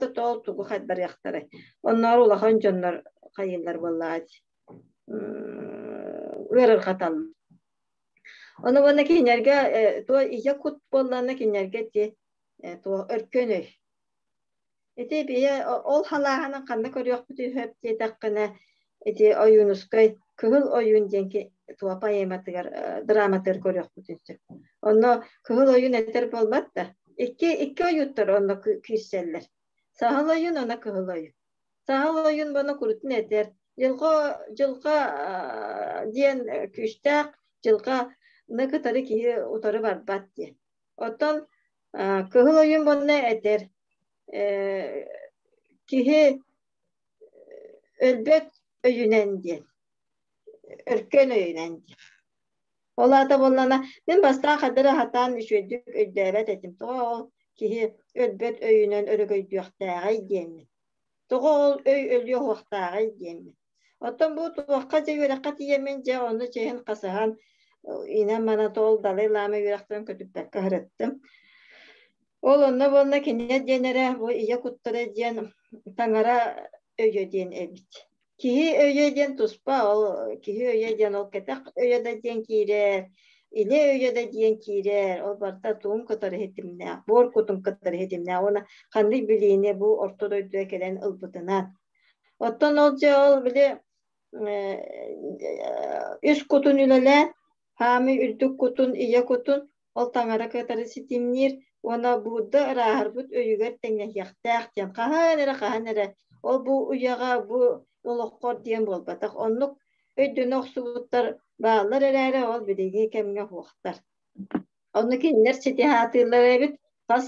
да тоол тугу хайдарыахтарай. Оннооҕор улахан дьоннор хайыыллар буоллаҕа дии. Ыарырҕаталлар. Ону уонна кинилэргэ туо ийэ кут буоллаҕына кинилэргэ ити туох өркөн өй. Ити бийэ ол халааһынын ханна көрүөхпүтүй сөп диэтэххинэ ити Ойуунускай Кыһыл ойуун диэн туо поэматыгар драматыгар көрүөхпүтүн сөп. Онно Кыһыл ойуун этэр буолбат да икки ойууттар онно киирсэллэр. Саһыл ойуун уонна Кыһыл ойуун. Саһыл ойуун буона курутун этэр. Дьылҕа дьылҕа диэн күүстээх дьылҕаны кытары киһи утары барбат диэн. Оттон Кыһыл ойуун буонна этэр киһи өлбөт өйүнэн диэн, өркөн өйүнэн диэн. Ол аата буоллаҕына, мин бастаан хайдах эрэ сатаан үчүгэйдик өйдөөбөт этим. Тоҕо ол киһи өлбөт өйүнэн өрөгөйдүөхтээҕий диэммин. Тоҕо ол өй өлүө уһуохтааҕый диэммин. Оттон бу туохха дьэ үөрэххэ тиийэммин дьэ ону чэһин хасыһан инэн-манан ол Далай Лама үөрэхтэрин көтүппэккэ сырыттым. Ол онно буолла кинилэр диэн эрэ бу ийэ куттара диэн таҥара өйө диэн эбит. Киһи өйө диэн туспа, ол киһи өйө диэн ол кэтэх өйө да диэн киирэр, илэ өйө да диэн киирэр, ол барыта тугун кытары ситимнээх, буор кутун кытары ситимнээх уонна ханнык билиини бу орто дойдуга кэлэн ылбытынан. Оттон ол дьэ ол били үс кутун үлэлээн, хаамыы үрдүк кутун, ийэ кутун ол таҥара кытары ситимниир уонна Будда ырааһырбыт өйүгэр тэҥнэһиэхтээх диэн хаһан эрэ хаһан эрэ ол бу үйэҕэ бу олоххор диэн буолбатах оннук өйдөнө охсубуттар бааллар эрээри ол билиҥҥи кэмҥэ суохтар. Онно кинилэр ситиһаатыыллар эбит хас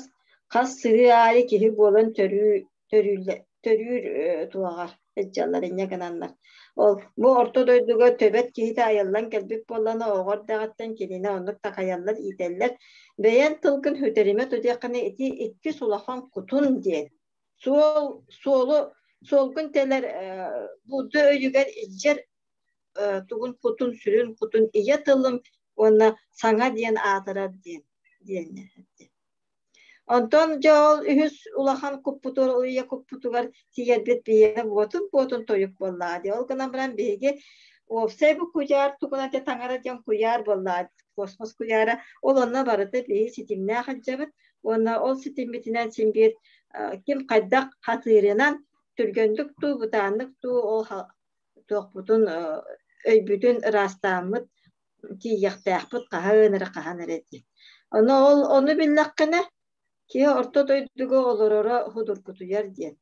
хас сырыы аайы киһи буолан төрүү төрүүр туоҕар сылдьаллар инньэ гынаннар. Ол бу орто дойдуга төбөт киһитэ айыллан кэлбит буоллаҕына оҕо эрдэҕиттэн кинини оннук такайаллар, иитэллэр. Бэйэн тылгын сүтэримэ тутуоххына ити иккис улахан кутун диэн. Суол суолу суолгун тэлэр Будда өйүгэр илдьэр тугун кутун сүрүн кутун ийэ тылым уонна саҥа диэн аатырар диэн диэн Онтон дьэ ол үһүс улахан куппутугар, ол ийэ куппутугар тиийэрбит биһиэхэ буотун-буотун тойук буоллаҕа дии. Ол гынан баран биһиги уопсай бу куйаар тугунан этэ таҥара диэн куйаар буоллаҕа космос куйаара. Ол онно барыта биһиги ситимнээх сылдьабыт уонна ол ситиммитинэн син биир ким хайдах хатыырынан түргэнник дуу, бытааннык дуу ол туохпутун өйбүтүн ыраастааммыт тиийиэхтээхпит хаһан эрэ хаһан эрэ диэн. Ону ол ону биллэххинэ киһи орто дойдуга олороро судургутуйар диэн.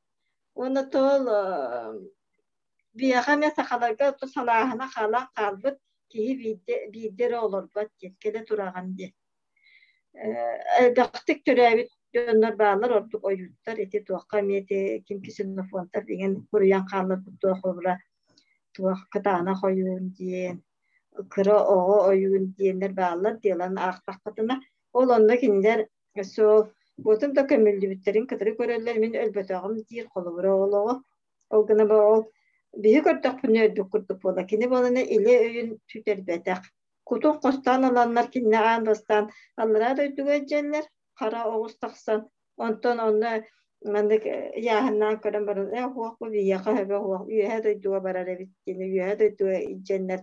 Уонна тоол биһиэхэ эмиэ сахаларга салааһына хаалан хаалбыт киһи биирдэ биирдэ эрэ олорбот диэн кэлэ тураҕын диэн. Элбэхтик төрөөбүт дьоннор бааллар ордук ойууттар ити туохха эмиэ ити ким ксенофонтар деген суруйан хаалларбыт туох холобура туох кытаанах ойуун диэн кыра оҕо ойуун диэннэр бааллар диэлэн аахтахпытына ол онно кинилэр суол буотун да көмүллүбүттэрин кытары көрөллөр мин өлбөтөҕүм диир холобура ол оҕо ол гына ол биһи көрдөхпүнэ өлбүт курдук буола кини буолана илэ өйүн сүтэрбэтэх кутун хостоон ыланнар кинини аан бастаан аллараа дойдуга илдьэллэр хара оҕус тахсан онтон онно маннык ыйааһыннаан көрөн баран ээ уһуох бу биһиэхэ сөбө уһуох үөһэ дойдуга барар эбит диэн үөһэ дойдуга илдьэннэр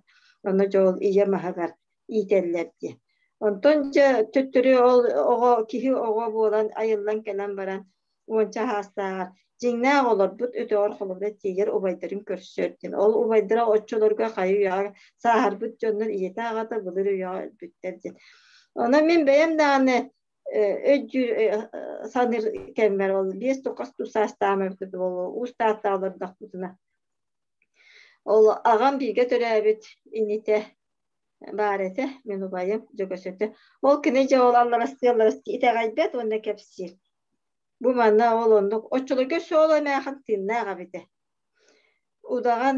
онно дьэ ол ийэ маһыгар иитэллэр диэн онтон дьэ төттөрү ол оҕо киһи оҕо буолан айыллан кэлэн баран уонча саастааҕар дьиҥнээх олорбут өтөҕөр холобура тиийэр убайдарын көрсөр диэн ол убайдара оччолорго хайы үйэҕэ сааһырбыт дьоннор ийэтэ аҕата былыр үйэҕэ өлбүттэр диэн онон мин бэйэм даҕаны өйдүүр саныыр кэммэр ол биэс токостуу саастаах эбит буолуо уус таатта олордохпутуна ол аҕам бииргэ төрөөбүт инитэ баар этэ мин убайым Дьөгөсөтө ол кини дьэ ол алларастыы алларастыы итэҕэйбэт уонна кэпсиир бу манна ол оннук оччолорго суол эмээхин тыыннаах эбитэ удаҕан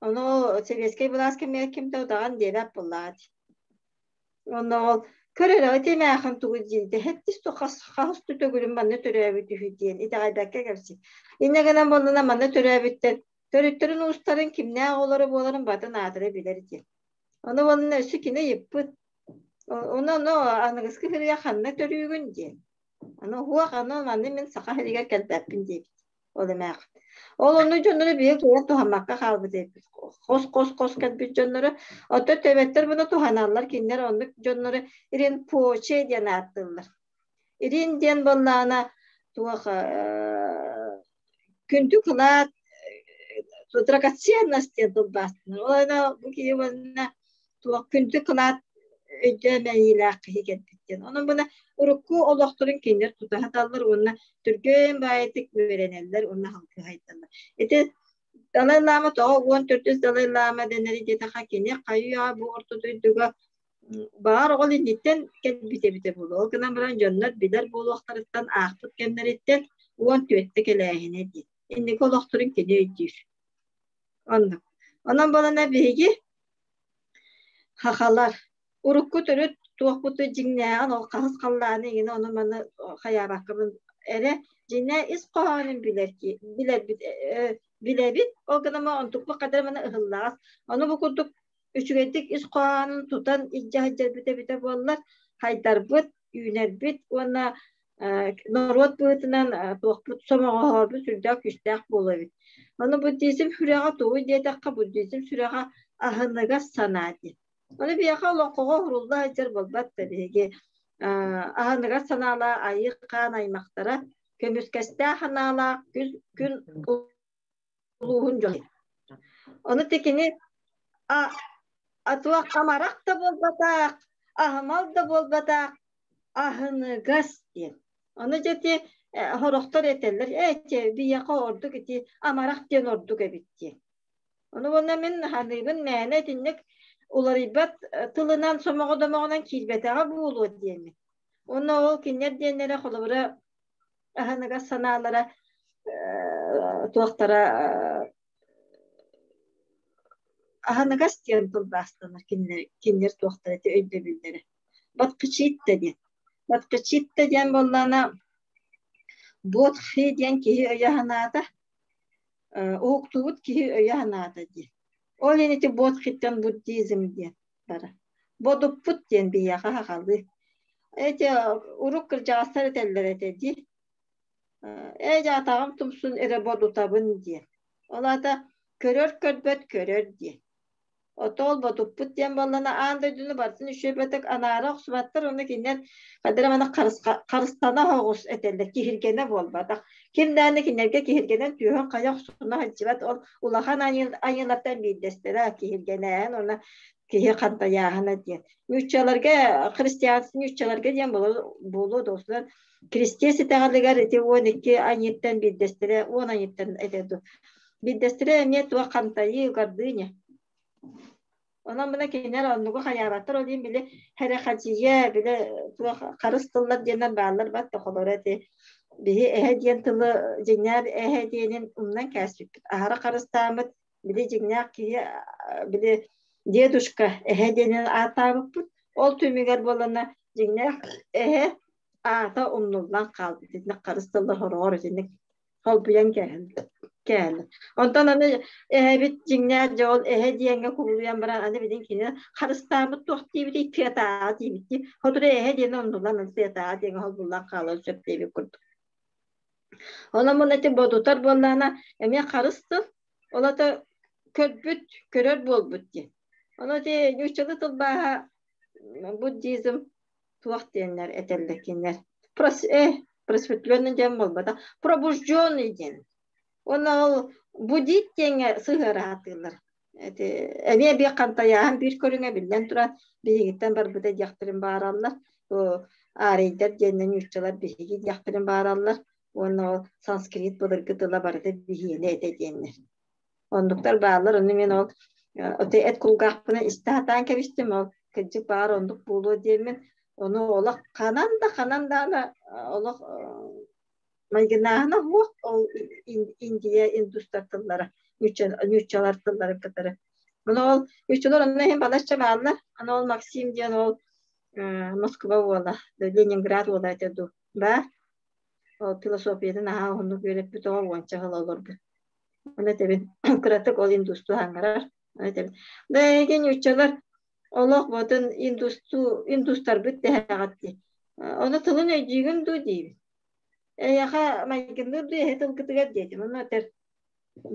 ону ол сэбиэскэй былаас кэмигэр ким да удаҕан диэбэт буоллаҕа дии Уонна ол көр эрэ ити эмээхин тугу диэбитэ сэттис хас хаһыс да төгүлүн манна төрөөбүт үһү диэн итэҕэйбэккэ кэпсиир. Инньэ гынан буоллаҕына манна төрөөбүттэр төрүттэрин уустарын кимнээх оҕолоро буоларын батын аатыра билэр диэн. Ону уонна өссө кини ыйыппыт. Ону ону аныгыскы сырыыга ханна төрүүгүн диэн. Аны уһуох, аны маны мин саха сиригэр кэлбэппин диэбит. Ол эмээх. Ол онно дьоннору биһиги кыайан туһаммакка хаалбыт эбиппит. Хос-хос-хос кэлбит дьоннору. Оттон төбөттөр буну туһаналлар, кинилэр оннук дьоннору ринпоче диэн ааттыыллар. Рин диэн буоллаҕына туох күндү кылаат драгоценность диэн тылбаастанар. Ол ана бу киһи уонна туох күндү кылаат өйдөөн-мэйиилээх киһи кэлбит диэн. Онон бына урукку олохторун кинилэр тута саталлар уонна түргэн баайытык үөрэнэллэр уонна халкыһайдаллар. Ити Далай Лама тоҕо 14 Далай Лама дэнэри диэтэхэ кини хайыы бу орто дойдуга баҕар оҕол инниттэн кэлбит эбитэ буолуо. Ол гынан баран дьоннор билэр буолуохтарыттан аахпыт кэмнэриттэн 14-тэ кэлээһинэ диэн. Инники олохторун кини өйдүүр. Оннук. Онон буолана биһиги хахалар урукку төрүт туохпуту дьиҥнээҕин ол хаһыс халлааны иҥинэ ону маны хайаабаккабын эрэ дьиҥнээх ис хоһоонун билэр билэрбит билэбит ол гынан онтукпут хадара маны ыһыллаҕас ону бу курдук үчүгэйдик ис хоһоонун тутан илдьэ сылдьарбыт эбитэ буоллар хайдарбыт үүнэрбит уонна норуот быһыытынан туохпут сомоҕоһоорбут сүрдээх күүстээх буолуо эбит. Ону буддизм сүрэҕэ тугуй диэтэххэ, буддизм сүрэҕэ аһыныгас санаа диэн. Ону биһиэхэ олоҥхоҕо уһурулла сылдьар буолбат да биһиги аһыныгас санаалаах айыы хаан аймахтара көмүскэстээх санаалаах күн, күн улууһун дьоно. Ону тикини атуох амарах да буолбатах, аһымал да буолбатах, аһыныгас диэн. Ону дьэ ити сорохтор этэллэр, ээ чэ биһиэхэ ордук ити амарах диэн ордук эбит диэн. Ону уонна мин ханыыбын мээнэ итинник уларыйбат тылынан сомоҕо домоҕунан киирбэтэҕэ буолуо диэммин. Уонна ол кинилэр диэннэрэ холобура аһыныгас санаалара туохтара аһыныгас диэн тылбаастанар кинилэр кинилэр туохтара ити өйдөбүллэрэ. Баткычитта диэн. Баткычитта диэн буоллаҕына Бодхи диэн киһи өйө санаата, уһуктубут киһи өйө санаата диэн. Ол иһин ити Бодхиттан буддизм диэн бара. Бодуппут диэн биһиэхэ сахалыы. Эти урук кырдьаҕастар этэллэр этэ дии. Ээ дьаатаҕым тумсун эрэ бодутабын диэн. Ол аата көрөр көрбөт көрөр диэн. Отоол ботуппут диэн буоллана аан дойдуну барытын үчүгэйбэтик анаара охсубаттар уонна кинилэр хадара маны харыстана оҕус этэллэр киһиргэнэ буолбатах. Ким даҕаны кинилэргэ киһиргэнэн түөһүн хайа охсуна сылдьыбат ол улахан айыылартан биирдэстэрэ киһиргэнээһин уонна киһи хантайааһына диэн. Нууччаларга христианство нууччаларга диэн буолуо дуосунан Кристиэс итэҕэлигэр ити 12 айыыттан биирдэстэрэ 10 айыыттан этэ дуу. Биирдэстэрэ эмиэ туох хантайыы, гордыня. Онон мына кинилэр оннугу хайаабаттар, ол иһин били хэрэхадьийэ, били туох харыс тыллар диэннэр бааллар бат тохолоро ити биһи эһэ диэн тылы дьиҥнээх эһэ диэнин умнан кээспиппит. Аһара харыстааммыт били дьиҥнээх киһи били дедушка эһэ диэнин ааттаабыппыт. Ол түмүгэр буолана дьиҥнээх эһэ аата умнуллан хаалбыт. Итинник харыс тыллар хороҕор итинник холбуйан кээһэллэр. Онтон аны эһэбит дьиҥнээх дьэ ол эһэ диэҥҥэ кубулуйан баран аны билин кини харыстаабыт туох диэбитий тыатааҕа диэбит дии. Хотура эһэ диэн оннулан аны тыатааҕа диэҥҥэ холбуллан хаалан сөп диэбит курдук. Онон муна ити бодутар буоллаҕына эмиэ харыс тыл, ол ата көрбүт, көрөр буолбут диэн. Ону ити нууччалыы тылбааһа буддизм туох диэннэр этэллэр кинилэр просветленный диэн буолбатах пробужденный диэн уонна ол будит диэҥҥэ сыһыара сатыыллар ити эмиэ биир хантайааһын биир көрүҥэ биллэн туран биһигиттэн барбыта диэхтэрин баараллар аарийдар диэннэн нууччалар биһиги диэхтэрин баараллар уонна ол санскрит былыргы тыла барыта биһиэнэ этэ диэннэр Оннуктар бааллар, ону мин ол эт кулгаахпынан истэ сатаан кэбистим, ол кырдьык баар оннук буолуо диэммин, ону олох ханан да ханан даҕаны олох майгынааһына суох ол Индия индустар тыллара, нууччалар тылларын кытары. Ону ол нууччалар онно иһин балачча бааллар. Аны ол Максим диэн ол Москва уола, Ленинград уола этэ дуу, баар. Ол философиятын наһаа уһуннук үөрэппит оҕо уонча сыл олорбут. Ону этэбин, кыратык ол индустуу хаҥҥарар. Ону этэбин. Да эһиги нууччалар олох ботун индустуу индустарбыт дэһэҕит дии. Ону тылын өйдүүгүн дуу диибин. Эйиэхэ майгынныыр дуу эһи тылгытыгар диэтим. Ону этэр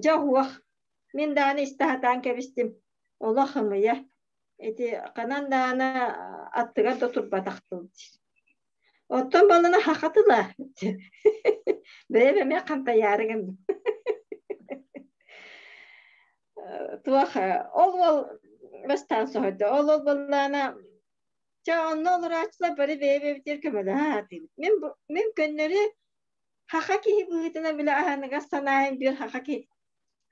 дьэ уһуох мин даҕаны истэ сатаан кэбистим. Олох ымыйа. Ити ханан даҕаны аттыгар да турбатах тыл диир. Оттон балана хаха тыла. Бэйэм эмиэ хантайаары гынным. Туох ол уол бастаан соһуйда. Ол ол буоллаҕына чэ онно олорооччулар бары бэйэ-бэйэбитигэр көмөлөһө сатыыбыт. Мин көннөрү хаха киһи быһыытынан бile аһыныгас санаайым биир хаха киһи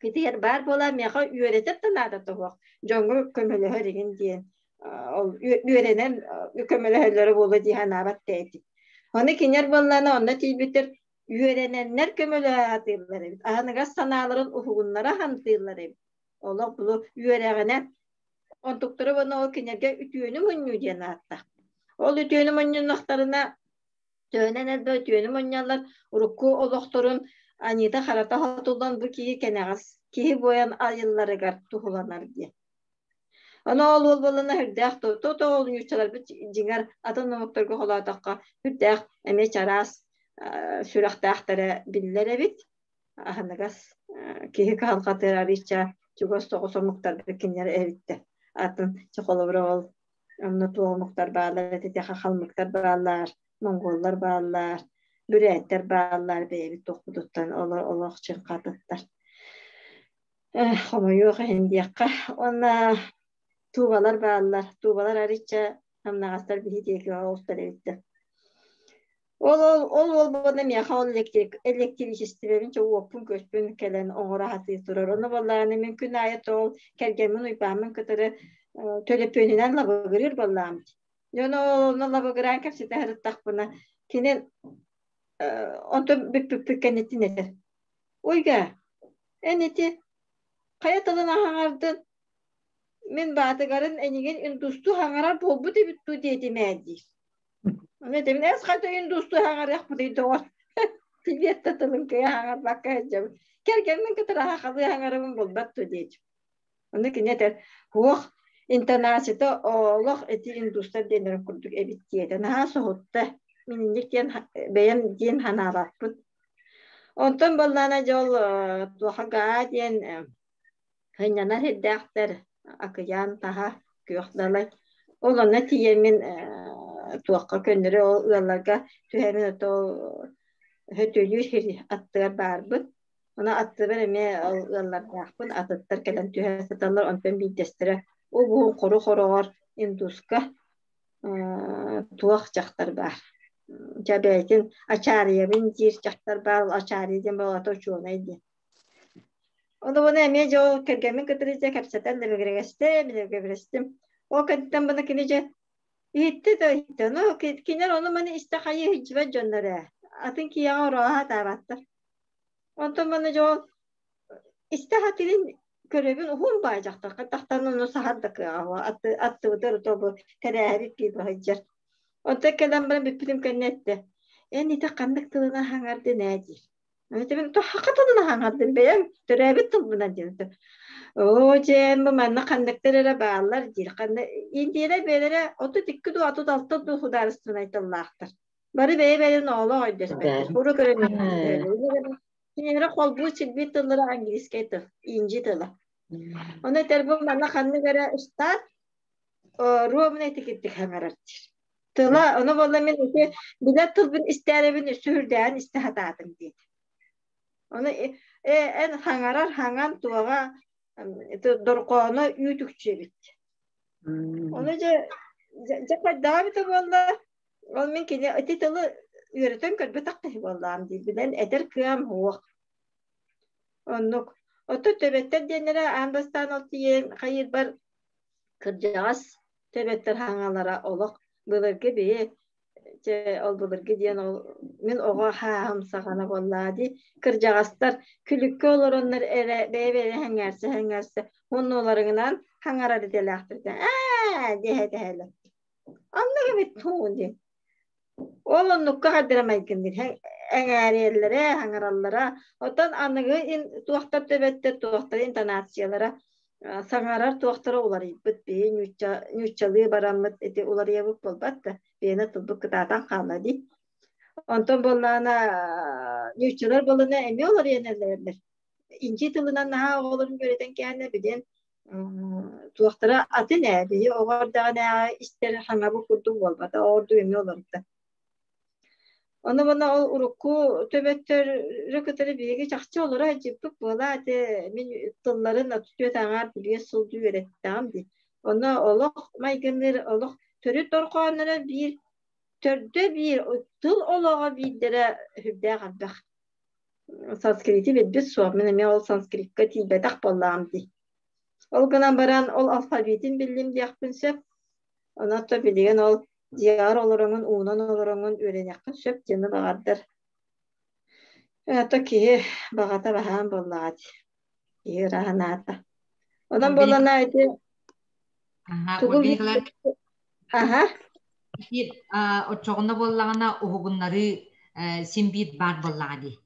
китигэр баар буолаа миэхэ үөрэтэр да наадата суох дьоҥҥо көмөлөһөр игин диэн ол үөрэнэн көмөлөһөллөрө буолуо дии санаабат да этим. Ону кинилэр буоллаҕына онно тиийбиттэр үөрэнэннэр көмөлөһө сатыыллар эбит. Аһыныгас санааларын уһугуннара хантыыллар эбит. Олох булу үөрэҕинэн онтуктара уонна ол кинилэргэ үтүөнү мунньуу диэн ааттаах. Ол үтүөнү мунньуннахтарына төһөнөн элбэх үтүөнү мунньаллар урукку олохторун аньыыта-харата хотуллан бу киһи кэнэҕэс киһи буойан айылларыгар туһуланар диэн. Ону ол уол буоллана үрдээх то ол ньууччаларбыт дьиҥэр атын омуктарга холоотоххо үрдээх эмиэ чараас сүрэхтээхтэрэ биллэр эбит. Аһыныгас киһи кыһалҕатыгар арыычча чугас соҕус омуктарга кинилэр эбиттэр. Атын чэ холобура ол онно туох омуктар бааллар этэ халмыктар бааллар, монголлар бааллар, бүрээттэр бааллар бэйэбит туохпутуттан олох чыҥхатыттар. Хомойуох иһин диэххэ. Уонна туубалар бааллар. Туубалар арыычча хамнаҕастар биһи диэки оҕустар эбиттэр. Ол ол ол ол буолла миэхэ ол электричествебин чэ уоппун-көспүн кэлэн оҥоро сатыы турар. Ону буоллаҕына мин күн аайы тоол кэргэммин Уйбааммын кытары төлөпүөнүнэн лабыгырыыр буоллаҕым дии. Дьон ол онно лабыгыраан кэпсэтэ сырыттахпына кини онтон бүппүппүт кэнниттэн этэр: «Ольга, эн ити хайа тылын аһаҥардын мин баатыгарын эйигин индустуу хаҥарар буолбут эбит дуу диэтим ээ» диир. Ону этэбин, эс хата индустуу хаҥарыахпытый доҕор тибиэт да тылын кыйа хаҥарбакка сылдьабын. Кэргэммин кытары хахалыы хаҥарабын булбат дуо диэччи. Ону кини этэр, суох, интонацията олох ити индустар диэннэрин курдук эбит диэтэ. Наһаа соһутта. Мин инник диэн бэйэм диэн санаабаппын. Онтон буоллаҕына дьол туоха гаа диэн сынньанар сирдээхтэр акыйаан таһа күөх далай. Ол онно тиийэммин туохха көннөрү ол ыалларга түһэммин ото ол хөтөлүүр сир аттыгар баарбын. Ону аттыбар эмиэ ол ыаллардаахпын атыттар кэлэн түһэ сыталлар онтон биирдэстэрэ уһун хору хороҕор индуска туох дьахтар баар. Дьэ бэйэтин ачаарыйабын диир дьахтар баар, ол ачаарыйа диэн буолаата учуонай диэн. Ону буну эмиэ дьэ ол кэргэммин кытары дьэ кэпсэтэн лэбигирэгэстим, лэбигирэстим. Ол кэнниттэн буну кини дьэ иһиттэ да иһиттэ. Ну кинилэр ону маны истэ хайыы иһдьибэт дьоннор ээ. Атын киһиэхэ орооһо сатаабаттар. Онтон маны дьэ ол истэ сатыырын көрөбүн уһун баай дьахтар тахтан ону саһар да кыаҕа аттыбытыгар ото бу тэрээһэбит биир баһыйдьар. Онтон кэлэн баран бүппүтүм кэннэ эттэ: «Эн ити ханнык тылынан хаҥардын ээ?» диир. Этибин саха тылынан хаҥардым бэйэм төрөөбүт тылбынан диэн. Оо дьээн бу манна ханныктар эрэ бааллар диир. Ханна Индияда бэйэлэрэ 32 дуу 36 дуу судаарыстыбаннай тыллаахтар. Бары бэйэ-бэйэлэрин оҕолоох өйдөспөттөр. Уру көрөн кинилэри холбуу силбиир тыллара английскай тыл, инди тыла. Ону этэр бу манна ханнык эрэ штат ровно этикеттик хаҥарар диир. Тыла, ону буолла мин ити билэр тылбын истээрэбин өссө үрдээн истэ сатаатым диэтэ. Ону эн хаҥарар хаҥан туоҕа дорҕооно үүт-үкчү эбит. Ону дьэ дьэ хайдаҕа эбитэ буолла ол мин кини ити тылы үөрэтэн көрбөтөх киһи буоллаҕым дии билэн этэр кыам суох. Оннук. Оттон төбөттөр диэннэрэ аан бастаан ол тиийэн хайыырбар кырдьаҕас төбөттөр хаҥалара олох былыргы бэйэ чэ ол былыргы диэн ол мин оҕо хааһым саҕана буоллаа дии кырдьаҕастар күлүккэ олороннор эрэ бэйэ-бэйэ сэҥээрсэ-сэҥээрсэ муннуларынан хаҥарар идэлээхтэр ээ диэһэ дэһэлэр Оннук эбит туун диэн. Ол оннукка хардыра майгынныыр. Эҥээрийэллэрэ, хаҥараллара. Оттон аныгы туохтар төбөттөр, туохтар интонациялара Саҥарар туохтара уларыйбыт, биһи ньууччалыы бараммыт ити уларыйабыт буолбат да, биһиэнэ тылбыт кытаатан хаалла дии. Онтон буоллаҕына ньууччалар буоллаҕына эмиэ уларыйан эрэллэр. Инчи тылынан наһаа оҕолорун үөрэтэн кэһэннэ билиэн туохтара атын ээ, биһи оҕо эрдэҕинээҕи истэр хаҥабыт курдук буолбата, ордук эмиэ уларытта. Ону маны ол урукку төбөттөрү кытары биһиги чахчы олоро сылдьыбыт буолаа ити мин тылларын 34 аҥаар билиэс сылдьыы үөрэттэҕим дии. Онно олох майгынныыр олох төрүт дорҕоонноро биир, төрдө биир, тыл олоҕо биирдэрэ сүрдээх элбэх. Санскрити билбит суох, мин эмиэ ол санскрикка тиийбэтэх буоллаҕым дии. Ол гынан баран ол алфавитын биллим диэхпин сөп. Онон билигин ол дьиэҕэр олороҥун, уунан олороҥун үөрэниэххин сөп диэни баҕардар. Это киһи баҕата баһаан буоллаҕа дии. Киһи ыраһанаата. Онон буоллана ити тугу аха Оччоҕуна буоллаҕына уһугуннарыы син биир баар буоллаҕа дии.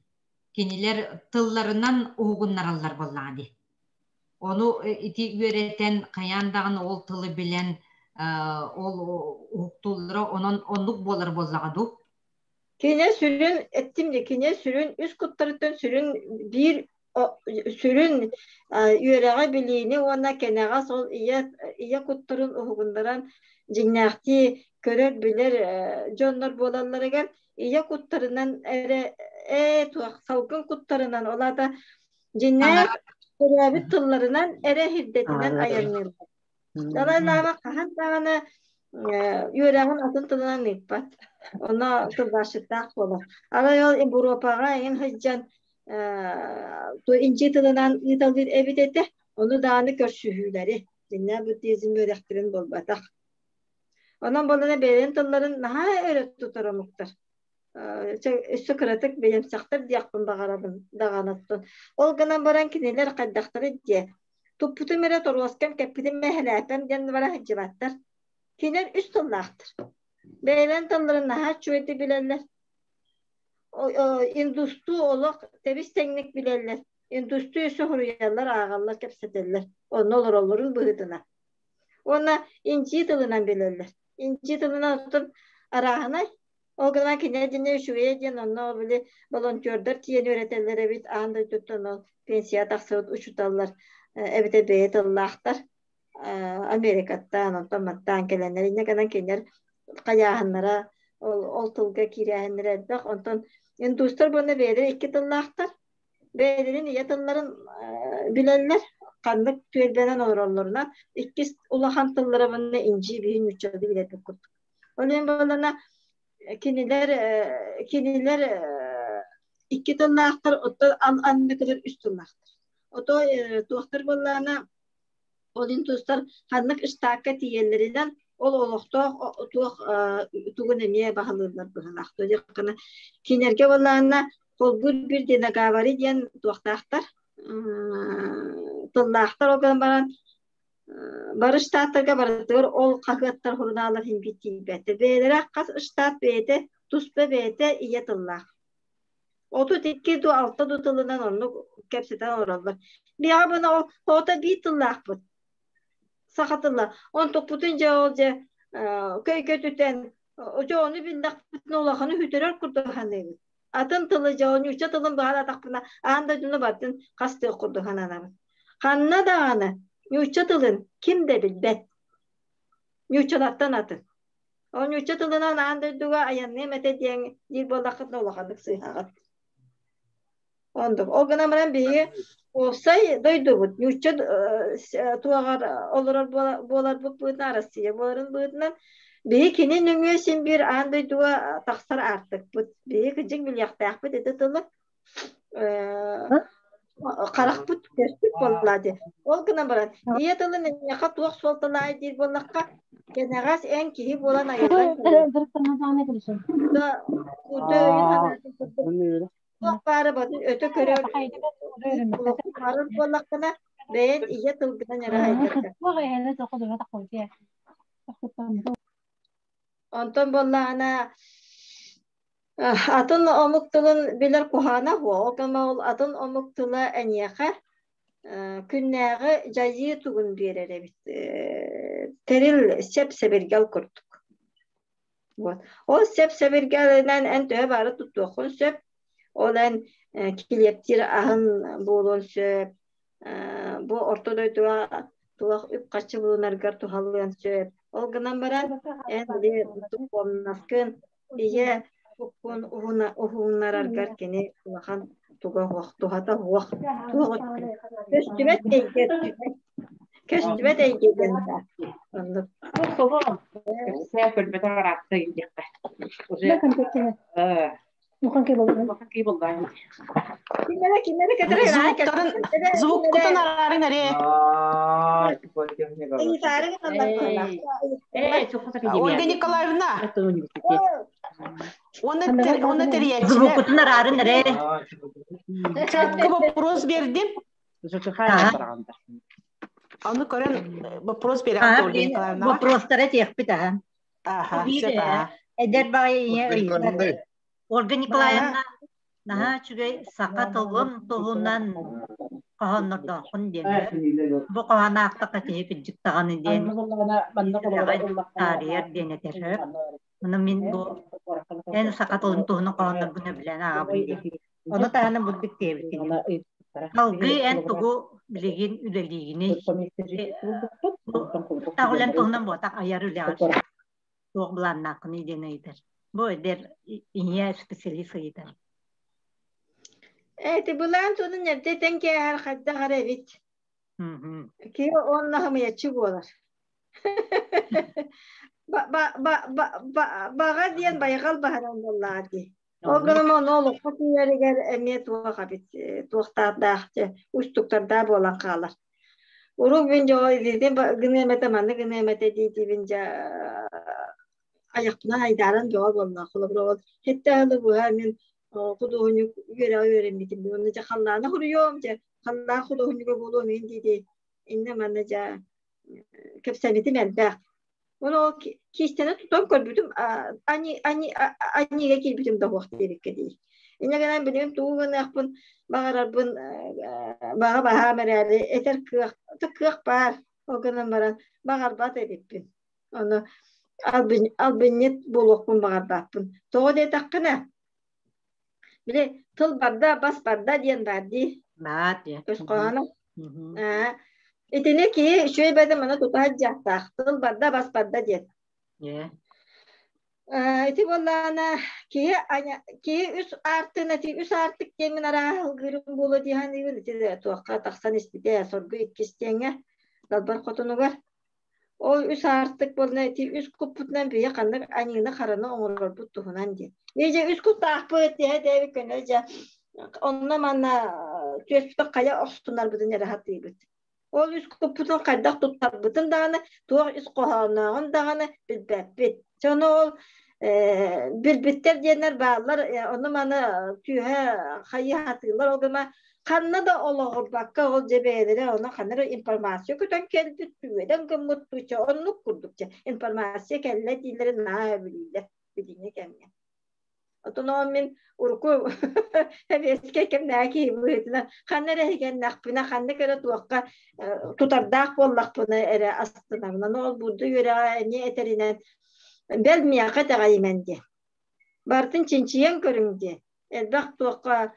Кинилэр тылларынан уһугуннараллар буоллаҕа дии. Ону ити үөрэтэн хайаан даҕаны ол тылы билэн ол уһуктууллара онон оннук буолар буоллаҕа дуу? Кини сүрүн эттим дии, кини сүрүн үс куттарыттан сүрүн биир сүрүн үөрэҕи билиини уонна кэнэҕэс ол ийэ ийэ куттарын уһугуннаран дьиҥнээхтии көрөр билэр дьоннор буолалларыгар ийэ куттарынан эрэ ээ туох салгын куттарынан ол аата дьиҥнээх төрөөбүт тылларынан эрэ сирдэтинэн айанныыллар. Далай Лама хаһан даҕаны үөрэҕин атын тылынан ыыппат. Онно тылбаасчыттаах буолар. Арай ол Европаҕа эҥин сылдьан инчи тылынан ыыталлыыр эбит этэ. Ону даҕаны көрсүһүүлэри. Дьиҥнээх буддизм үөрэхтэрин буолбатах. Онон буоллаҕына бэйэлэрин тылларын наһаа өрө тутар омуктар. Өссө кыратык бэйэмсэхтэр диэхпин баҕарабын даҕаныттан. Ол гынан баран кинилэр хайдахтара диэ. Туппутум эрэ торуоскам кэппитим мэһэлээпэм диэн бара сылдьыбаттар. Кинилэр үс тыллаахтар. Бэйэлэрин тылларын наһаа үчүгэйдик билэллэр. Индустуу олох тэбис тэҥник билэллэр. Индустуу өссө суруйаллар, ааҕаллар, кэпсэтэллэр. Онно олороллорун быһыытынан. Уонна инчии тылынан билэллэр. Инчии тылынан оттон арааһынай. Ол гынан кинилэр дьиҥэ үчүгэйэ диэн онно били волонтердар тиийэн үөрэтэллэр эбит, аан дойдуттан ол пенсияҕа тахсыбыт учууталлар эбэтэр бэйэ тыллаахтар Америкаттан, онтон мантан кэлэннэр инньэ гынан кинилэр хайааһыннара ол, ол тылга киирээһиннэрэ элбэх. Онтон индустар буонна бэйэлэрэ икки тыллаахтар. Бэйэлэрин ийэ тылларын билэллэр, ханнык түөлбэнэн олороллорунан иккис улахан тыллара уонна инжи биһи нууччалыы билэрбит курдук. Ол иһин буоллаҕына кинилэр кинилэр икки тыллаахтар, оттон анныкылар үс тыллаахтар. Ото туохтар буоллаҕына ол иһин тустар ханнык штакка тиийэллэринэн ол олохтоох туох тугун эмиэ баһылыыллар быһыылаах. Кинилэргэ буоллаҕына холбуур бир динаговори диэн туохтаахтар тыллаахтар ол гынан баран бары штаттарга барытыгар ол хаһыаттар сурунааллар иһин тиийбэттэр. Бэйэлэрэ хас штат бэйэтэ туспа бэйэтэ ийэ тыллаах. 32 ду 6 ду тылынан оннук кэпсэтэн олороллор. Биһиэхэ буна ол тоҕото биир тыллаахпыт. Саха тыла. Онтукпутун дьэ ол дьэ көй-көтүтэн дьэ ону биллэхпитинэ улаханы сүтэрэр курдук саныыбыт. Атын тылы дьэ нуучча тылын баһаатахпына аан дойдуну барытын хастыах курдук сананабын. Ханна даҕаны нуучча тылын ким да билбэт. Нууччалартан атын. Ол нуучча тылынан аан дойдуга айанныам этэ диэн диир буоллаххытына улаханнык сыыһаҕыт. Ондук. Ол гынан баран биһиги уопсай дойдубут нуучча туоҕар олорор буоларбыт быһыытынан Россия буоларын быһыытынан биһи кини нөҥүө син биир аан дойдуга тахсар аартыкпыт. Биһиги кырдьык билиэхтээхпит ити тылы. Харахпыт көспүт буолла дии. Ол гынан баран ийэ тылын эйиэхэ туох суолталаай диир буоллахха кэнэҕэс эн киһи буолан айыллан кута өйүн санаатын курдук туох баара батын өтө көрөр барар буоллаххына бэйэн ийэ тылгынан эрэ айдарга. Онтон буоллаҕына атын омук тылын билэр куһаана ол атын омук тыла эйиэхэ Күннээҕи дьайыы тугун биэрэр эбит. Тэрил сэп-сэбиргэл курдук. Вот. Ол сэп-сэбиргэлинэн эн төһө баары туттуоххун сөп. Ол эн килиэптиир аһын буолуон сөп. Бу орто дойдуга туох үп-харчы булунаргар туһалыан сөп. Ол гынан баран эн духовноскын ийэ куккун уһуннараргар кини улахан туга уох туһата уох туох көстүбэт эйгэ көстүбэт эйгэ диэн баар оннук Кэпсээ көрбөтөх араатта диэххэ. Уже Кинилэри кинилэри кытары Звуктарын звуккутун араарыҥ эрэ. Ольга Николаевна. Уонна уонна тэрийээччилэр. Звуккутун араарын эрэ. Чатка вопрос бердим. Ону көрөн вопрос берем Ольга Николаевна. Вопростары этиэхпит аха. Аха, сөп аха. Эдэр баҕайы ийэ ыйытар. Ольга Николаевна наһаа үчүгэй саха тылын туһунан хоһооннордооххун диэн. Бу хоһоон аахтахха киһи кырдьык даҕаны диэн таарыйар диэн этэр. Ону мин бу эн саха тылын туһунан хоһоонноргун өбүлээн ааҕабын диэн. Ону таһынан бурдук диэбит Салгыы эн тугу билигин үлэлиигиний? Тах үлэм туһунан буотах айар үлэҕэр туох былааннааххыный диэн ыйытар. Бу эдэр ийэ специалист ыйытар. Эти былаан тунун эрдэ этэн кээһэр хайдах эрэ эбит. Киһи онно хамыйаччы буолар. Баҕа диэн байҕал баһаран буоллаҕа дии. Ол гынан ону олоххо тиийэригэр эмиэ туох эбит, туохтаардаах устуктардаах буолан хаалар. Урук мин дьоҕо илиитин гыныам этэ, манны гыныам этэ дии-диибин дьэ айахпынан айдааран бөҕө буолла. Холобура ол сэттэ ыалы быһа мин худуоһунньук үөрэҕэ үөрэммитим. Уонна дьэ халлааны хоруйуом, дьэ халлаан худуоһунньуга буолуом иһин дии-дии иннэ манна дьэ кэпсэбитим элбэх. Ону ол киистэни тутан көрбүтүм, ани ани анига киирбитим да суох диэбиккэ дии. Инньэ гынан билигин тугу гыныахпын баҕарарбын баҕа баһаам эрээри этэр кыах кыах баар. Ол гынан баран баҕарбат эбиппин. Ону албынньыт буолуохпун баҕарбаппын. Тоҕо диэтэххинэ, били тыл барда, бас барда диэн баар дии. Баар дии. Өс хоһооно. Итини киһи үчүгэй бэйэтэ маны тута сылдьыахтаах. Тыл барда, бас барда диэн. Ити буоллаҕына киһи киһи үс аартын ити үс аартык диэммин арааһылгыырым буолуо дии саныыбын. Ити туохха тахсан испитэ соргу иккис диэҥҥэ Далбар Хотунугар. Ол үс аартык буолна ити үс куппутунан биһи ханнык аньыыны-хараны оҥорорбут туһунан диэн. Дьэ үс куттаахпыт диһэ дээбит көнө дьэ онно манна түөспүтэ хайа охсунарбытын эрэ сатыыбыт. Ол үс куппутун хайдах туттарбытын даҕаны, туох ис хоһооннооҕун даҕаны билбэппит. Дьэ ону ол билбиттэр диэннэр бааллар, ону-маны түөһэ хайыы сатыыллар, ол гына ханна да олоҕурбакка ол дьэ бэйэлэрэ ону ханна эрэ информация көтөн кэлбит түөдэн гыммыт чэ оннук курдук чэ информация кэллэ дииллэрин наһаа билиилэр билиҥҥи кэмҥэ. Отон ол мин урукку сэбиэскэй кэмнээҕи киһи быһыытынан ханна эрэ иһигэннэхпинэ, ханнык эрэ туохха тутардаах буоллахпына эрэ астынабын. Аны ол Будда үөрэҕэ эмиэ этэринэн бэл миэхэ итэҕэйимэн диэн. Барытын чинчийэн көрүҥ диэн. Элбэх туохха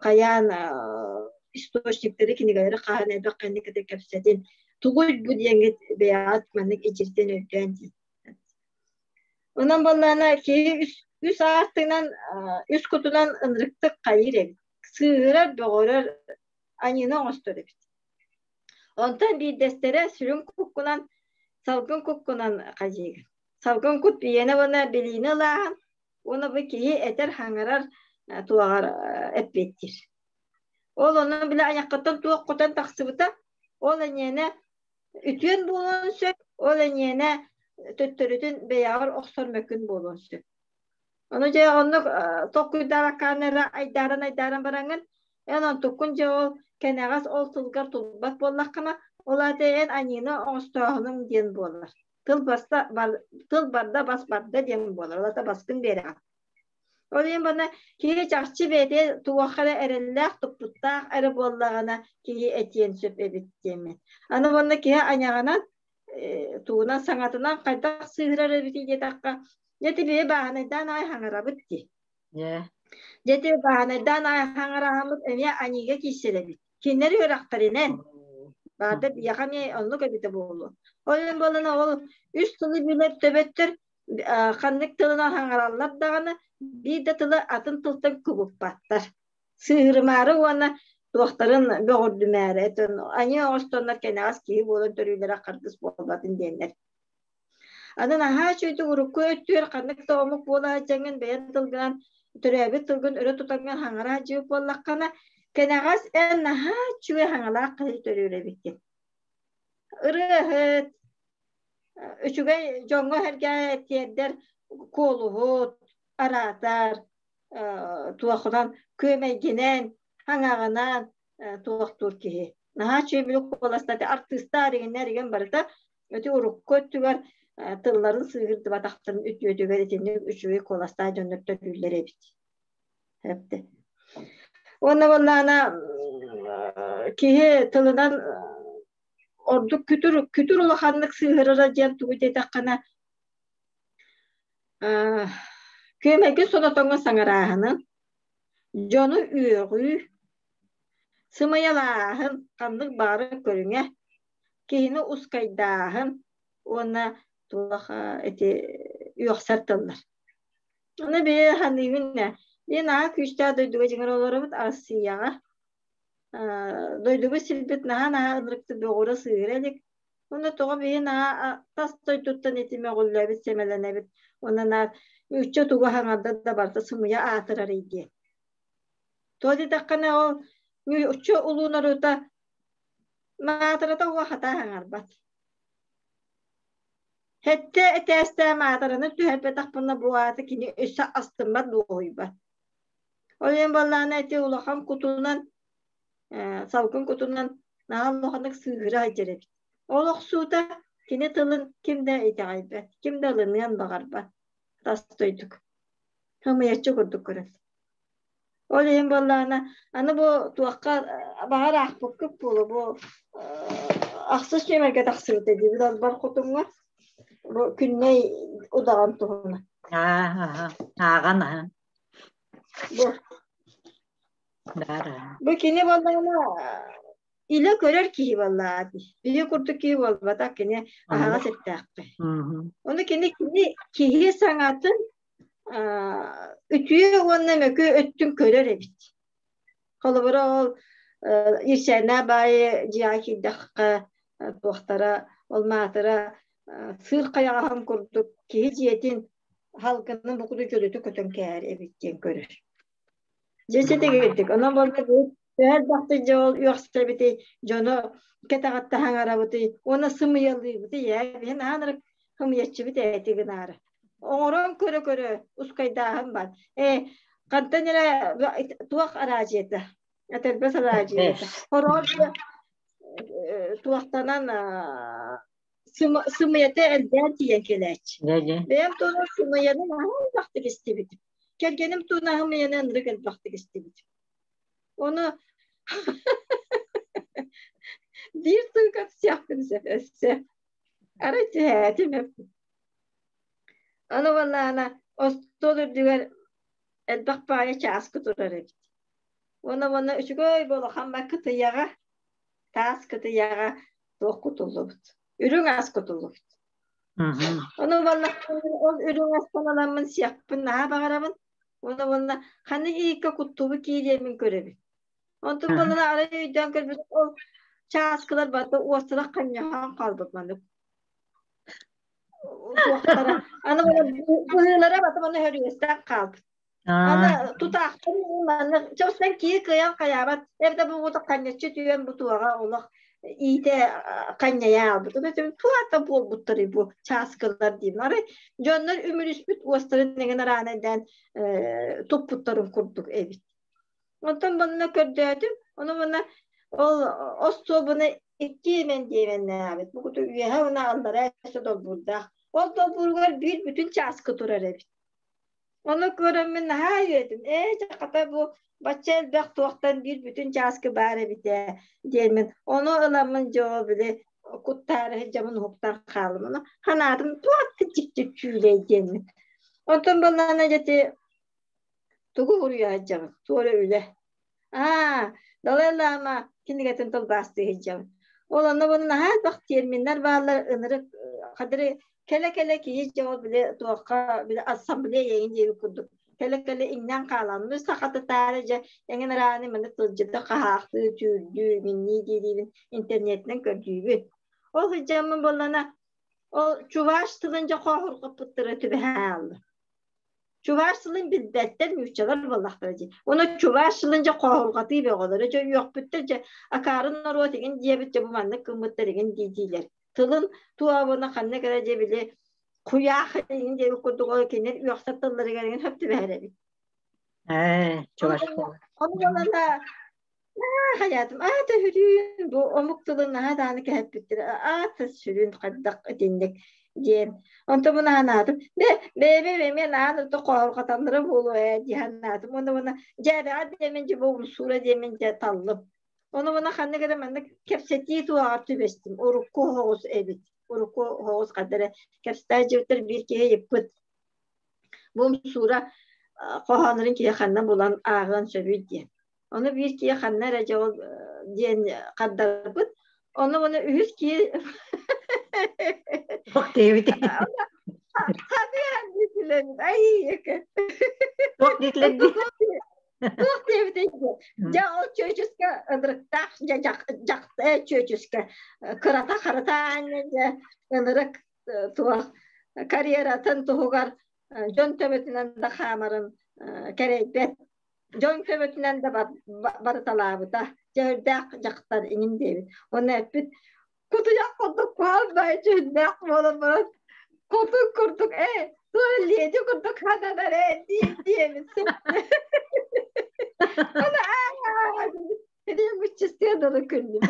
хайаан источниктары, кинигэлэри хаһан элбэх ханнык кытта кэпсэтин. Тугуй бу диэҥҥит бэйэҕит маннык ичиртэн өйдөөн диэн. Онон буоллаҕына киһи үс, үс аартыгынан, үс кутунан ынырыктык хайыыр эбит. Сыыһырар, бөҕөрөр, аньыыны оҥостор эбит. Онтон биирдэстэрэ сүрүн куккунан, салгын куккунан хайыыр. Салгын кут биһиэнэ уонна билиини ылааһын уонна бу киһи этэр-хаҥарар туоҕар эппиэттиир. Ол онон били айаххыттан туох кутан тахсыбыта, ол эйиэнэ үтүөн буолуон сөп, ол эйиэнэ төттөрүтүн бэйэҕэр охсор мөкүн буолуон сөп. Ону дьэ оннук толкуйдаабаккаан эрэ айдааран-айдааран бараҥҥын, эн онтуккун дьэ ол кэнэҕэс ол тылгар тулбат буоллаххына, ол аата эн аньыыны оҥостооһунуҥ диэн буолар. Тыл баста, бар, тыл барда бас барда диэн буолар, ол аата баскын биэрэҕин. Ол иһин бана киһи чахчы бэйэтэ туохха эрэ эрэллээх туппуттаах эрэ буоллаҕына киһи этиэн сөп эбит диэммин. Аны уонна киһи айаҕынан тугунан саҥатынан хайдах сыыһырар эбитий диэтэххэ, дьэ ити биһи бааһынайдаан аайы хаҥарабыт дии. Дьэ ити бааһынайдаан аайы хаҥараһаммыт эмиэ аньыыга киирсэр эбит. Кинилэр үөрэхтэринэн баада биһиэхэ эмиэ оннук эбитэ буолуо. Ол иһин буолан ол үс тылы билэр төбөттөр ханнык тылынан хаҥараллар даҕаны биир да тылы атын тылтан кубуппаттар. Сыыһырымаары уонна туохтарын бөҕүрдүмээри этэн аньыы оҥостоннор кэнэҕэс киһи буолан төрүүлэрэ харгыс буолбатын диэннэр. Аны наһаа үчүгэйдик урукку өттүгэр ханнык да омук буола сылдьаҥҥын бэйэн тылгынан төрөөбүт тылгын өрө тутаҥҥын хаҥара сылдьыбыт буоллаххына, кэнэҕэс эн наһаа үчүгэй хаҥалаах киһи төрүүр эбиккин. Ырыаһыт, үчүгэй дьоҥҥо-сэргэ тиэрдэр куолуһут, араатар, туохунан күөмэйгинэн, хаҥаҕынан туохтуур киһи. Наһаа үчүгэй били куоластата артыыстаар игиннэр игин барыта ити урукку өттүгэр тылларын сыыһырдыбатахтарын үтүөтүгэр итинник үчүгэй куоластаах дьоннор төрүүллэр эбит. Эпти. Уонна буоллаҕына киһи тылынан ордук күтүр күтүр улаханнык сыыһырара диэн тугу диэтэххинэ күөмэйгэ сонотоҥҥо саҥарааһынын, дьону үөҕүү, сымыйалааһын ханнык баҕарар көрүҥэ, киһини ускайдааһын уонна туох ити үөхсэр тыллар. Аны бэйэ саныыбын ээ, биир наһаа күүстээх дойдуга дьиҥэр олоробут Арассыыйаҕа. Дойдубут сирбит наһаа-наһаа ынырыктык бөҕүрэ сыыһыра илик. Уонна тоҕо биһи наһаа тас дойдуттан ити мөҕүллэбит, сэмэлэнэбит. Уонна наар нуучча тугу хаҥарда да барыта сымыйа аатырарый диэн. Тоҕо диэтэххинэ ол нуучча улуу норуота маатырата уохата хаҥарбат. Сэттэ этээстээх маатыраны түһэрбэтэхпинэ бу аата кини өссө астыммат дуоһуйбат. Ол иһин буоллаҕына ити улахан кутунан, салгын кутунан наһаа улаханнык сыыһыра сылдьар эбит. Ол охсуута кини тылын ким да итэҕэйбэт, ким да ылыныан баҕарбат. Тас дойдук. Хымыйаччы курдук көрөр. Ол иһин буоллаҕына, аны бу туохха баҕар аахпыккыт буолуо, бу ахсыс нүөмэргэ тахсыбыта диибит албар хотуҥҥа. Бу Күннэй удаҕан туһунан. Аа, ааҕан аһа. Бу Бу кини буоллаҕына илэ көрөр киһи буоллаҕа дии. Биһи курдук киһи буолбатах, кини аһаҕас эттээхпи. Ону кини кини киһи саҥатын үтүө уонна мөкү өттүн көрөр эбит. Холобура ол Ирсээнэ баайы дьиэҕэ киирдэххэ туохтара ол маатыра сыыр хайаҕаһын курдук киһи дьиэтин халгынын бу курдук дьөлүтэ көтөн кээр эбит диэн көрөр. Дьэ ситигирдик. Онон буолла төһө элбэхтик дьэ ол үөхсэбитий, дьону кэтэҕиттэ хаҥарабытый уонна сымыйалыыбытый ээ биһин аанырык хымыйаччыбыт ээти гынаары. Оҥорон көрө-көрө ускайдааһын бар. Ээ хантан эрэ туох араадьыйата этэрбэс араадьыйата. Хороҕор туохтанан сымыйата элбээн тиийэн кэлээччи. Бэйэм туһунан сымыйаны наһаа элбэхтик истибитим. Кэргэним туһунан сымыйаны ынырык элбэхтик истибитим. Ону биир тыл кэпсиэхпин сөп өссө. Арай түһээтим Аны буоллаҕына остуол үрдүгэр элбэх баайы чааскы турар эбит. Уонна уонна үчүгэй буолахан кытыйаҕа, таас кытыйаҕа туох кутуллубут. Үрүҥ ас кутуллубут. Ону буолла ол үрүҥ астан ыламмын сиэхпин наһаа баҕарабын. Уонна уонна ханнык иһиккэ куттубут киириэмин көрөбүн. Онтон буоллаҕына арай өйдөөн көрбүт ол чааскылар барыта уостара ханньаһан хаалбыт маннык. Туохтара аны быһыылара бата маны хөрүөстээх хаалбыт. Аны тутаахтар маннык чопсан киһи кыайан хайаабат эбэтэ бугута ханньаччы түөн бу туоҕа олох иитэ ханньайа аалбыт. Туата буолбуттарый бу чааскылар диим. Арай дьоннор үмүрүспүт уостарын эҥин араана дээн туппуттарын курдук эбит. Онтон манна көрдөөтүм, ону манна ол остуолбуна икки эмэн диэбэннээбит. Бу куту үөһэ уна аллара өссө долбуурдаах. Ол долбууругар биир бүтүн чааскы турар эбит. Ону көрөммүн наһаа үөрдүм. Ээ, дьэ, хата бу бачча элбэх туохтан биир бүтүн чааскы баар эбит ээ диэммин. Ону ыламмын дьэ ол били куттаары сылдьабын уһуктан хааллым. Ону санаатым туох да дьикти түүлэй диэммин. Онтон буоллаҕына дьэ ити тугу уруйа сылдьабын? Туора үлэ. Аа, Далай Лама кинигэтин тылбаастыы сылдьабын. Ол онно буну наһаа элбэх терминнэр бааллар, ынырык хадыры кэлэ-кэлэ киһи дьоҕо били туохха били ассамблея эҥин диэбит курдук кэлэ-кэлэ иҥнэн хаалан сахатытаары дьэ эҥин арааны маны тылдьыта хаһаахтыы түүрдүү миннии диириибин интернетинэн көрдүүбүн. Ол сылдьаммын буоллана ол чуваш тылын дьэ хоһурҕаппыттара түбэһэ хаалла. Чуваш тылын билбэттэр нууччалар буоллахтара дии. Уонна чуваш тылын дьэ хоһурҕатыы бөҕөлөрө дьэ үөхпүттэр дьэ акаарын норуот игин диэбит дьэ бу маннык гыммыттар игин дии-диилэр. Тылын туобуна ханнык эрэ дьэ били куйаах игин диэбит курдук ол кинилэр үөхсэр тылларыгар игин хөп түбэһэр эбит. Ээ, чуваш Ону буолана хайаатым аата сүрүүн бу омук тылын наһаа даҕаны кэһэппиттэр аата сүрүн хайдах итинник диэн онтон бу наһанаатым бэ бэйэбэр эмиэ наһаа да хоһурҕаталлара буолуо ээ дии санаатым уонна уонна дьээбэҕэ диэмин дьэ бу умсуура диэмин дьэ таллым ону уонна ханнык эрэ маннык кэпсэтии туһаҕар түбэстим урукку оһоҕус эбит урукку оһоҕус ханна эрэ кэпсэтээ дьиэбиттэр биир киһи ыйыппыт бу умсуура хоһооннорун киһи ханна булан ааҕыан сөбүй диэн Ону биир киһи ханна эрэ дьэ ол диэн хардарбыт. Ону ону үһүс киһи Туох диэбит? Ай Туох диэтилэр дии? Туох диэбитий? Дьэ ол чүөчүскэ ынырыктаах дьэ дьахта чүөчүскэ кырата харата аанньа дьэ ынырык туох карьератын туһугар дьон төбөтүнэн да хаамарын кэрэйбэт дьон көмөтүнэн да барыталаабыта. Дьэһүрдээх дьахтар иҥин диэбит. Уонна эппит, кутуйах курдук куһаҕан баайы дьүһүннээх буолан баран, кутун курдук ээ, туох леди курдук хананар ээ диэбит. Аны аа Эдем быччыстыа дылы күндүм.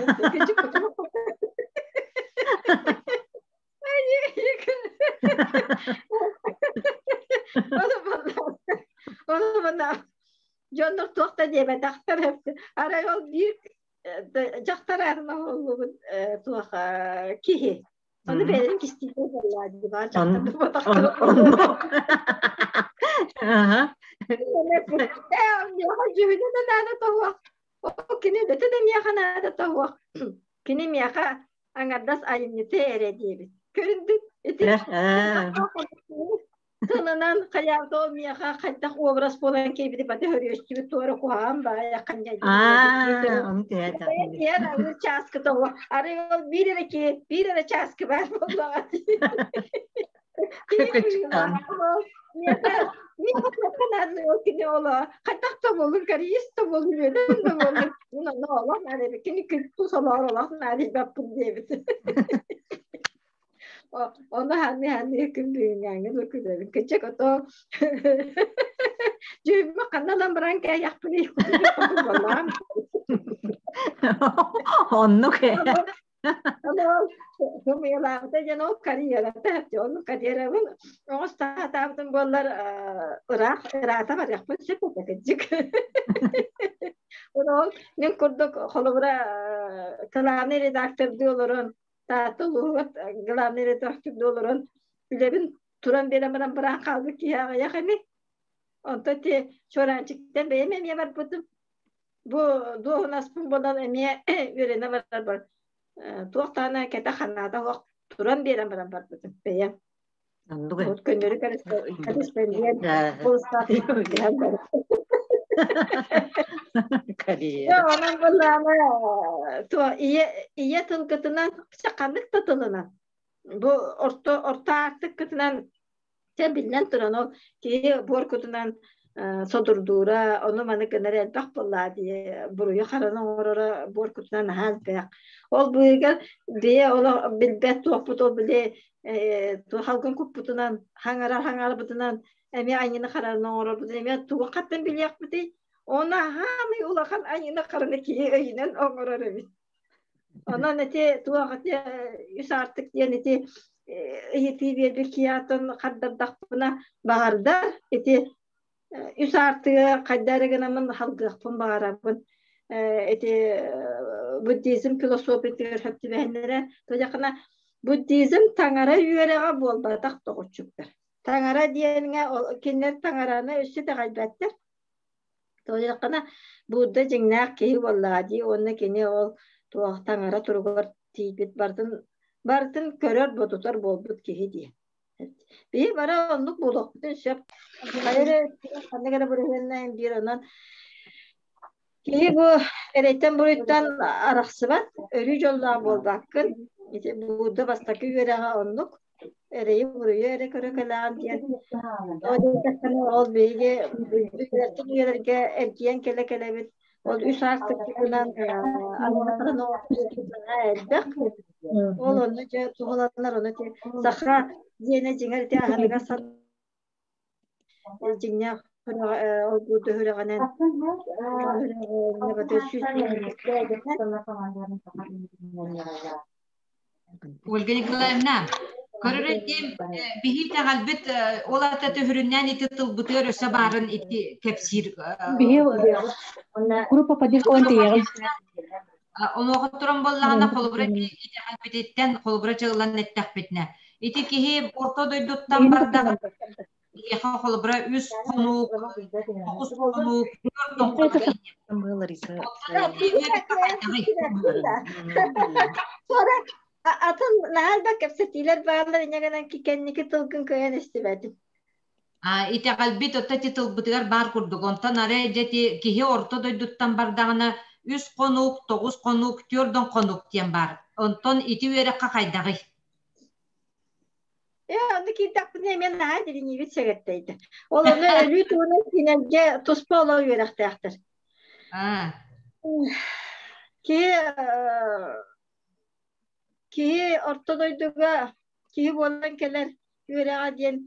Ону дьоннор туох да диэбэтэхтэр арай ол биир дьахтар аатына оһоллубут туох киһи ону бэйэлэрин кистииллэр буоллаа дии баар дьахтар дьүһүнэ да наада тоһуох кини үлэтэ да миэхэ наада тоһуох кини миэхэ аҥардас айымньыта эрэ диэбит. Көрүндүн ити тылынан хайаабыт ол миэхэ хайдах образ буолан киирбити баты хөрүөстүбүт туора куһаҕан баайа чааскы тоҕо арай ол биир эрэ ки биир эрэ чааскы баар буоллаҕа кини оло хайдах да буолун карьерист да буолун үөдэн да буолун онно олох наада кини күтту солоор олох наадыйбаппын диэбит ону ханны ханны күн бүгүҥҥээҥҥэ да күлэбин кыччак ото дьүһүммэ ханна ылан баран кээйэхпиний Оннук ээ. Сымыйалаабыта диэн ол карьерата ону карьерабын оҥостаатаабытым буоллар ыраах ыраата барыахпын сөп этэ кырдьык. Ол мин курдук холобура главный редактордыы олорон Таатта улууһугар главный редактордыы олорон үлэбин туран биэрэн баран быраан хаалбыт киһи аҕыйах ини. Онтон ти Чуораанчыктан бэйэм эмиэ барбытым. Бу дуоһунаспын булан эмиэ үөрэнэ барарбар туох даҕаны кэтэх ханаата суох туран биэрэн баран барбытым бэйэм. Оннук Вот көннөрү корреспондент Карьера. Онон буллаана туо ийэ ийэ тылгытынан ханнык да тылынан бу орто орто аартыккытынан Чэ, биллэн туран, ол киһи буор кутунан содурдуура, ону-маны гынар элбэх буоллаа дии, буруйу хараны оҥороро буор кутунан наһаа элбэх. Ол быыһыгар бэйэ олох билбэт туохпут ол били туох алгын куппутунан, хаҥарар хаҥарбытынан эмиэ айыыны хараны оҥорорбутун эмиэ тугу хаттан билиэхпитий? Оны аһаамый улахан айыыны хараны киһи өйүнэн оҥорор эбит. Онон ити туох ити үс аартык диэн ити ыйытыы биэрбит киһи аатын хардардахпына баҕардар ити Үс аартыга хайда эрэ гынаммын халгыахпын баҕарабын. Ити буддизм философиятыгар сөп түбэһиннэрэ. Тожахына буддизм таҥара үөрэҕэ буолбатах тоҕуччуктар. Таҥара диэҥҥэ кинилэр таҥараны өссө итэҕэйбэттэр. Тожахына Будда дьиҥнээх киһи буоллаҕа дии уонна кини ол туох таҥара туругар тиийбит барытын барытын көрөр ботутар буолбут киһи дии. Биһи бары оннук буолуохпутун сөп. Хайа эрэ ханнык эрэ бырыһыаннаан биир онон киһи бу эрэйтэн буруйтан арахсыбат, өрүү дьоллоох буолбаккын. Ити Будда бастакы үөрэҕэ оннук. Эрэйи буруйу эрэ көрө кэлэҕин диэн. Ол диэтэххинэ ол биһиги үйэлэртэн үйэлэргэ эргийэн кэлэ кэлэбит. Ол үс аартыкпытынан элбэх. Ол онно дьэ туһуланар ону ти саха диэнэ дьиҥэр ити аһыныгас дьиҥнээх ол бу үрэҕинэн Ольга Николаевна, көрөр биһи итэҕэлбит ол ата төһүрүннээн ити тылбытыгар өссө баарын ити кэпсиир Биһи группа поддержка тиийэҕин. Онуоха туран буоллаҕына холобура итэҕэлбититтэн холобура чыллан эттэхпитинэ ити киһи орто дойдуттан бардаҕына Биһиэхэ холобура үс хонук, тоҕус хонук, түөрт хонук Атын наһаа да кэпсэтиилэр бааллар инньэ гынан кэнники тылгын кыайан истибэтим. Итэҕэлбит отто ити тылбытыгар баар курдук. Онтон арай дьэ ити киһи орто дойдуттан бардаҕына үс хонук, тоҕус хонук, түөрт хонук диэн баар. Онтон ити үөрэххэ хайдаҕый? Ээ, онно киирдэхпинэ эмиэ наһаа дириҥиибит сэгэттэйдэ. Ол ону өлүү туһунан кинилэргэ туспа олох үөрэхтээхтэр. Киһи киһи орто дойдуга киһи буолан кэлэр үөрэҕэ диэн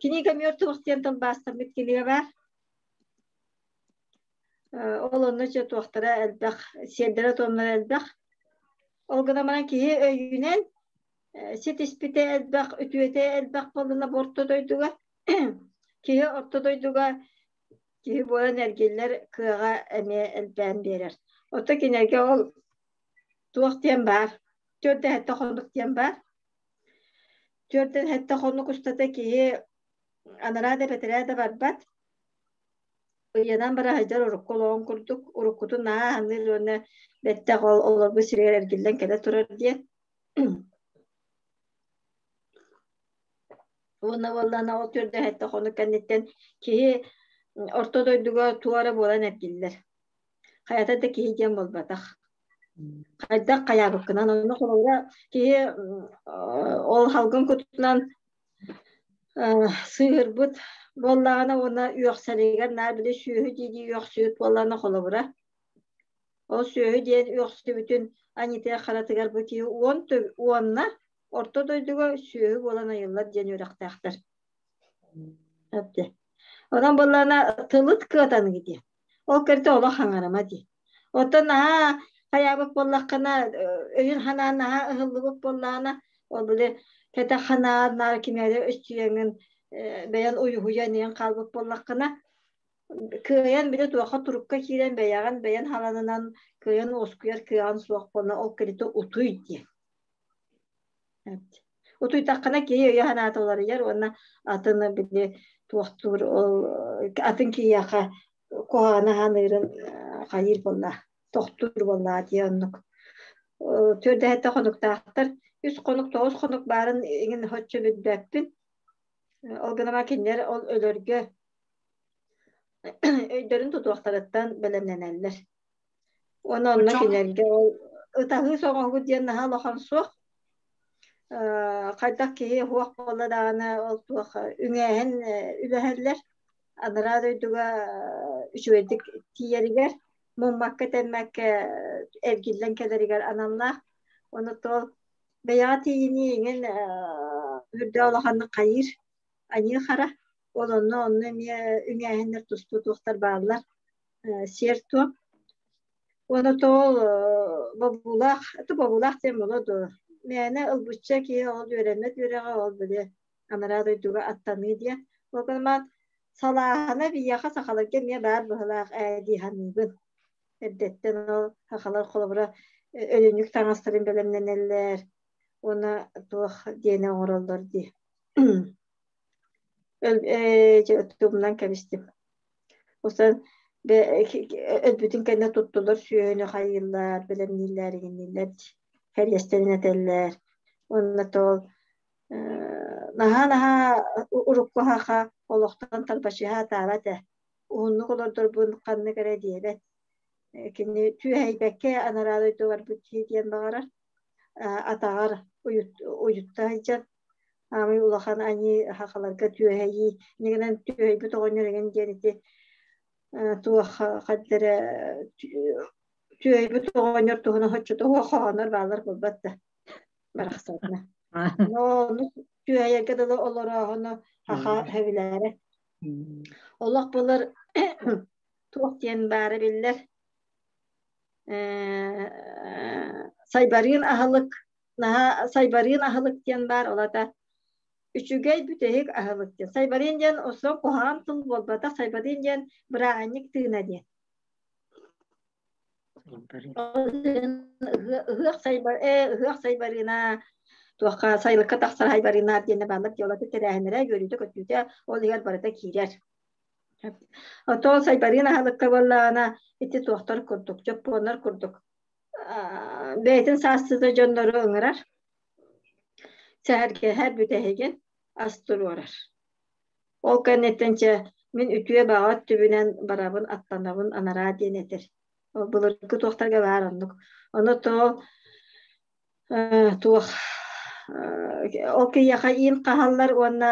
книга мертвых диэн тылбаастаммыт кинигэ баар. Ол онно дьэ туохтара элбэх, сиэрдэрэ-туомнара элбэх. Ол гынан баран киһи өйүнэн ситиспитэ элбэх, үтүөтэ элбэх буоллунна бу орто дойдуга. Киһи орто дойдуга киһи буолан эргиллэр кыаҕа эмиэ элбээн биэрэр. Оттон кинилэргэ ол туох диэн баар, төрдө хонук диэн баар. Түөртэн сэттэ хонук устата киһи анараа да бэтэрээ да барбат. Ыйанан бара сылдьар урукку олоҕун курдук, уруккутун наһаа аһыныыр уонна бэттэх ол олорбут сиригэр эргиллэн кэлэ турар диэн. Уонна буоллаҕына ол төрдө сэттэ хонук кэнниттэн киһи орто дойдуга туора буолан эргиллэр. Хайата да киһи диэн буолбатах. Хайдах хайаабыккынан онно холобура киһи ол халгын кутунан сыыһырбыт буоллаҕына уонна үөхсэригэр наар били сүөһү дии-дии үөхсүбүт буоллаҕына холобура ол сүөһү диэн үөхсүбүтүн аньыытыгар харатыгар бу киһи уон уонна орто дойдуга сүөһү буолан айыллар диэн үөрэхтээхтэр. Онон буоллаҕына тылыт кыатаныгы диэн. Ол кэритэ олох хаҥарама дии. Оттон наһаа хайаабыт буоллаххына, өйүн ханаан наһаа ыһыллыбыт буоллаҕына, ол били кэтэх ханаан наар кимээри өстүйэҥин бэйэн уйуһуйан иһэн хаалбыт буоллаххына, кыайан били туохха турукка киирэн бэйэҕин бэйэн халанынан кыайан уоскуйар кыаҕын суох буолла ол кэритэ утуй диэн. Утуйдаххына киһи өйө-санаата уларыйар уонна атын били туохтуур ол атын киһиэхэ куһаҕаны саныырын хайыыр буолла, тохтуур буолла дии оннук. Түөрдэһэттэ хонуктаахтар. Үс хонук, тоҕус хонук баарын иҥин соччо билбэппин. Ол гынан кинилэр ол өлөргө өйдөрүн тутуохтарыттан бэлэмнэнэллэр. Уонна онно кинилэргэ ол ытаһыы соҕоһугут диэн наһаа улахан суох. Хайдах киһи уһуох буолла даҕаны ол туох үҥээһин үлэһэллэр. Анараа дойдуга үчүгэйдик тиийэригэр, муммакка-тэммэккэ эргиллэн кэлэригэр аналлаах. Ону то бэйэҕэ тиийинии иҥин үрдэ улаханнык хайыыр, аньыы хара. Ол онно онно эмиэ үҥээһиннэр туспа туохтар бааллар. Сиэр-туом. Уонна тоол бобуулаах, это бобуулаах диэн буолуо дуо? Мээнэ ылбычча киһи ол үөрэммэт үөрэҕэ ол били анараа дойдуга аттаныы диэн. Ол гынан баран Салааһына биһиэхэ сахаларга эмиэ баар быһыылаах ээ дии саныыбын. Эрдэттэн ол сахалар холобура өлүнньүк таҥастарын бэлэмнэнэллэр уонна туох диэни оҥороллор дии. Тумнан кэбистим. Оттон өлбүтүн кэннэ туттулар сүөһүнү хайыыллар, бэлэмнииллэр, игиннииллэр, кэриэстэрин этэллэр. Уонна тоол наһаа-наһаа урукку саха олохтон тарбачыһа атаабат ээ. Уһуннук олордорбун ханнык эрэ диэбэт. Кини түөһэйбэккэ анараа дойду барбыт киһи диэн баҕарар. Атаҕар уйутта сылдьар. Аамый улахан аньыы сахаларга түөһэйии. Инньэ түөһэйбит оҕонньор эҥин диэн ити туох ханна эрэ түөһэйбит оҕонньор туһунан соччото суох хоһооннор бааллар буолбат да барахсанна. Ону түөһэйэргэ дылы олорооһуну саха сөбүлээрэ. Олох былыр туох диэн баара биллэр. Сайбарыын аһылык наһаа сайбарыын аһылык диэн баар ол аата үчүгэй бүтэһик аһылык диэн. Сайбарыын диэн осон куһаҕан тыл буолбатах, сайбарыын диэн бырааһынньык тыына диэн. Ыһыах сайбар ыһыах сайбарыына туохха сайылыкка тахсар сайбарыына диэнэ бааллар дьыалаты тэрээһиннэрэ үөрүүтэ-көтүүтэ ол иһигэр барыта киирэр. Оттон сайбарыын аһылыкка буоллаҕына ити туохтар курдук, дьоппуоннар курдук бэйэтин саастыыта дьоннору ыҥырар, сэһэргэһэр бүтэһигин ас туруорар. Ол кэнниттэн чэ мин үтүө баҕа өттүбүнэн барабын, аттанабын анараа диэн этэр. Ол былыргы туохтарга баар оннук. Ону то туох ол киһиэхэ иин хаһаллар уонна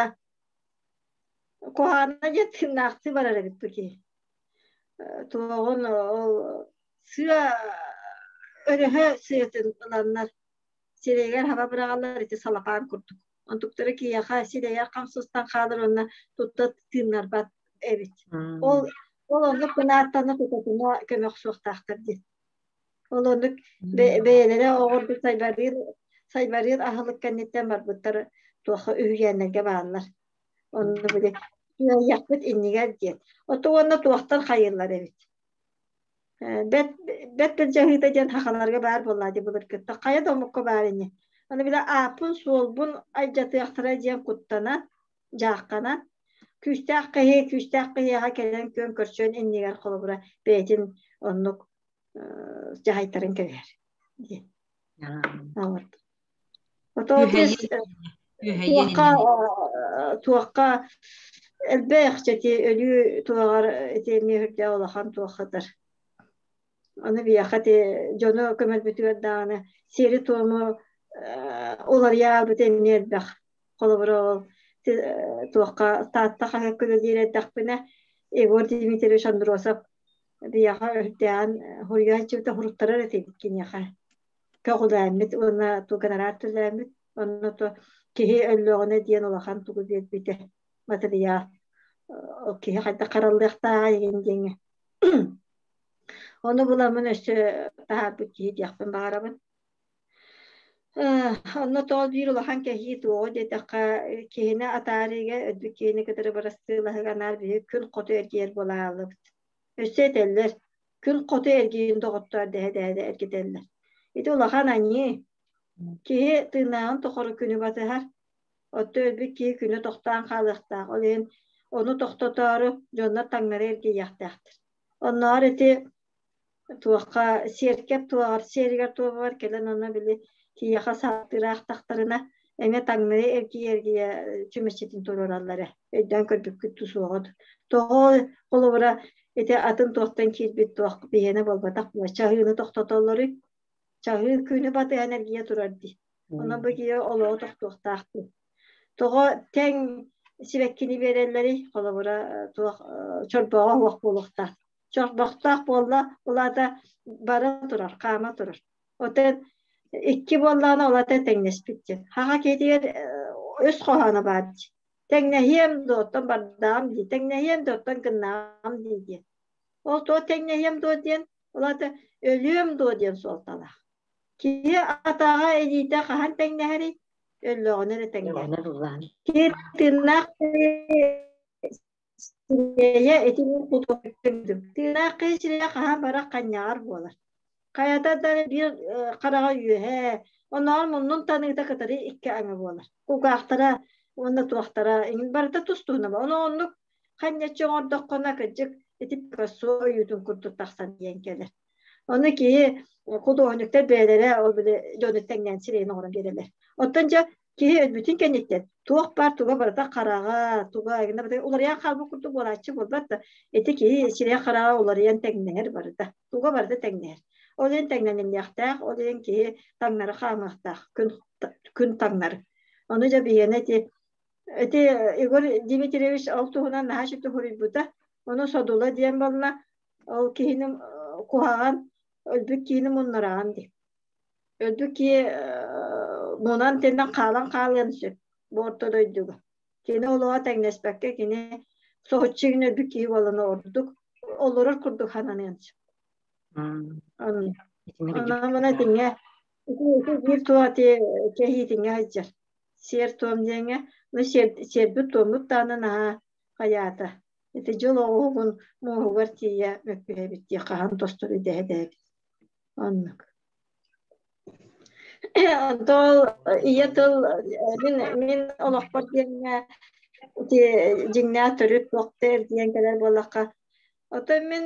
куһаҕана диэн тыыннаахтыы барар эбит бу киһи. Туоҕун ол сыа өрөһө сыатын ыланнар сирэйигэр хаба быраҕаллар ити салапаан курдук. Онтуктара киһиэхэ сирэйэ хамсыстан хаалар уонна тутта тыыннарбат эбит. Ол ол оннук гынааттана тутатына көмө охсуохтаахтар диэн. Ол оннук бэйэлэрэ оҕорбут сайбарыыр сайбарыыр аһылык кэнниттэн барбыттар туохха үһүйээннэргэ бааллар. Онно били түөйэхпит иннигэр диэн. Ото уонна туохтан хайыыллар эбит. Бэт бэт былдьаһыыта диэн сахаларга баар буоллаа дии былыргыттан. Хайа да омукка баар ини. Аны били ааппын суолбун айдьатыахтара диэн куттанан, дьаахханан, күүстээх киһи күүстээх киһиэхэ кэлэн күөн көрсүөн иннигэр холобура бэйэтин оннук дьаһайтарын кэбиһэр диэн. Туохха туохха элбэх ити өлүү туоҕар ити эмиэ үрдээх улахан туоххатар. Аны биһиэхэ ити дьону көмөлбүтүгэр даҕаны сиэри-туому уларыйаабыт эмиэ элбэх. Холобура ол туохха Таатта хаһыакка үлэлиир эрдэхпинэ Егор Дмитриевич Андросов биһиэхэ үрдээҕин суруйааччыбыта суруттарар этибит киниэхэ. Көҕүлээммит уонна гонорар төлөөммүт. Онно то киһи өллөҕүнэ диэн улахан тугу биэрбитэ матырыйаал. Киһи хайдах хараллыахтааҕа игин диэҥҥэ. Ону буламмын өссө таһаарбыт киһи диэхпин баҕарабын. Онно тоҕо биир улахан кэһии туоҕа диэтэххэ, киһини атаарыыга өлбүт киһини кытары бырастыылаһыга анаан биһиги күн хоту эргийэр буолаалыбыт. Өссө этэллэр, күн хоту эргийин доҕоттоор дэһэ-дэһэ эргитэллэр. Ити улахан аньыы. Киһи тыыннааҕын тухары күнү батыһар. Оттон өлбүт киһи күнэ тохтоон хаалыахтаах. Ол иһин ону тохтотоору дьоннор таҥнары эргийиэхтээхтэр. Оннооҕор ити туохха сиэркэп туоҕар сиэригэр туобугар кэлэн онно били киһиэхэ саатыыраахтахтарына эмиэ таҥнары эргийэ-эргийэ чүмэчитин туруораллар ээ өйдөөн көрбүккүт суоҕут тоҕо холобура ити атын туохтан киирбит туох биһиэнэ буолбатах буо чаһыыны тохтотоллоруй чаһыы күнү батыһан эргийэ турар дии онон бу киһи олоҕу тохтуохтаах дии тоҕо тэҥ сибэккини биэрэллэрий холобура туох чорбоҕо суох буолуохтаах чорбохтоох буолла, ол аата бара турар, хаама турар. Оттон икки буоллаҕына ол аата тэҥнэспит диэн. Хаха киһитигэр өс хоһооно баар дии. Тэҥнэһиэм дуо, оттон бардаҕым дии, тэҥнэһиэм дуо, оттон гыннаҕым дии диэн. Ол туох тэҥнэһиэм дуо диэн, ол аата өлүөм дуо диэн суолталаах. Киһи атаҕа илиитэ хаһан тэҥнэһэрий? Өллөҕүнэ эрэ тэҥнэһэр. Киһи тыыннаах Сирэйэ ити тыынаах киһи сирэйэ хаһан бара ханньаҕар буолар. Хайата да биир хараҕа үөһээ, оннооҕор муннун таныыта кытары икки аҥы буолар. Кулгаахтара уонна туохтара иҥин барыта тус-туһунан. Ону оннук ханньаччы оҥордоххуна кырдьык ити Пикассо ойуутун курдук тахсан диэн кэлэр. Ону киһи худуоһунньуктар бэйэлэрэ ол били дьону тэҥнээн сирэйин оҥорон биэрэллэр. Оттон дьэ киһи өлбүтүн кэнниттэн туох баар туга барыта хараҕа, туга уларыйан хаалбыт курдук буолааччы буолбат да, ити киһи сирэйэ хараҕа уларыйан тэҥнэһэр барыта. Туга барыта тэҥнэһэр. Ол иһин тэҥнэниллиэхтээх, ол иһин киһи таҥнары хаамыахтаах, күн, күн таҥнары. Ону дьэ биһиэнэ ити ити Егор Дмитриевич ол туһунан наһаа сүтэ суруйбута. Ону содула диэн буолла, ол киһини куһаҕан өлбүт киһини муннараҕын дии. Өлбүт киһи мунан тэннэн хаалан хаалыан сөп бу орто дойдуга. Кини олоҕо тэҥнэспэккэ кини соһуччу гына өлбүт киһи буолан ордук олорор курдук хананыан сөп. Онон мына итинҥэ биир туох ити кэһиитиҥҥэ сылдьар. Сиэр-туом диэҥҥэ, ну сиэрбит-туоммут даҕаны наһаа хайаата. Ити дьыл оҕуһугун муоһугар тиийэ мөккүһэбит дии хаһан тостор идэһэ эбит. Оннук. Онтон ийэ тыл мин мин олохпор диэҥҥэ ити дьиҥнээх төрүт туохта эрдийэн кэлэр буоллахха оттон мин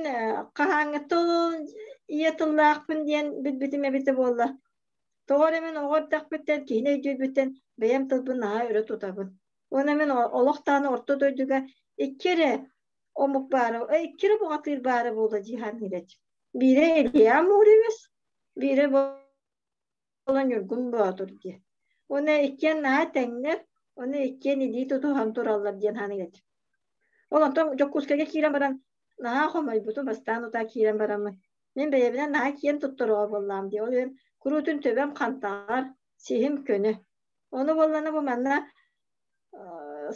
хаһааҥҥыттан ийэ тыллаахпын диэн билбитим эбитэ буолла. Тоҕо эрэ мин оҕо эрдэхпиттэн киһини өйдүүрбүттэн бэйэм тылбын наһаа өрө тутабын. Уонна мин олох даҕаны орто дойдуга икки эрэ омук баара, икки эрэ бухатыыр баара буолла дии саныыр этим. Биирэ Илья Муромец, биирэ буола Ньургун Боотур диэн. Уонна иккиэн наһаа тэҥнэр, уонна иккиэн илии тутуһан тураллар диэн саныыр этим. Ол онтон Дьокуускайга киирэн баран наһаа хомойбутум, бастаан утаа киирэн бараммын. Мин бэйэбинэн наһаа киэн туттар оҕо буоллаҕым дии. Ол иһин куруутун төбөм хантаҕар, сиһим көнө. Ону буоллана бу манна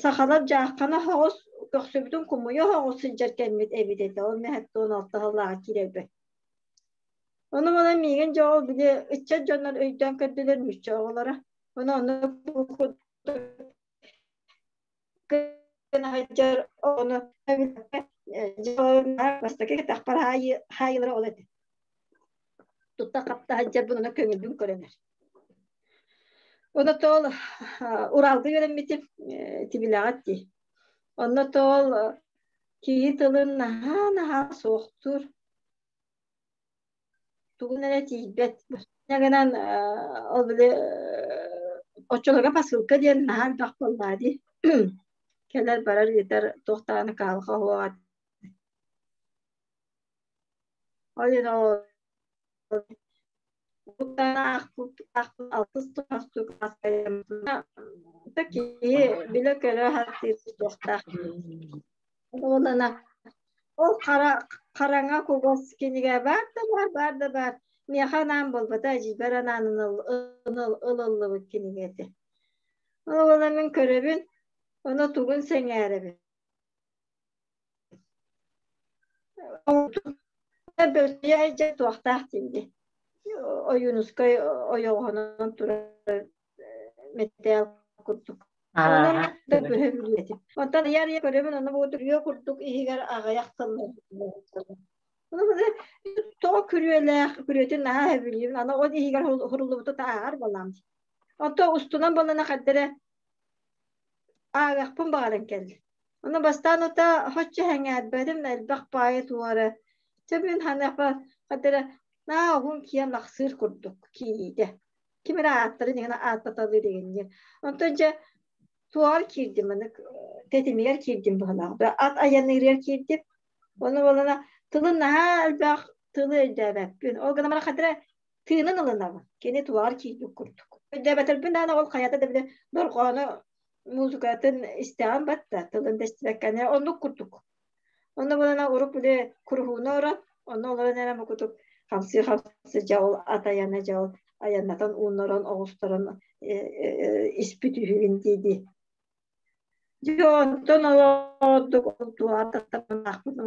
сахалар дьааххана соҕус көхсүбүтүн кумуйа соҕус сылдьар кэммит эбит этэ. Ол мэһэттон алта сыллааҕы киирэрбэр. Ону манан миигин дьэ ол били ыччат дьоннор өйдөөн көрдүлэр нуучча оҕолоро. Ону ону сылдьар ону бастакы кэтэхпэр хаайылара ол этэ. Тутта хапта сылдьарбын ону көҥүлбүн көрөнөр. Ону тоол Уралга үөрэммитим тибилэҕит дии. Онно тоол киһи тылын наһаа-наһаа суохтуур. Тугун эрэ тиийбэт. Гынан ол били оччолорго посылка диэн наһаа элбэх буоллаа дии. Кэлэр барар ыытар туох даҕаны кыһалҕа суоҕа. Ол иһин ол киһи билэ-көрө сатыыр туохтаах. Уонна ол хара хараҥа кугас кинигэ баар да баар, баар да баар. Миэхэ анаан буолбата, эдьиийбэр анаан ылыллыбыт кинигэ этэ. Ол мин көрөбүн, ону тугун сэҥээрэбин. Бөртүйэ туохтаах диибин Ойуунускай ойоҕоһунан турар мэтээл курдук. Онон да көрөбүн Онтон ыйар ыйа көрөбүн, ону бу күрүө курдук иһигэр аҕыйах тыллар. Тоҕо күрүөлээх, күрүөтүн наһаа сөбүлүүбүн. Аны ол иһигэр хуруллубуту ааҕар буолаам. Онтон устунан буоллана хардара ааҕыахпын баҕаран кэллим. Ону бастаан утаа соччо сэҥээрбэтим, элбэх баайы туора. Чэ мин саныахпар хата наа уһун киэн лахсыыр курдук киириитэ. Ким эрэ ааттарын иһин ааттаталыыр игинньик. Онтон дьэ туоҕар киирдим, манык тэтимигэр киирдим быһыылаах. Ат айанныырыгар киирдим. Ону буолана тылын наһаа элбэх тылы өйдөөбөппүн. Ол гынан баран хата тыынын ылынабын. Кини туоҕар киирбит курдук. Өйдөөбөтөрбүн даҕаны ол хайата да били дорҕоону музыкатын истэҕин батта, тылын да истибэккэ оннук курдук. Онно булана урук били куруһууна орон, онно олорон эрэ мукутук хамсыы-хамсыы дьэ ол ат айана дьэ ол айаннатан ууннаран оҕустаран испит үһүгүн дии-дии. Дьэ онтон олордук ол туоҕа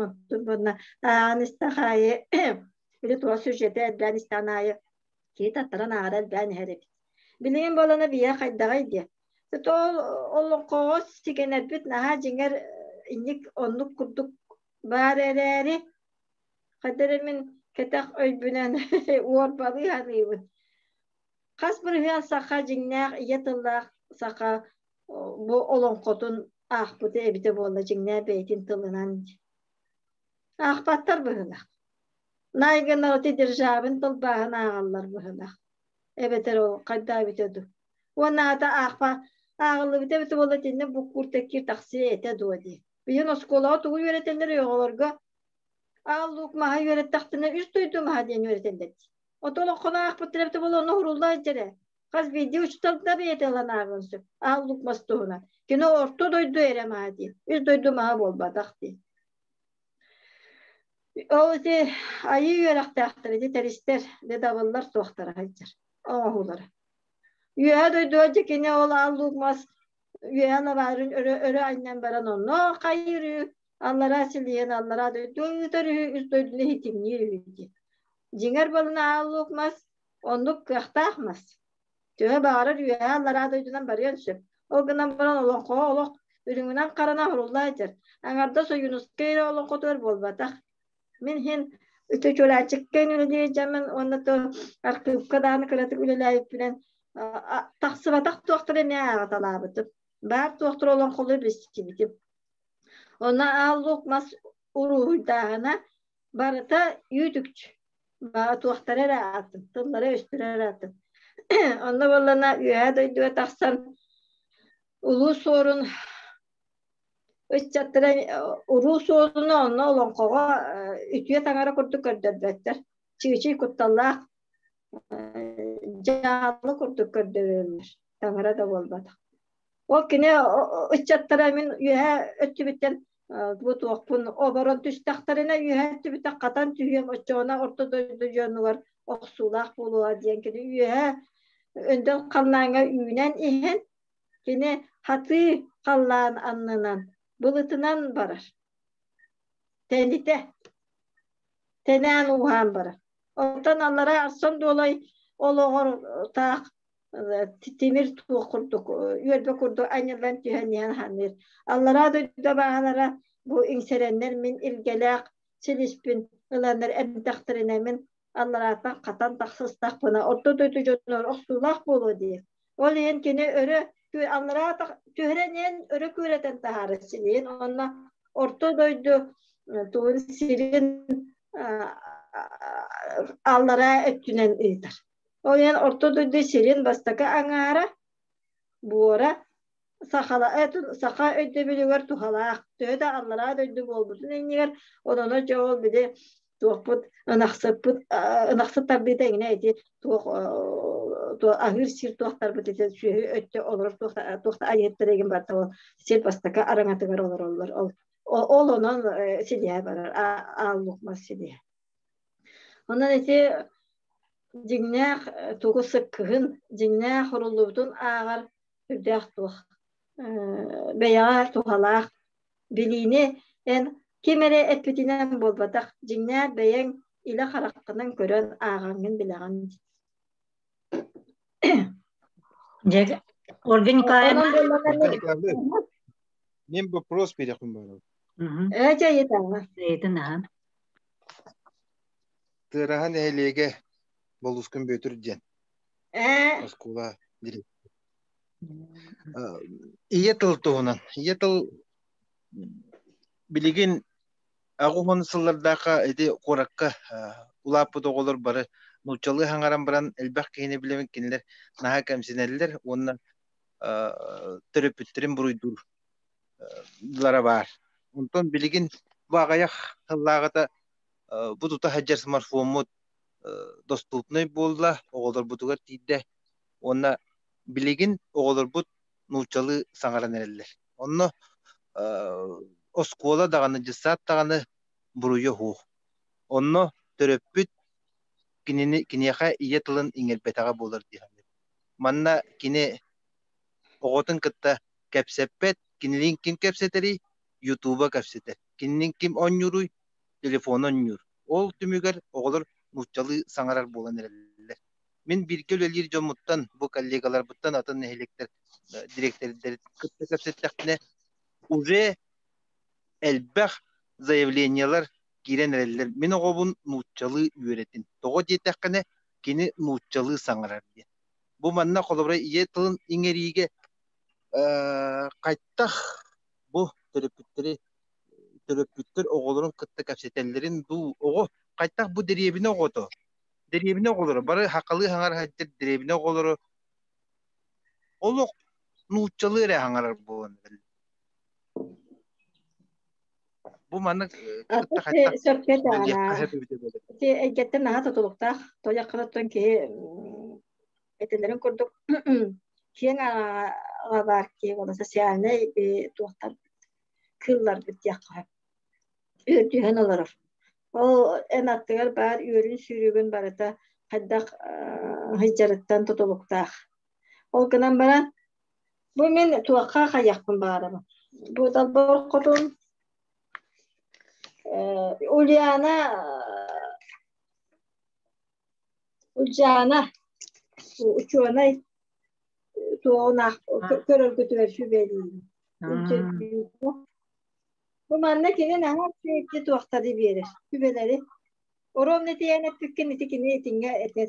онтун буонна ааҕан истэх аайы били туох сюжета элбээн истэҕин аайы киһи таттаран ааҕара элбээн иһэр эбит. Билигин буолана биһиэхэ хайдаҕый диэ. Ол олоҥхоҕо сигэнэрбит наһаа дьиҥэр. Инник оннук курдук баар эрээри, хадары мин кэтэх өйбүнэн уорбалыы саныыбын. Хас бырыһыан саха дьиҥнээх ийэ тыллаах саха бу олоҥхотун аахпыта эбитэ буолла дьиҥнээх бэйэтин тылынан. Аахпаттар быһыылаах. Наайгынар ити Державин тылбааһын ааҕаллар быһыылаах. Эбэтэр ол хайдах эбитэ дуу. Уонна аата аахпа ааҕыллыбыта эбитэ буолла итиннэ буккуур тэккиир тахсыа этэ дуо дии. Билигин оскуолаҕа тугу үөрэтэллэр оҕолорго аал луук маһа үөрэттэхтэринэ үс дойду маһа диэн үөрэтэллэр дии. Отон олоҥхону аахпыттар эбитэ буолла онно уһурулла сылдьар ээ. Хас биирдии учуутал да бэйэтэ ылан ааҕыан сөп. Аал луук мас туһунан. Кини орто дойду эрэ маһа дии. Үс дойду маһа буолбатах дии. Ол ити айыы үөрэхтээхтэр, ити тэристэр, дедабыллар суохтара сылдьар оҥоһуулара. Үөһэ дойдуга дьэ кини ол аал луук мас үөһэ лабаарын өрө өрө анньан баран онно хайыыр үһү, аллараа силийэн аллараа дойду ыытар үһү, үс дойдуну иһитимниир үһү дии. Дьиҥэр балына аал луук мас оннук кыахтаах мас. Төһө баҕарар үөһэ аллараа дойдунан барыан сөп. Ол гынан баран олоҥхоҕо олох үрүҥүнэн харана уһурулла сылдьар. Аҥардас Ойуунускай эрэ олоҥхотугар буолбатах. Мин иһин үтүө чуораанчыкка үлэлиир дьаммын уонна то архыыпка даҕаны кыратык үлэлээбиппинэн тахсыбатах туохтары эмиэ ааҕыталаабытым. Баар туохтары олоҥхолуу билсибитим. Онно аал луук мас уруһуйдааһына барыта үүт-үкчү. Туохтара эрэ аатын, тыллара өстөрө эрэ аатын. Онно буоллана үөһээ дойдуга тахсан улуу суорун ыччаттара уруу суолуна онно олоҥхоҕо үтүө таҥара курдук көрдөрбөттөр. Чыычый кутталлаах дьаалы курдук көрдөрөллөр. Таҥара да буолбатах. Ол кини ыччаттара мин үөһээ өттүбүттэн бу туохпун оборон түстэхтэринэ үөһээ өттүбүттэн хатан түһүөм оччоҕуна орто дойду дьонугар охсуулаах буолуо диэн кини үөһээ өндөл халлааҥҥа үүнэн иһэн кини хатыы халлаан аннынан былытынан барар. Тэнитэ тэнээн ууһаан барар. Оттон аллара Арсан Дуолай олоҕор таах тимир туох курдук үөрбэ курдук анньыллан түһэн иһэн ханыыр. Аллараа дойду бааһалара бу иҥсэрэннэр мин илгэлээх силиспин ыланнар эмтэхтэринэ мин алларааттан хатан тахсыстахпына орто дойду дьонугар охсуулаах буолуо диир. Ол иһин кини өрө аллараа түһэрэн иһэн өрө күөрэтэн таһаарар силиһин уонна орто дойду тугун сирин аллараа өттүнэн ыытар. Ол иһин орто дойду сирин бастакы аҥаара буора сахала саха өйдөбүлүгэр туһалаах. Төһө да аллараа дойду буолбутун иннигэр ононо дьэ ол били туохпут ынахсыппыт ынахсыт тардыыта эҥинэ ити туох аһыыр сир туохтарбыт ити сүөһү өттө олорор туохта айыһыттар эгин барта ол сир бастакы араҥатыгар олороллор ол ол онон силиһэ барар аал лукмас силиһэ. Онон ити дьиҥнээх тугу сыккыһын, дьиҥнээх уруллубутун ааҕар үрдээх туох бэйэҕэ туһалаах билиини эн ким эрэ эппитинэн буолбатах, дьиҥнээх бэйэҥ илэ хараххынан көрөн ааҕаҥҥын билэҕин. Дьэ, Ольга Николаевна. Мен вопрос берехпин баарым. Ээ, дьэ, ыйытаҕа. Ыйытын аһа. Тыараһа нэһилиэгэ Болускун Бүөтүр диэн. Оскуола директор. Ийэ тыл туһунан. Ийэ тыл билигин аҕыс сыллардаахха ити куоракка улааппыт оҕолор бары нууччалыы хаҥаран баран элбэх киһини билэбин кинилэр наһаа кэмсинэллэр уонна төрөппүттэрин буруйдуур баар. Онтон билигин бу аҕыйах сыллааҕыта бу тута сылдьар смартфоммут доступный буолла, оҕолорбутугар тиийдэ уонна билигин оҕолорбут нууччалыы саҥаран эрэллэр. Онно оскуола даҕаны, дьыссаат даҕаны буруйа суох. Онно төрөппүт кинини киниэхэ ийэ тылын иҥэрбэтэҕэ буолар дии саныыбын. Манна кини оҕотун кытта кэпсэппэт, кинилиин ким кэпсэтэрий? Ютуба кэпсэтэр. Кинилиин ким оонньууруй? Телефон оонньуур. Ол түмүгэр оҕолор нууччалыы саҥарар буолан эрэллэр. Мин бииргэ үлэлиир дьоммуттан, бу коллегаларбыттан атын нэһилиэктэр дириэктэрдэрин кытта кэпсэттэхпинэ, уже Элбэх заявлениелар киирэн эрэллэр. Мин оҕобун нууччалыы үөрэтин. Тоҕо диэтэххинэ, кини нууччалыы саҥарар диэн. Бу манна холобура ийэ тылын иҥэриигэ хайтах бу төрөппүттэри төрөппүттэр оҕолорун кытта кэпсэтэллэрин дуу оҕо хайтах бу дэриэбинэ оҕото дэриэбинэ оҕолоро бары хахалыы хаҥар сылдьар дэриэбинэ оҕолоро олох нууччалыы эрэ хаҥарар буолан бу маннык кытта хайтах сөпкө Ити эйгэттэн наһаа тутулуктаах тойоххоттон киһи этэлэрин курдук киэҥ аҕа баар киһи уонна социальнай туохтар кыылларбыт диэххэ үөрдүһэн олорор. Ол эн аттыгар баар үөрүн сүүрүгүн барыта хайдах сылдьарыттан тутулуктаах. Ол гынан баран бу мин туохха хайыахпын баҕарабын. Бу далбар хотун Ульяна Ульяна учуонай туоҕун көрөргүтүгэр сүбэлиибин. Бу манна кини наһаа үчүгэй туохтары биэрэр, сүбэлэри. Оруобуна тиийэн эппиккин ити кини итинҥэ этэр.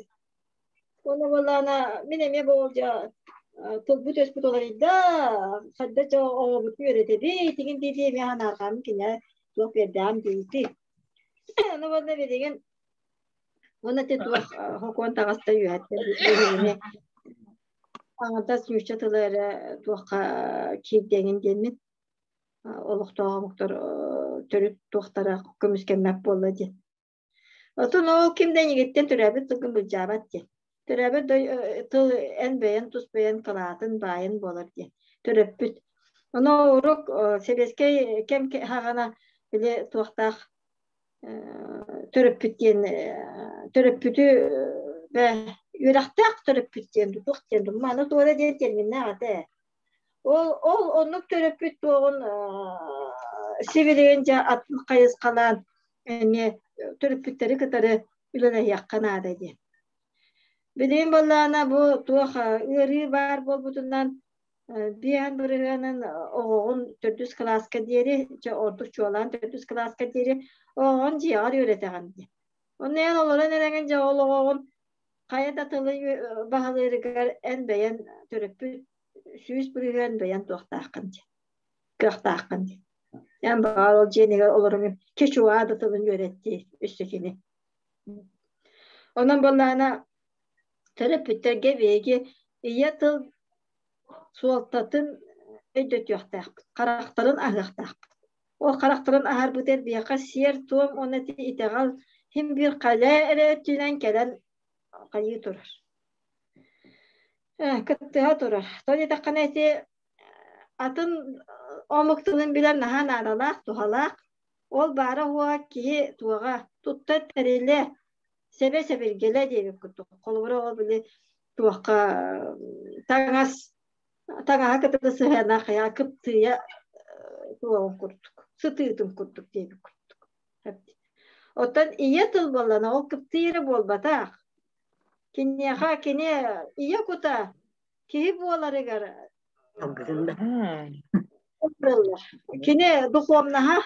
Уонна буоллаҕына мин эмиэ бу тылбыт өспүт уларыйда, хайда дьэ оҕобутун үөрэтэбит, игин дии-дии эмиэ санаарҕааммын киниэхэ туох биэрдэҕим диэбитий. Ону уонна билигин уонна ити туох хокуон таҕыста үөһэттэн биһигини аҥардас нуучча тыла эрэ туохха киирдэҥин диэммин олохтоох омуктар төрүт туохтара көмүскэммэт буолла диэн. Отон ол ким да эйигиттэн төрөөбүт тылгын былдьаабат диэн. Төрөөбүт тыл эн бэйэн тус бэйэн кылаатын баайын буолар диэн. Төрөппүт. Ону урук сэбиэскэй кэм хаҕана били туохтаах төрөппүт диэн төрөппүтү үөрэхтээх төрөппүт диэн туох диэн маны туора диэн терминнээх этэ. Ол ол оннук төрөппүт туоҕун сибилигин дьэ атын хайысхалаан эмиэ төрөппүттэри кытары үлэлэһиэххэ наада диэн. Билигин буоллаҕына бу туох ыарыы баар буолбутунан биэһэн бырыһыанын оҕоҕун төрдүс кылааска диэри, чэ ордук чуолаан төрдүс кылааска диэри оҕоҕун дьиэҕэр үөрэтэҕин диэн. Онно эн олорон эрэҥин дьэ ол оҕоҕун хайа да тылы баһылыырыгар эн бэйэн төрөппүт 100% бэйэн туохтааххын диэн, кыахтааххын диэн. Эн баҕар ол дьиэнигэр олороҥун кечуа да тылын үөрэттии өссө кини. Онон буоллаҕына төрөппүттэргэ биһиги ийэ тыл суолтатын өйдөтүөхтээхпит, харахтарын аһыахтаахпыт. Ол харахтарын аһарбыт эрбиэхэ сиэр-туом уонна итэҕэл син биир халэ эрэ өттүнэн кэлэн хайыы турар. Кыттыһа турар. Тоҕо диэтэххинэ ити атын омук тылын билэр наһаа наадалаах, туһалаах. Ол баара уоҕа киһи туоҕа туттар тэрилэ, сэбэ-сэбиргэлэ диэбит курдук. Холобура ол били туохха таҥас таҥаһа кытары сыһыана хайа кыптыйа туоҕун курдук, сытыытын курдук диэбит курдук. Оттон ийэ тыл буоллана ол кыптыйа буолбатах. Киниэхэ кини ийэ кута киһи буоларыгар кини духовнаһа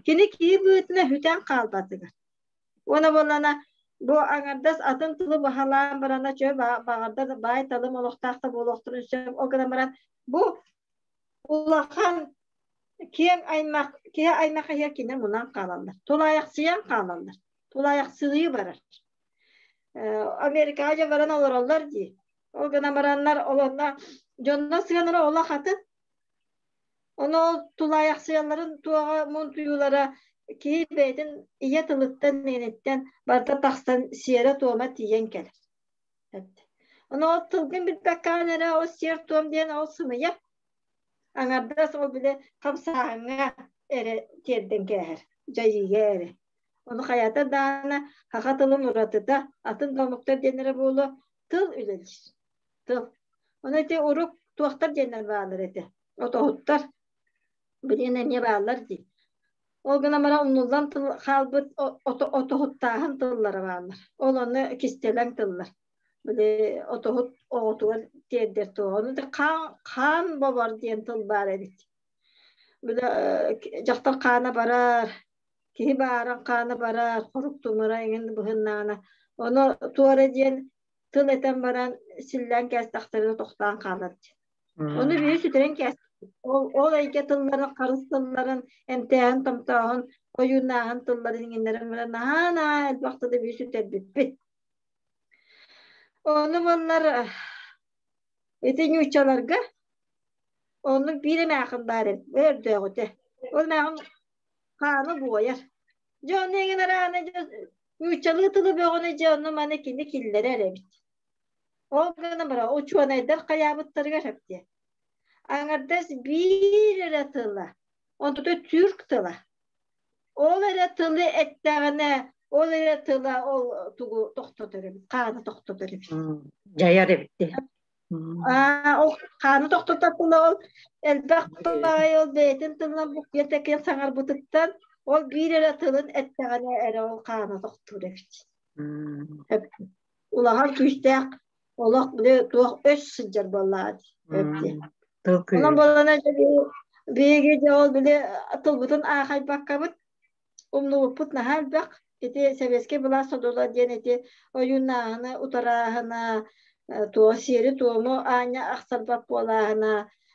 кини киһи быһыытынан сүтэн хаалбатыгар. Уонна буоллана бу аҥардас атын тылы баһылаан барана чө баҕардар баай талым олохтоох да буолуохтарын сөп ол гынан баран бу улахан киэҥ аймах киһи аймах иһэр кини мунан хаалаллар тулаайахсыйан хаалаллар тулаайахсыйыы барар Америкаҕа дьэ баран олороллор дии ол гынан бараннар олонно дьонно сыанара олох атын ону ол тулаайахсыйалларын туоҕа мунтуйуулара киһи бэйэтин ийэ тылыттан миэниттэн барыта тахсан сиэрэ-туома тиийэн кэлэр ону ол тылгын билбэккэҕин эрэ ол сиэр-туом диэн ол сымыйа аҥардас ол били хамсааһыҥҥа эрэ тиэрдэн кээһэр дьайыыга эрэ Ону хайата даҕаны саха тылын уратыта атын да омуктар диэннэрэ буолуо тыл үлэлиир. Тыл. Ону ити урук туохтар диэннэр бааллар этэ. Отоһуттар билигин эмиэ бааллар дии. Ол гынан баран умнуллан тыл хаалбыт отоһуттааһын тыллара бааллар. Ол онно кистэлэҥ тыллар. Били отоһут оҕотугар тиэрдэр туох. Ону хаан, хаан бобор диэн тыл баар эбит. Дьахтар хаана барар, киһи бааран хаана барар, хорук тумура иҥин быһыннаана. Ону туора диэн тыл этэн баран силлээн кээстэхтэринэ тохтоон хаалар диэн. Ону биһи сүтэрэн кээспит. Ол, ол эйгэ тылларын, харыс тылларын, эмтээһин, томтооһун, ойууннааһын тылларын иҥиннэрэн баран наһаа-наһаа элбэх тылы биһи сүтэрбиппит. Ону маннар ити ньууччаларга оннук биир эмээхин баар эбит, өрдөөҕүтэ. Ол эмээхин хааны буойар. Дьэ онно эҥин араана дьэ нууччалыы тылы бөҕөнү дьэ онно маны кини киллэрэр эбит. Ол гынан баран учуонайдар хайаабыттарыгар сөптүө. Аҥардас биир эрэ тыла, онтута түрк тыла. Ол эрэ тылы эттэҕинэ, ол эрэ тыла ол тугу тохтотор эбит, хааны тохтотор эбит. Дьайар эбит дии. Ол хааны тохтотор тыла ол элбэх баҕайы ол бэйэтин тылынан буккуйан тэкиэн саҥарбытыттан ол биир эрэ тылын эттэҕинэ эрэ ол хаана тохтуур эбит. Улахан күүстээх олох били туох өс сылдьар буоллаҕа дии. Онон буоллаҕына биһиги дьэ ол били тылбытын аахайбаккабыт умнубуппут наһаа элбэх. Ити сэбиэскэй былаас содула диэн ити ойууннааһыны утарааһына, туох сиэри-туому аанньа ахсарбат буолааһына,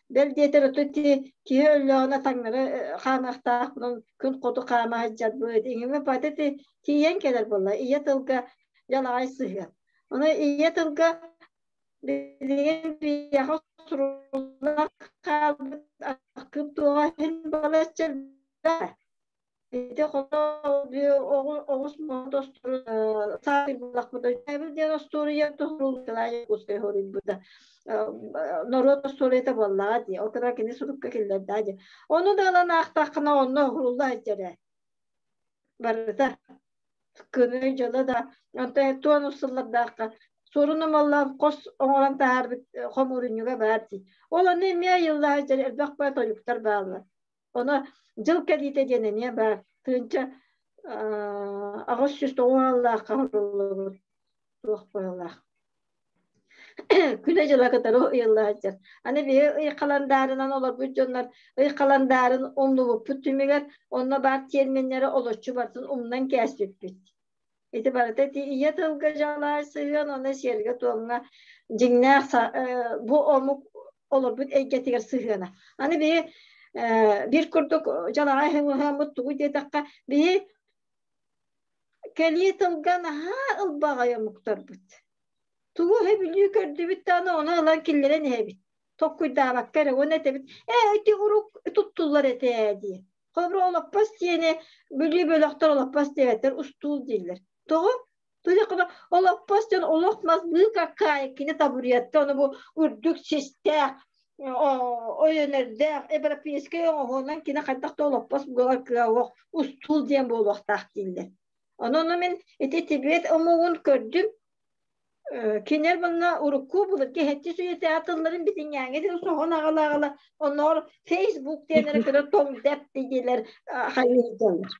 бэл диэтэр оту ити киһи өллөҕүнэ таҥнары хаамыахтаахпын күн хоту хаама сылдьарбыт иҥимэ бата ити тиийэн кэлэр буолла ийэ тылга дьалаҕай сыһыан. Ону ийэ тылга билигин биһиэхэ суруллан хаалбыт архыып туоҕа иһин балачча Ити оҕус диэн остуоруйа туһуруйбута норуот остуоруйата буоллаҕа дии ол кытары кини сурукка киллэрдэ дии ону да ылан аахтаххына онно уһурулла сылдьар ээ барыта күнү дьылы да онтон туон сыллардаахха суорун омоллоон хос оҥорон таһаарбыт хомуурунньуга баар дии ол ону эмиэ айылла сылдьар элбэх баа тойуктар бааллар Ону дьыл кэлиитэ диэн эмиэ баар. Тыынча 809 аллаахха оҥоруллубут туох быһыылаах. Күнэ-дьыла кытары ыйылла сылдьар. Аны биһи ый халандаарынан олорбут дьоннор ый халандаарын умнубуппут түмүгэр онно баар тиэрминнэри олоччу барытын умнан кээспиппит. Ити барыта ити ийэ тылга дьалаай сыһыан уонна сиэргэ-туомҥа дьиҥнээх бу омук олорбут эйгэтигэр сыһыана. Аны биһи биир курдук дьалаҕай һыҥыһаммыт тугу диэтэххэ биһи кэлии тылга наһаа ылбаҕай омуктарбыт. Тугу бүлүү көрдүбүт даҕаны ону ылан киллэрэн иһэбит. Токкуйдаабакка эрэ уонна этэбит ээ ити урук туттуллар этэ диэн. Холобура, олоппос диэни Бүлүү бөлөхтөр олоппос диэбэттэр, устуул дииллэр. Тоҕо? Туйахына олоппос диэн олох мас быыкаккаайык кини табуретка, ону бу үрдүк систээх, өйөнөрдөөх, европейскай оҥоһуунан кини хайдах да олоппос буолар кыаҕа устуул диэн буолуохтаах дииллэр. Онон мин ити Тибет омугун көрдүм, Кинилэр манна урукку былыргы сэттис үйэтээҕи тылларын битиҥҥээҥҥи дылы соһон аҕала-аҕала оннооҕор Facebook диэннэри кытта тоҥ-дэп диилэр хайыыллар.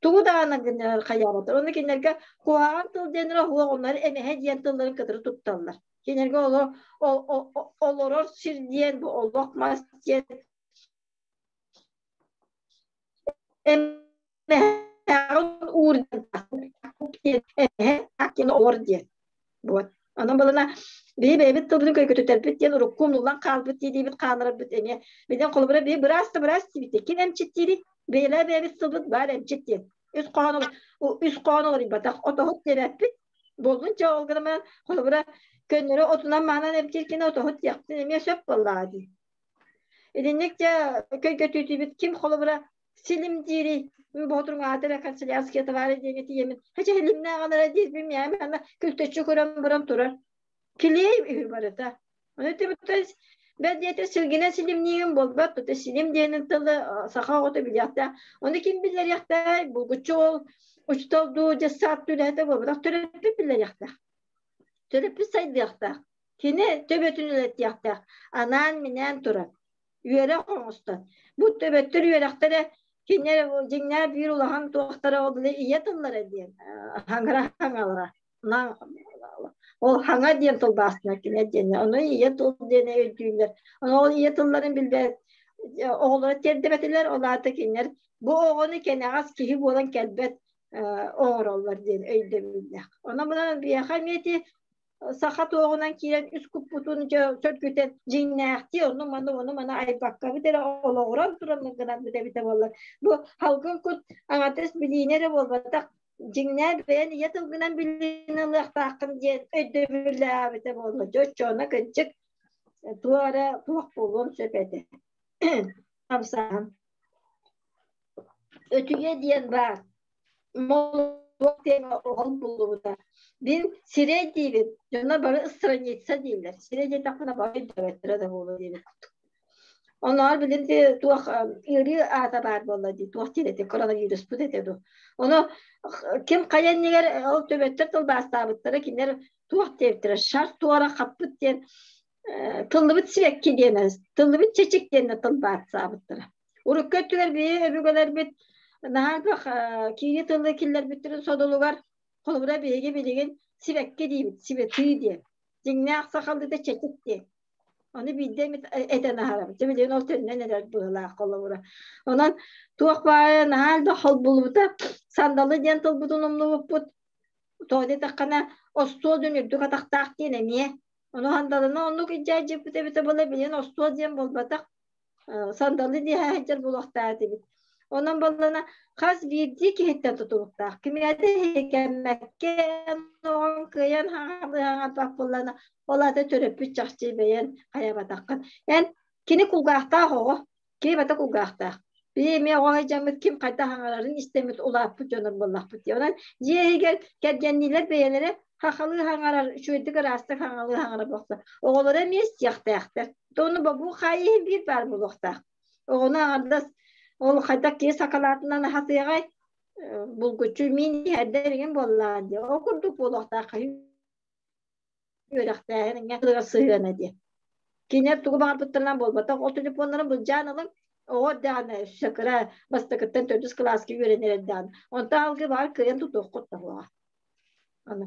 Тугу даҕаны гыннарар хайаабаттар. Онно кинилэргэ куһаҕан тыл диэннэрэ суох, оннор эмэһэ диэн тылларын кытары тутталлар. Кинилэргэ олорор сир диэн бу олох мас диэн эмэһэҕин уур диэн олор диэн вот онон балана биһи бэйэбит тылбытын көйгөтүтэрбит диэн урукку умнуллан хаалбыт диибит хааларбыт эмиэ билэн холобура биһи быраас да быраас диибит ким эмчит диири бэйэлээ бэйэбит тылбыт баар эмчит диэн үс хоһоон үс хоһоон олоруйбатах отоһут диэбэппит буоллун чэ ол гынан холобура көннөрү отунан маанан эмтиир кини отоһут диэхпитин эмиэ сөп буоллаҕа дии Итинник дьэ көйгөтүүтүбүт ким холобура силим диири боотуруҥ аата эрэ канцелярские товары диэҥэ тиийэмин хача силимнээҕин эрэ диирбин миэхэ аны күлтэччи көрөн баран турар килиэй үһү барыта ону түбүтэ бэл диэтэр силгинэн силимниигин буолбат тута силим диэнин тылы саха оҕото билиэхтээх ону ким биллэриэхтээх булгуччу ол учуутал дуу дьыссаат үлэһитэ буолбатах төрөппүт биллэриэхтээх төрөппүт сайдыахтаах Кини төбөтүн үлэтиэхтээх, анаан-минээн туран, үөрэх оҥостон. Бу төбөттөр үөрэхтэрэ кинилэр дьиҥнээх биир улахан туохтара ол ийэ тыллара диэн хаҥара хаҥалара. Ол хаҥа диэн тылбаастана кинэ диэн. Ону ийэ тыл диэн өйдүүллэр. Ону ол ийэ тылларын билбэт Оҕолоро тиэрдибэтилэр, ол аата кинилэр бу оҕону кэнэҕэс киһи буолан кэлбэт оҥороллор диэн өйдөбүллээх. Онон мунан биһиэхэ эмиэ ити саха туоҕунан киирэн үс куппутун сөргүтэн дьиҥнээхтии ону маны ону маны айбаккабыт эрэ олоҕуран туран гынан бүтэбитэ буоллар. Бу халгын кут аҥардас билиини эрэ буолбатах дьиҥнээх бэйэн ийэ тылгынан билиини ылыахтааххын диэн өйдөбүллээбитэ буолла. Дьэ оччоҕуна кырдьык туох эрэ туох буолуон сөп этэ. Хамсааһын. Өтүйэ диэн баар. Молотуок диэн оҕол буллубута. Мин сирэй диибин, дьоно бары страница дииллэр. Сирэй диэтэхпинэ бары өйдөөбөттөрө да буолуо диэбит курдук. Оннооҕор билин туох ыарыы аата баар буолла дии, туох диэн этэ, коронавируспут этэ дуу. Ону ким хайа иннигэр ол төбөттөр тылбаастаабыттара, кинилэр туох диэбиттэрэ, шар туора хаппыт диэн тыллыбыт сибэкки диэн, тыллыбыт чэчик диэн тылбаастаабыттара. Урукку өттүгэр биһи өбүгэлэрбит наһаа элбэх киири тылы киллэрбиттэрин содулугар, холобура биһиги билигин сибэкки диибит, сибэтии диэн. Дьиҥнээх сахалыыта чэчик диэн. Ону биирдэ эмит этэн аһарабыт. Дьэ билигин ол төннөн эрэр быһыылаах холобура. Онон туох баайа наһаа элбэх холбуллубута. Сандалы диэн тылбытын умнубуппут. Тоҕо диэтэххинэ, остуол диэн үрдүк атахтаах диэн эмиэ. Ону сандалыны оннук илдьэ эбитэ буолла билигин остуол диэн буолбатах. Сандалы диэһэ сылдьар буолуохтаах этибит. Онон буоллана хас биирдии киһиттэн тутулуктаах. Кимиэхэ кэммэккэ оҕоҥ кыайан хаҥалыһаҥарбат буоллана, ол аата төрөппүт чахчы бэйэн хайабатаххын. Эн кини кулгаахтаах оҕо, кини бата кулгаахтаах. Биһи эмиэ оҕо сылдьаммыт ким хайдах хаҥарарын истэммит улааппыт дьонор буоллахпыт дии. Онон дьиэ иһигэр кэргэнниилэр бэйэлэрэ хахалыы хаҥарар, үчүгэйдик ыраастык хаҥалыы хаҥарар буолса, оҕолоро эмиэ истиэхтээхтэр. Ону бобуу хаайыы иһин биир баар буолуохтаах. Оҕону аҥардас ол хайдах киһи сакалаатынан аһатыаҕай булгуччу миин иһэрдэр игин буоллаҕа дии. Ол курдук буолуохтаах үөрэхтээһин иҥэ сыһыана дии. Кинилэр тугу баҕарбыттарынан буолбатах. Ол телефоннарын былдьаан ылыҥ, оҕо эрдэҕинэ өссө кыра бастакыттан төрдүс кылааска үөрэнэр эрдэҕинэ. Онтон алгы баҕар кыайан тутуоххут да буолуоҕа. Аны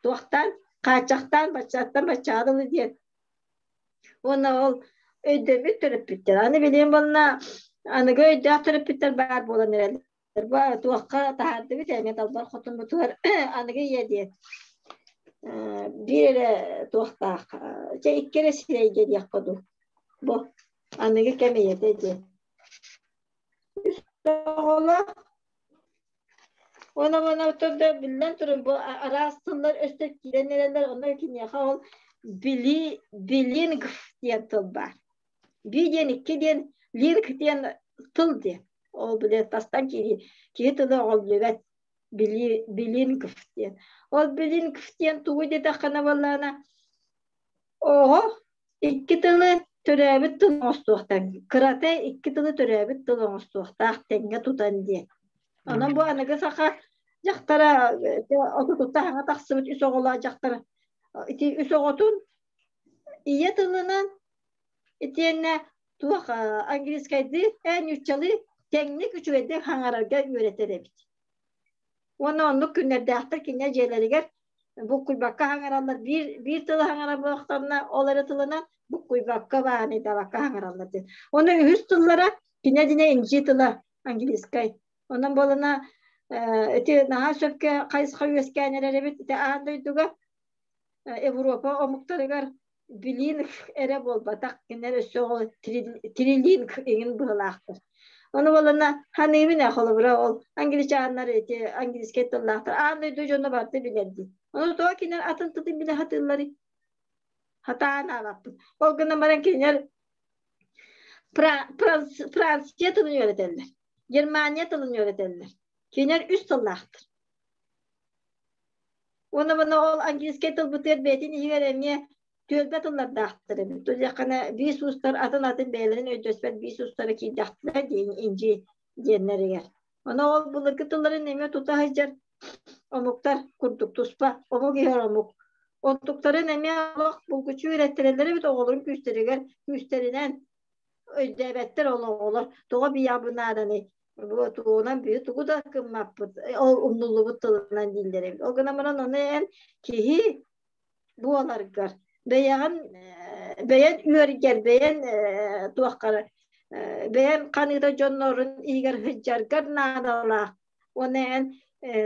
туохтаан хааччахтаан баччаттан баччаҕа дылы диэн Уонна ол өйдөммүт төрөппүттэр. Аны билигин буолла аныгы өйдөөх төрөппүттэр баар буолан эрэллэр. Бу туохха таһаардыбыт эмиэ далбар хотунмутугар аныгы ийэ диэн биир эрэ туохтаах чэ икки эрэ сирэйгэ диэххэ дуу. Бу аныгы кэм ийэтэ диэн. Үс оҕолоох Уонна уонна да биллэн турар бу араас тыллар өстө киирэн эрэллэр, онно киниэхэ ол били билингв диэн тыл баар. Би диэн икки диэн линг диэн тыл диэн. Ол били тастан киирии киһи тыла оҕоллубат били билингв диэн. Ол билингв диэн тугу диэтэххинэ буоллаҕына оҕо икки тылы төрөөбүт тыл оҥостуохтаах. Кырата икки тылы төрөөбүт тыл оҥостуохтаах тэҥҥэ тутан диэн. Онон бу аныгы саха дьахтара отутуттан саҥа тахсыбыт үс оҕолоох дьахтара ити үс оҕотун ийэ тылынан итиэннэ туох английскайдыы нууччалыы тэҥник үчүгэйдик хаҥарарга үөрэтэр эбит. Уонна оннук күннэрдээхтэр кинилэр дьиэлэригэр буккуйбакка хаҥараллар. Биир, биир тылы хаҥарар буоллахтарына, ол эрэ тылынан буккуйбакка, бааһынайдаабакка хаҥараллар диэн. Уонна үһүс тыллара кинэ дьинэ инжи тыла английскай. Онон буолана ити наһаа сөпкө хайысха үөскээн эрэр эбит. Ити аан дойдуга Европа омуктарыгар билинг эрэ буолбатах, кинилэр өссө ол трилинг иҥин быһылаахтар. Ону буолана ханыыбын ээ холобура ол англичаннар ити английскай тыллаахтар аан дойду дьоно барыта билэр дии. Ону тоҕо кинилэр атын тылын билэ сатыылларый? Хатаан аалаппыт. Ол гынан баран кинилэр Франция тылын үөрэтэллэр. Германия тылын үөрэтэллэр. Кинилэр үс тыллаахтар. Уонна манна ол английскай тылбытыгар бэйэтин иһигэр эмиэ түөлбэ тыллардаахтар эбит. Туйаххана биис уустар атын-атын бэйэлэрин өйдөспөт биис уустара киирдэхтэрэ диэн инжи диэннэригэр. Ону ол былыргы тылларын эмиэ тута сылдьар омуктар курдук туспа омук иһэр омук. Онтуктарын эмиэ олох булгуччу үөрэттэрэллэр эбит оҕолорун күүстэригэр күүстэринэн өйдөөбөттөр ол оҕолор тоҕо биһиэхэ нааданый бу тугунан биһи тугу да гыммаппыт ол умнуллубут тылынан дииллэр эбит ол гынан баран ону эн киһи буоларгар бэйэҕин бэйэн үөргэр бэйэн туоххар Бэйэм ханыыта дьоннорун иһигэр сылдьаргар наадалаах. Уонна эн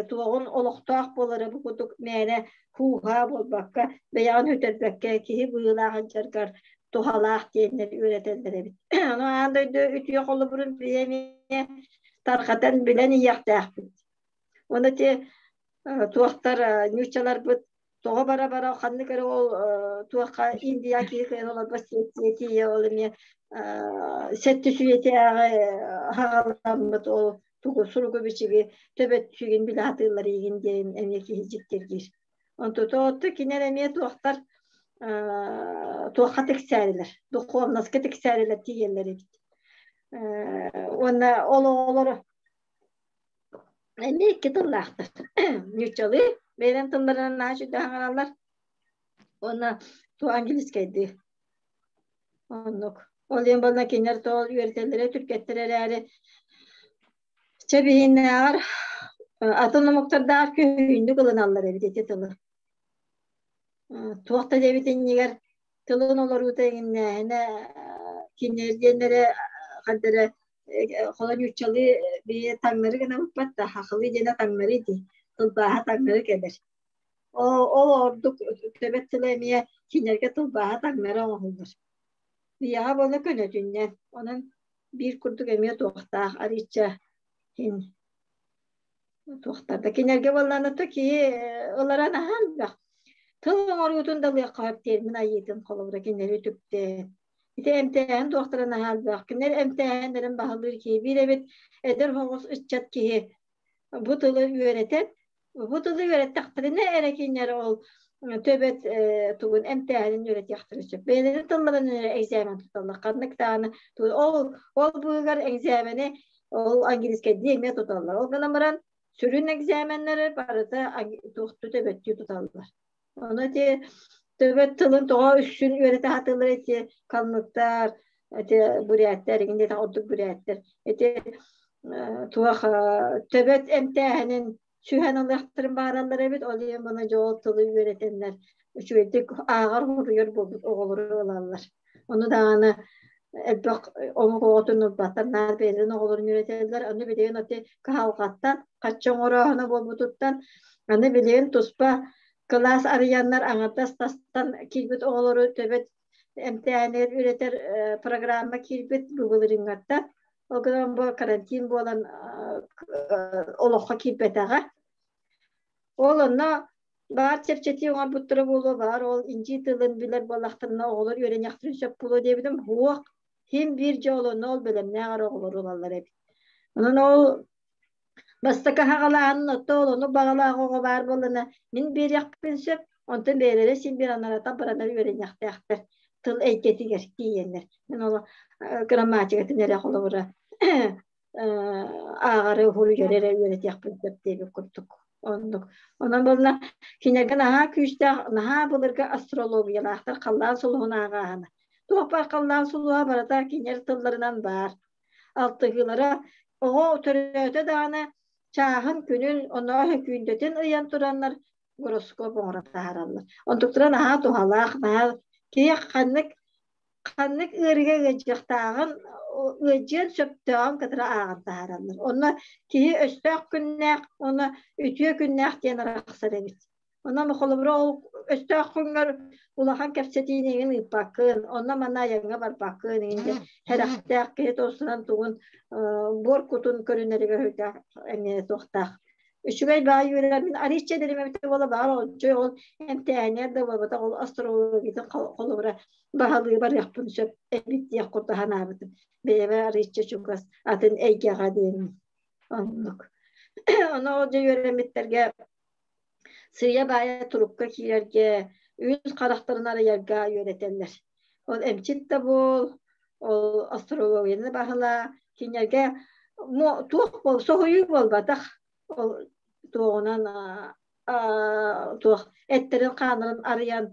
туоҕун олохтоох буолара бу курдук мээнэ һууһаа буолбакка, бэйэҕин сүтэрбэккэ киһи быһыылаах сылдьаргар туһалаах диэннэр үөрэтэллэр эбит. Ону аан дойду үтүө холобурун биһиэмиэ тарҕатан билэн иһиэхтээхпит. Уонна ити туохтар ньууччаларбыт тоҕо бара-бара ханнык эрэ ол туохха Индия киһи кыайан олорбот сиэтиэ ол эмиэ сэттис үйэтээҕи хаҕаламмыт ол тугу суругу бичиги төбөттүүгүн билэ сатыыллар игин диэн эмиэ киһи дьиктиргиир. Онтута отту кинилэр эмиэ туохтар туохха тиксээрилэр, духовноска тиксээрилэр тиийэллэр эбит. Уонна ол оҕолору Эмиэ икки тыллаахтар. Ньуччалыы бэйэлэрин тылларынан наһаа үчүгэй саҥараллар уонна ту английскайдыы. Оннук. Ол иһин буолла кинилэр тоҕо үөрэтэллэрэ түргэттэр эрээри чэ биһиннээҕэр атын омуктардаах күһүүннүк ылыналлар эбит ити тылы. Туох да диэбит иннигэр тылын олоруута иҥиннээһинэ кинилэр диэннэрэ ханна эрэ холоньууччалыы бии таҥнары гына быппат да хахылыы диэнэ таҥнары дии тылбааһа таҥнары кэлэр. Ол ордук төбөт тыла эмиэ кинилэргэ тылбааһа таҥнары оҥоһуллар. Биһиэхэ буола көнөтүннэн онон биир курдук эмиэ туохтаах арыычча иһин туохтар да кинилэргэ буоллаҕына то киһи ылара наһаа элбэх. Тыл оҥоруутун да ылыахха сөп термин айыытын холобура кинилэри үтүктэн. Ити эмтээһин туохтара наһаа элбэх. Кинилэр эмтээһиннэрин баһылыыр киһи биир эбит эдэр соҕус ыччат киһи бу тылы үөрэтэн бу тылы үөрэттэхтэринэ эрэ кинилэр ол төбөт тугун эмтээһинин үөрэтиэхтэрин сөп. Бэйэлэрин тылларын эрэ экзамен туталлар. Ханнык даҕаны ол ол быыһыгар экзамени ол английскайдыы эмиэ туталлар. Ол гынан баран сүрүн экзаменнары барыта туохтуу төбөттүү туталлар. Ону ити төбөт тылын тоҕо үксүн үөрэтэ сатыыллар ити калмыктар, ити буряттар, игин диэтэх ордук буряттар. Ити туох төбөт эмтээһинин сүһэн ылыахтарын баараллар эбит. Ол иһин маны дьол тылы үөрэтэннэр үчүгэйдик ааҕар хоруйар буолбут оҕолору ылаллар. Ону даҕаны элбэх омук оҕотун ылбаттар, наар бэйэлэрин оҕолорун үөрэтэллэр. Аны билигин ити кыһалҕаттан, хаччы оҥорооһуна буолбутуттан, аны билигин туспа кылаас арыйаннар аҥардас тастан киирбит оҕолору төбөт эмтээнигэр үөрэтэр программа киирбит былырыыҥҥаттан. Ол гынан бу карантин буолан олоххо киирбэтэҕэ. Ол онно баар чэпчэтии оҥорбуттара буолуо, баар ол индии тылын билэр буоллахтарына оҕолор үөрэниэхтэрин сөп буолуо диэбитим. Суох, син биир дьэ ол онно ол бэлэмнээх эрэ оҕолору ылаллар эбит. Онон ол бастакы хаҕалааһынын отто ол ону баҕалаах оҕо баар буоллана мин биэриэхпин сөп, онтон бэйэлэрэ син биир анарата баранар үөрэниэхтээхтэр тыл эйгэтигэр тиийэннэр. Мин ол грамматикатын эрэ холобура ааҕары уһуйары эрэ үөрэтиэхпин сөп диэбит курдук. Оннук. Онон буолла кинилэргэ наһаа күүстээх, наһаа былыргы астрологиялаахтар халлаан сулуһун ааҕааһына. Туох баар халлаан сулуһа барыта кинилэр тылларынан баар. Алтыһыылара оҕо төрөөтө даҕаны чааһын, күнүн, оноо күндэтин ыйан тураннар гороскоп оҥоро таһаараллар. Онтуктара наһаа туһалаах, наһаа киһи ханнык ханнык ыарыыга ыалдьыахтааҕын ыалдьыан сөптөөҕүн кытары ааҕан таһаараллар. Онно киһи өстөөх күннээх уонна үтүө күннээх диэн арахсар эбит. Онон холобура ол өстөөх күҥҥэр улахан кэпсэтиини эҥин ыыппаккын, онно манна айаҥҥа барбаккын эҥин диэн сэрэхтээх киһи тосунан тугун буор кутун көрүнэригэр эмиэ туохтаах үчүгэй баай үөрэр мин арыычча дэрим эбитэ буола баар ол ол эмтээһинэр да буолбатах ол астрологиятын холобура баһылыы барыахпын сөп эбит диэх курдук санаабытым. Бэйэбэ арыычча чугас атын эйгэҕэ диэн оннук. Ону ол дьэ үөрэммиттэргэ сыыйа-баайа турукка киирэргэ, үс харахтарын арыйарга үөрэтэллэр. Ол эмчит да буол, ол астрологияны баһылаа, кинилэргэ туох буол, соһуйуу буолбатах. Ол туоҕунан туох эттэрин-хааннарын арыйан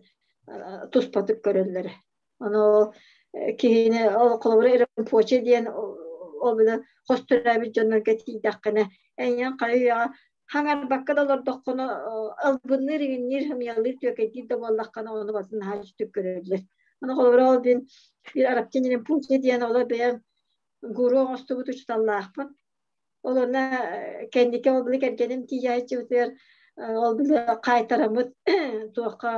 туспатык көрөллөрө. Ону ол киһини ол холобура Римпоче диэн ол бile хос төрөөбүт дьоннорго тиийдэххинэ эйиэн хайа үйэҕэ хаҥарбакка да олордоххуна албынныыр иҥинниир хымыйалыыр түөкэйдиир да буоллаххына ону барытын наһаа үчүгдүк көрөллөр. Ону холобура ол бин биир Араптин Римпоче диэн олор бэйэм Гуру оҥостубут учууталлаахпын. Ол онно кэнники ол били кэргэним тиийээччибитигэр ол били хаайтараммыт туохха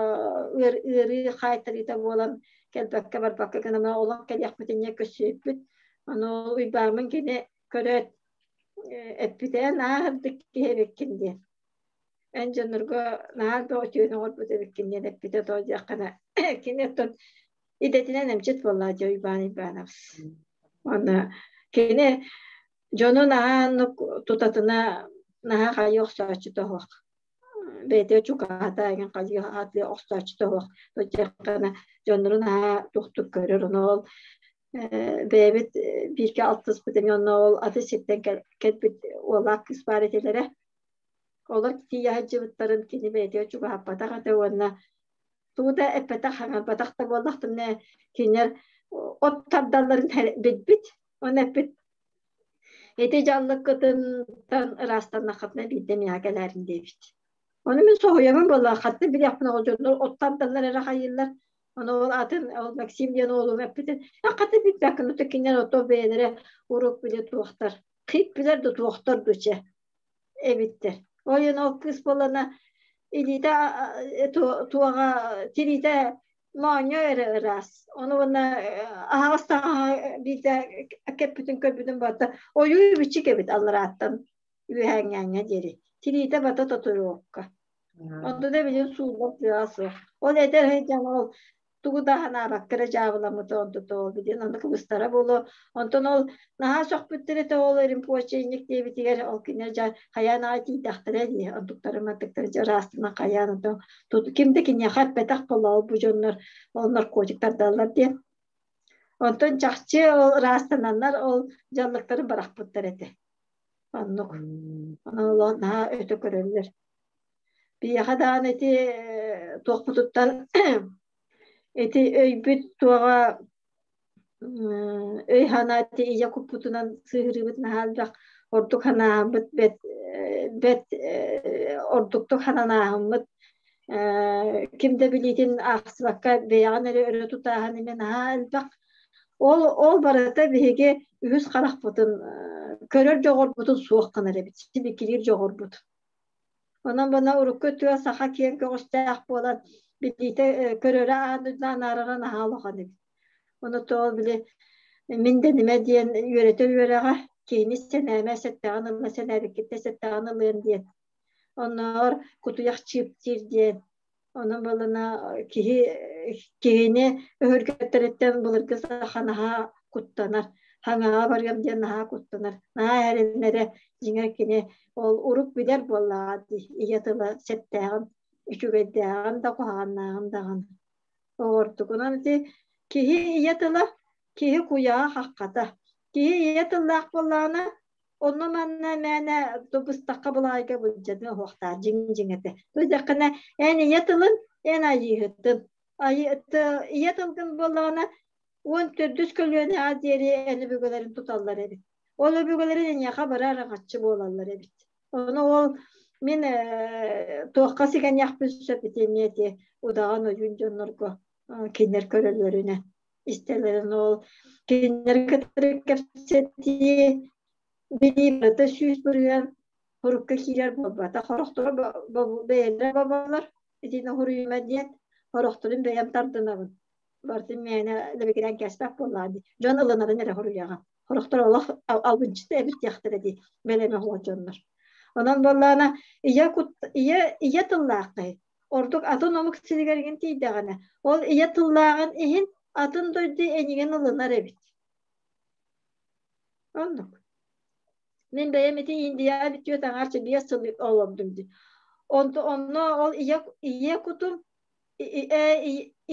ыарыы хаайтарыыта буолан кэлбэккэ барбакка гынан олох кэлиэхпит инньэ көрсүбүппүт. Ону Уйбааммын кини көрөөт эппитэ нааһырдык киһи эбиккин диэн. Эн дьоннорго наһаа да үтүөнү оҥорбут эбиккин диэн эппитэ тоҕо диэххинэ кини оттон идэтинэн эмчит буоллаа дьэ Уйбаан Уйбаанабыс. Уонна кини дьону наһаа оннук тутатына наһаа хайыы охсооччута суох. Бэйэтэ чугаһата эҥин хайыы аатыы охсооччута суох. Диэххинэ дьоннору наһаа тухтук көрөр. Ону ол бэйэбит бииргэ алтыспыт эмиэ онно ол аты сиртэн кэлбит уоллаах кыыс баар этилэрэ. Олор тиийэ сылдьыбыттарын кини бэйэтигэр чугаһаппатах этэ уонна тугу да эппэтэх, хаҥарбатах да буоллахтарына кинилэр от тардалларын билбит. Уонна эппит ити дьаллыккытынтан ыраастаннаххытына биирдэ миэхэ кэлээрин диэбит. Ону мин соһуйабын буолла, хатты билиэхпин оҕо дьоннор от тардаллар эрэ хайыыллар. Ону ол атын ол Максим диэн уолум эппитин, хаты билбэккин, ото кинилэр ото бэйэлэрэ уруок билэ туохтар, хит билэр да туохтар дуче эбиттэр. Ол иһин ол кыыс буоллана илиитэ туоҕа тириитэ моонньо эрэ ыраас. Ону уонна аһаҕас таҥаһа биирдэ кэппитин көрбүтүм барыта ойуу бичик эбит алларааттан үөһээҥҥээҥҥэ диэри. Тириитэ бата татуировка. Онто да билин сууллар тыаҕа суох. Ол эдэр сылдьан ол тугу да санаабакка эрэ дьаабыламмыта онтута ол билин ону кыбыстара буолуо. Онтон ол наһаа сөхпүттэр этэ ол римпочейник диэбитигэр ол кинилэр дьэ хайаан аҕай тиийдэхтэрэ дии онтуктары мантыктары дьэ ыраастынан хайаан онтон ким да киниэхэ эппэтэх буолла ол бу дьоннор ол наркотиктардаллар диэн. Онтон чахчы ол ыраастананнар ол дьаллыктарын бырахпыттар этэ. Оннук. Онон ол наһаа өтө көрөллөр. Биһиэхэ даҕаны ити туохпутуттан ити өйбүт туоҕа өй санаа ити ийэ куппутунан сыһырыыбыт наһаа элбэх ордук санаабыт бэт бэт ордуктук сананааһыммыт ким да билиитин аахсыбакка бэйэҕин эрэ өрө тутааһын эмиэ наһаа элбэх. Ол ол барыта биһиги үһүс харахпытын көрөр дьоҕурбутун суох гынар эбит, сибикилиир дьоҕурбут. Онон бана урукку өттүгэр саха киэҥ көҕүстээх буолан билиитэ көрөрө аан дойдуну анаарара наһаа улахан эбит. Ону тоҕо били мин дэнимэ диэн үөрэтэр үөрэҕэ киһини сэнээмэ сэттэҕин ылла сэнээбиккиттэн сэттэҕин ылыан диэн. Оннооҕор кутуйах чыыптыыр диэн. Онон буоллана киһи киһини өһүргэттэриттэн былыргы саха наһаа куттанар. Хаҥаҕа барыам диэн наһаа куттанар. Наһаа эрэннэрэ дьиҥэр кини ол урук билэр буоллаҕа дии ийэ тыла сэттээҕин, үчүгэйдээҕин да куһаҕаннааҕын даҕаны. Оҕордугунан ити киһи ийэ тыла киһи куйаҕа хаххата. Киһи ийэ тыллаах буоллаҕына онно манна мээнэ тубустахха былаайга былдьаныа уһуохтаах дьиҥ дьиҥ этэ. Туйдаххына эн ийэ тылын, эн айыыһытын. Ийэ тылгын буоллаҕына 14 көлүөнэҕэ диэри эн өбүгэлэрин туталлар эбит. Ол өбүгэлэрин эйиэхэ бары араҥаччы буолаллар эбит. Ону ол мин туохха сигэниэхпин сөп итини ити удаҕан ойуун дьоннорго кинилэр көрөллөрүнэн истэллэрин ол кинилэр кытары кэпсэтии билии барыта 100% хорукка киирэр буолбата. Хорохторо бэйэлэрэ боболлор итини хоруйума диэн хорохторун бэйэм тардынабын. Барытын мээнэ лэбикирэн кэспэт буоллаа дии. Дьон ылынарын эрэ хоруйаҕын. Хорохтор олох албынчыта эбит диэхтэрэ дии бэлэмэ суох дьоннор. Онон буоллаана ийэ кут ийэ ийэ тыллааххай ордук атын омук сиригэр игин тиийдэҕинэ ол ийэ тыллааҕын иһин атын дойду эйигин ылынар эбит. Оннук. Мин бэйэм ити Индияҕа бүтүө таҥарчы 5 сыл олордум дии. Онто онно ол ийэ ийэ кутум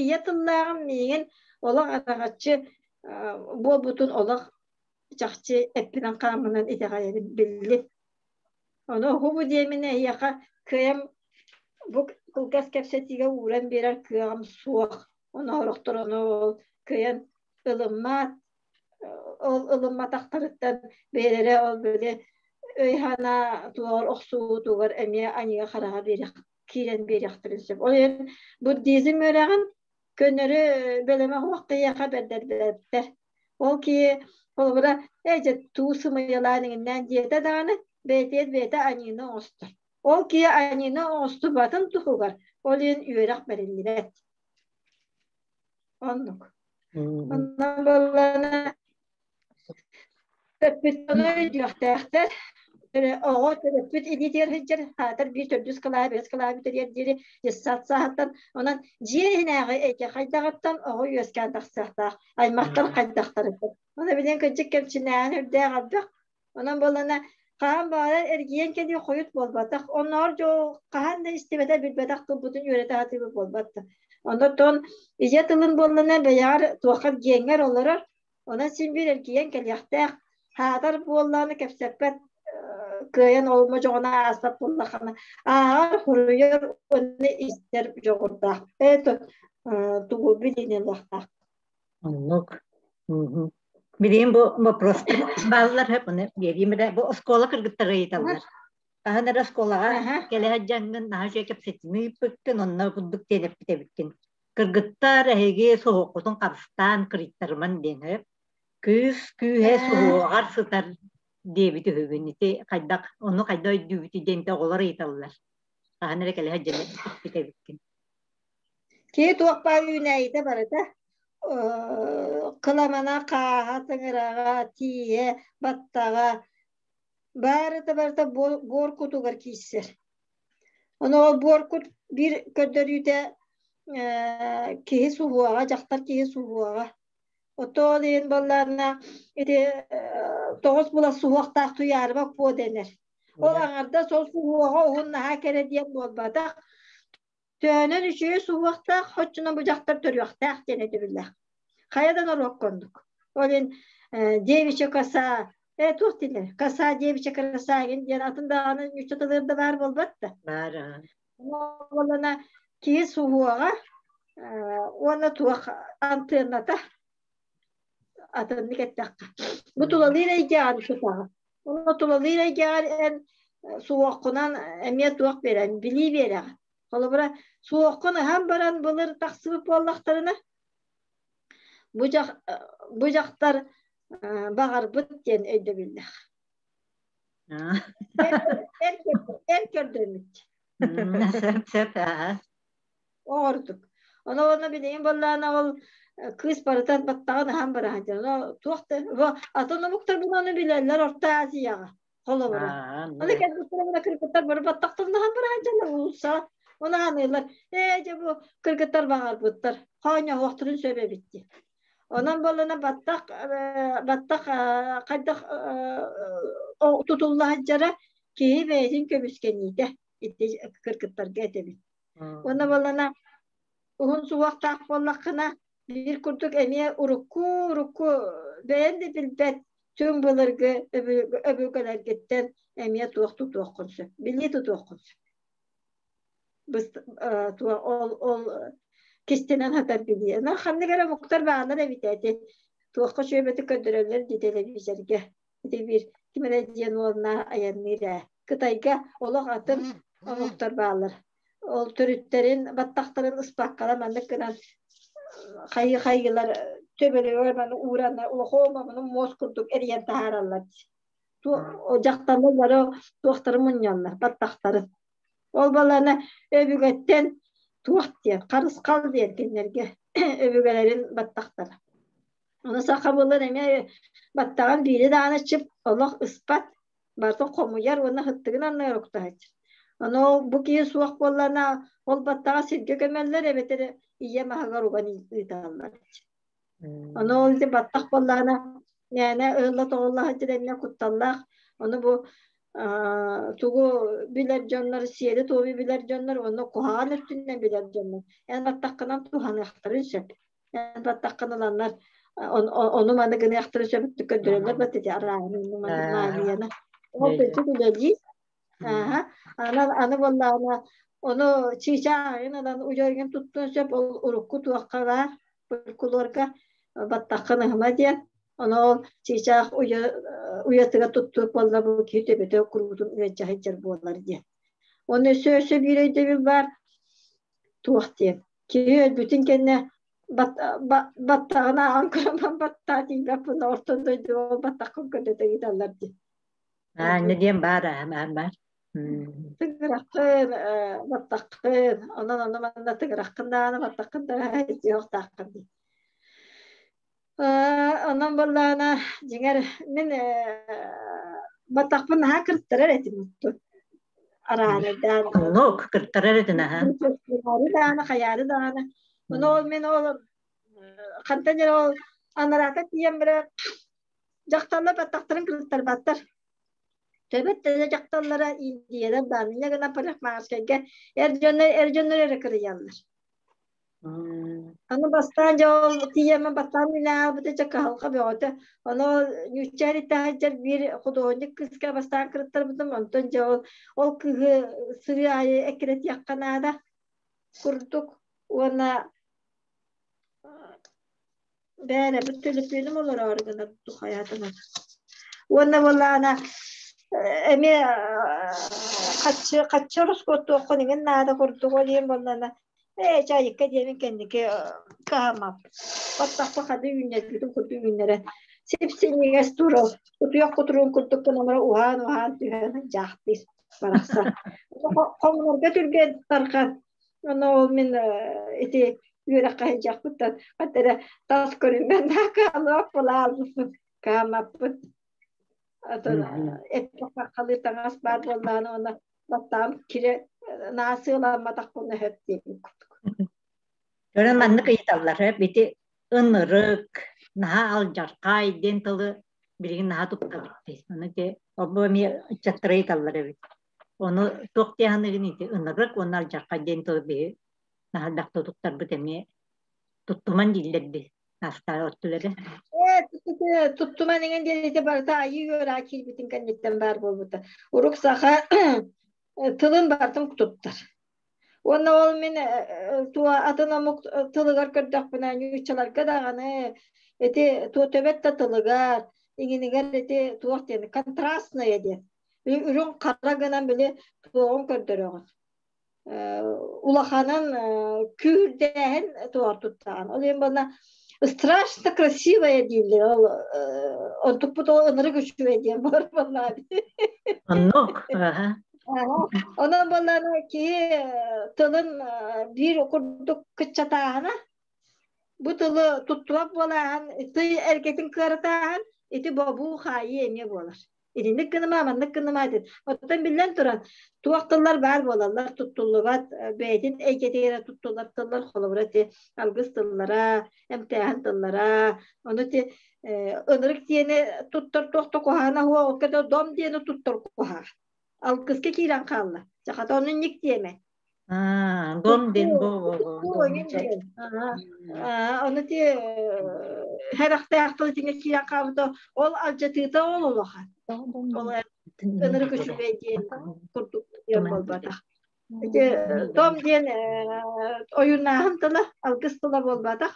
ийэ тыллааҕым миигин олох араҥаччы буолбутун олох чахчы эппинэн хааммынан итэҕэйэбин биллим. Ону уһубу диэмин эһиэхэ кыайан бу кылгас кэпсэтиигэ ууран биэрэр кыаҕым суох. Ону сорохтор ону ол кыайан ылыммат ол ылымматахтарыттан бэйэлэрэ ол били өй-санаа туоҕар охсуутугар эмиэ аньыыга-хараҕа биэриэх киирэн биэриэхтэрин сөп. Ол иһин буддизм үөрэҕин көннөрү бэлэмэ суох киһиэхэ бэрдэрбэттэр. Ол киһи Холобура, ээ дьэ туу сымыйалаан иҥиннээн диэтэ даҕаны, бэйэтигэр бэйэтэ аньыыны оҥостор. Ол киһи аньыыны оҥостубатын туһугар ол иһин үөрэх бэриллибэт. Оннук. Онон буоллаҕына төрөппүт өйдүөхтээхтэр. Оҕо төрөппүт илиитигэр сылдьар, аатар биир төрдүс кылааһы, бэс кылааһы бүтэрэр диэри детсад сааһыттан, онон дьиэ иһинээҕи эйгэ хайдаҕыттан оҕо үөскээн тахсыахтаах, аймахтар хайдахтарыттан. Онон билигин кырдьык кэмчинээҕин үрдээх элбэх. Онон буоллаҕына хаһан баҕарар эргийэн кэлии хойут буолбатах. Оннооҕор дьол хаһан да истибэтэх, билбэтэх тылбытын үөрэтэ сатыыбыт буолбат да. Онон ийэ тылын буоллаҕына бэйэҕэр туоххар гиэҥҥэр олорор, Онон син биир эргийэн кэлиэхтээх. Хаатар буоллаҕына кэпсэппэт кыайан ол модьоҕуна ааспат буоллаххына ааҕар, суруйар уонна истэр дьоҕурдаах. Это тугу билиини ылыахтаах. Оннук. Билигин бу вопрос бааллар оны биэриим эрэ. Бу оскуола кыргыттара ыйыталлар. Хаһан эрэ оскуолаҕа кэлэ сылдьаҥҥын наһаа үчүгэй кэпсэтиини ыыппыккын, онно курдук тиэнэппит эбиккин. Кыргыттар эһиги суһуоххутун харыстаан кырыйтарыман диэн сөп. Кыыс күүһэ суһуоҕар сытар диэбит үһүгүн. Ити хайдах ону хайдах өйдүүбүтүй диэн оҕолор ыйыталлар. Хаһан эрэ кэлэ сылдьан эппит эбиккин. Киһи туох баар үүнээйитэ барыта кыламана, хааһа, тыҥыраҕа, тииһэ, баттаҕа барыта барыта буор кутугар киирсэр. Ону ол буор кут биир көрдөрүүтэ киһи суһуоҕа, дьахтар киһи суһуоҕа. Оттон ол иһин буоллаҕына ити тоҕус була суһуохтаах туйаарыба куо дэнэр. Ол аҥардас ол суһуоҕа уһун наһаа кэрэ диэн буолбатах. Төһөнөн үчүгэй суһуохтаах, оччонон бу дьахтар төрүөхтээх диэн өйдөбүллээх. Хайа да норуокка оннук. Ол иһин девичья коса, туох дииллэр, коса девичья краса игин диэн атын даҕаны нуучча тылыгар да баар буолбат да. Баар. Буоллана киһи суһуоҕа уонна туох антыанната атыннык эттэххэ. Бу тулалыыр эйгэҕин тутаҕын. Уонна тулалыыр эйгэҕэр эн суоххунан эмиэ туох биэрэн, билии биэрэҕин. Холобура, суоххун ыһан баран былыр тахсыбыт буоллахтарына, бу, дьах, бу дьахтар баҕарбыт диэн өйдөбүллээх. Эр, эр көрдөммүт. Сөп, сөп. Оҕордук. Ону уонна билигин буоллаҕына ол кыыс барыта баттаҕын аһан бараһан дьон туох да атын омуктар бу ону билэллэр Орто Азияҕа холобура. Аны кэлбиттэр кыргыттар бары баттахтарын аһан бараһан дьон уулусса ону аныылар ээ дьэ бу кыргыттар баҕарбыттар хоонньоһуохтарын сөп эбит дии. Онон буоллана баттах баттах хайдах тутулла сылдьара киһи бэйэтин көмүскэниитэ ити кыргыттарга этэбит. Уонна буоллана уһун суһуохтаах буоллаххына биир курдук эмиэ урукку урукку бэйэн да билбэт түҥ былыргы өбүгэлэргиттэн эмиэ туох тутуоххун сөп, билии тутуоххун сөп. Ол ол кистэнэн сатар билии. Онон ханнык эрэ омуктар бааллар эбит ити. Туохха үчүгэйбэтик көрдөрөллөр дии телевизорга. Ити биир ким эрэ диэн уолна айанныыр ээ. Кытайга олох атын омуктар бааллар. Ол төрүттэрин баттахтарын ыспаккалар маннык гынан хайы-хайылар төбөлөрүгэр маны ууран улахан маны муос курдук эрийэн таһаараллар. Дьахталлар бары туохтарын мунньаллар, баттахтарын. Ол балана өбүгэттэн туох диэн, харысхал диэн кинилэргэ өбүгэлэрин баттахтара. Ону саха буолан эмиэ баттаҕын биири даҕаны чып олох ыспат, барытын хомуйар уонна сыттыгын анныгар уктаһаччы. Ону ол бу киһи суох буоллаҕына, ол баттаҕа сиргэ көмөллөр эбэтэр ийэ маһыгар уган ыыталлар. Ону ол ити баттах буоллаҕына, мээнэ ыһылла-тоҕулла сылдьар эмиэ кутталлаах. Ону бу тугу билэр дьоннор, сиэри-туому билэр дьоннор уонна куһаҕан өттүнэн билэр дьоннор эн баттаххынан туһаныахтарын сөп. Эн баттаххын ыланнар ону маны гыныахтарын сөп көрдөрөллөр бат ити арааһын ону маны магияны. Ол кырдьык үлэлиир. Ааһа. Аны аны буоллаҕына ону чыычааҕын ылан уйаргын туттуон сөп ол урукку туохха баар фольклорга баттаххын ыһыма диэн. Ону ол чыычаах уйа уйатыгар туттуох буолла бу киһи төбөтө куруутун ыалдьа сылдьар буолар диэн. Оны өссө өссө биир өйдөбүл баар туох диэн. Киһи өлбүтүн кэннэ Баттаҕын ааҕан көрөн баттаа тиийбэппин орто дойду баттаххын көрдөтө ыыталлар дии. Аа, инньэ диэн баар, аа, баар. Тыгыраххын, баттаххын, онон ону манна тыгыраххын даҕаны, баттаххын даҕаны дьиэхтааххын дии. Онон буоллаҕына, дьиҥэр, мин баттахпын наһаа кыртарар этим оттон. Араарайдаан. Оннук, кыртарар этин аһа. Хайаары даҕаны, хайаары даҕаны. Ону ол мин ол хантан эрэ ол анараата тиийэн баран дьахталлар баттахтарын кыртарбаттар. Төбөт да дьахталлара Индиялар даҕаны инньэ гынан парикмахерскайга эр дьоннор эр дьоннор эрэ кырыйаллар. Аны бастаан дьэ ол тиийэммин бастаан үлэлээбитэ дьэ кыһалҕа бөҕөтө. Ону ол ньуучча итэҕэйдэр биир худуоһунньук кыыска бастаан кырыттарбытым, онтон дьэ ол ол кыыһы сырыы аайы эккирэтиэххэ наада курдук уонна бээрэ бу төлөпүөнүм олороору гынар хайаатынан. Уонна буоллаҕына эмиэ хаччы хаччы ороскуоттуоххун иҥин наада курдук ол иһин буоллаҕына ээ чаайыкка диэмин кэнники кыһаммаппын. Баттахпын хады үүннэрбитим курдук үүннэрэн сип-синньигэс турал утуйах кутуруун курдук гынан уһаан-уһаан түһэн дьаахтыыр барахсан. Хоҥнорго түргэн тарҕан Ону ол мин ити үөрэххэ сылдьахпыттан хата эрэ тас көрүҥмэр наакаалаах буолаалбыппын каамаппын. Атын эппэххалыы таҥас баар буоллаҕына уонна баттаҕым кирэ наасыаламматахпына сөп диэбит курдук. Көрөн маннык ыйыталлар ити ынырык, наһаа алдьархай диэн тылы билигин наһаа туттабыт дии. Ону ити обо эмиэ ыччаттара ыйыталлар эбит. Ону туох дии саныыгын ити ынырык уонна алдьархай диэн тылы биһи наһаа элбэхтэ туттарбыт эмиэ туттуман дииллэр дии наастаах өттүлэрэ. Ээ, туттуман иҥэн диэн ити барыта айыы үөрэ киирбитин кэнниттэн баар буолбута. Урук саха тылын барытын туттар. Уонна ол мин туо атын омук тылыгар көрдөхпүнэ ньууччаларга даҕаны ити туо төбөт да тылыгар иҥинигэр ити туох диэн контрастное диэн үрүҥ хара гынан били туоҕун көрдөрөҕүн улаханын күүрдээһин туор туттаҕын ол иһин буолла страшно красивая дииллэр ол онтукпут ол ынырык үчүгэй диэн буолар буоллаа Оннук. Онон буоллаана киһи тылын биир курдук кыччатааһына бу тылы туттубат буолааһын тый эргэтин кыаратааһын ити бобуу хаайыы эмиэ буолар. Итинник гыныма, маннык гыныма диэн. Оттон биллэн туран, туох тыллар баар буолаллар, туттуллубат, бэйэтин эйгэтигэр туттуллар тыллар, холобура ити алгыс тыллара, эмтээһин тыллара, ону ити ынырык диэни туттар туох да куһаҕана суох, ол кэннэ дом диэни туттар куһаҕан. Алгыска киирэн хаалла. Сахата ону инник диэмэ. Аа, дом диэн бу Ону ти хэрэхтээх тыл итингэ киирэн хаалбыта ол алдьатыыта ол улахан. Ол ынырык үчүгэй диэн курдук диэн буолбатах. Ити дом диэн ойунааһын тыла, алгыс тыла буолбатах.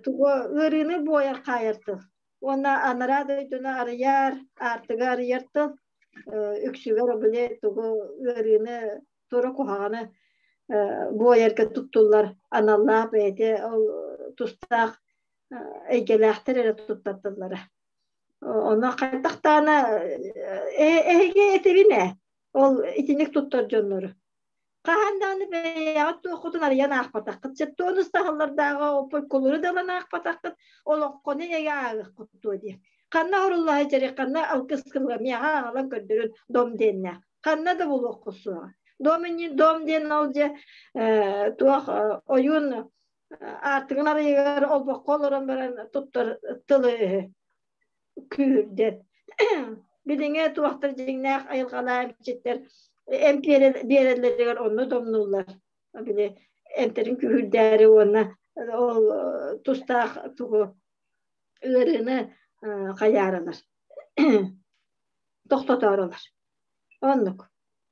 Тугу ыарыыны буойар хаайар тыл. Уонна анараа дойдуну арыйар, аартыгы арыйар тыл. Үксүгэр били тугу ыарыыны туора куһаҕаны буойарга туттуллар аналлаах бэйэтэ ол тустаах эйгэлээхтэр эрэ туттар тыллара. Ону хайдах даҕаны эһиги этибин ээ ол итинник туттар дьоннору. Хаһан даҕаны бэйэҕит туоххутун арыйан аахпатаххыт, сеттуонус таһыллардааҕы фольклору да ылан аахпатаххыт, олоҥхону эйэ ааҕыаххыт дуо диэн. Ханна оруллаһа дьэри, ханна алгыс кылга миэхэ аҕалан көрдөрүн дом диэннээх. Ханна да булуоххут суоҕа. Дом инни дом диэн ол дьэ туох ойуун аартыгын арыйыгар олбоххо олорон баран туттар тылы күүрдэр. Билиҥҥи туохтар дьиҥнээх айылҕалаах эмчиттэр эмп биэрэллэригэр онно домнууллар. Били эмтэрин күүһүрдээри уонна ол тустаах тугу ыарыыны хайааралар, тохтотооролор. Оннук.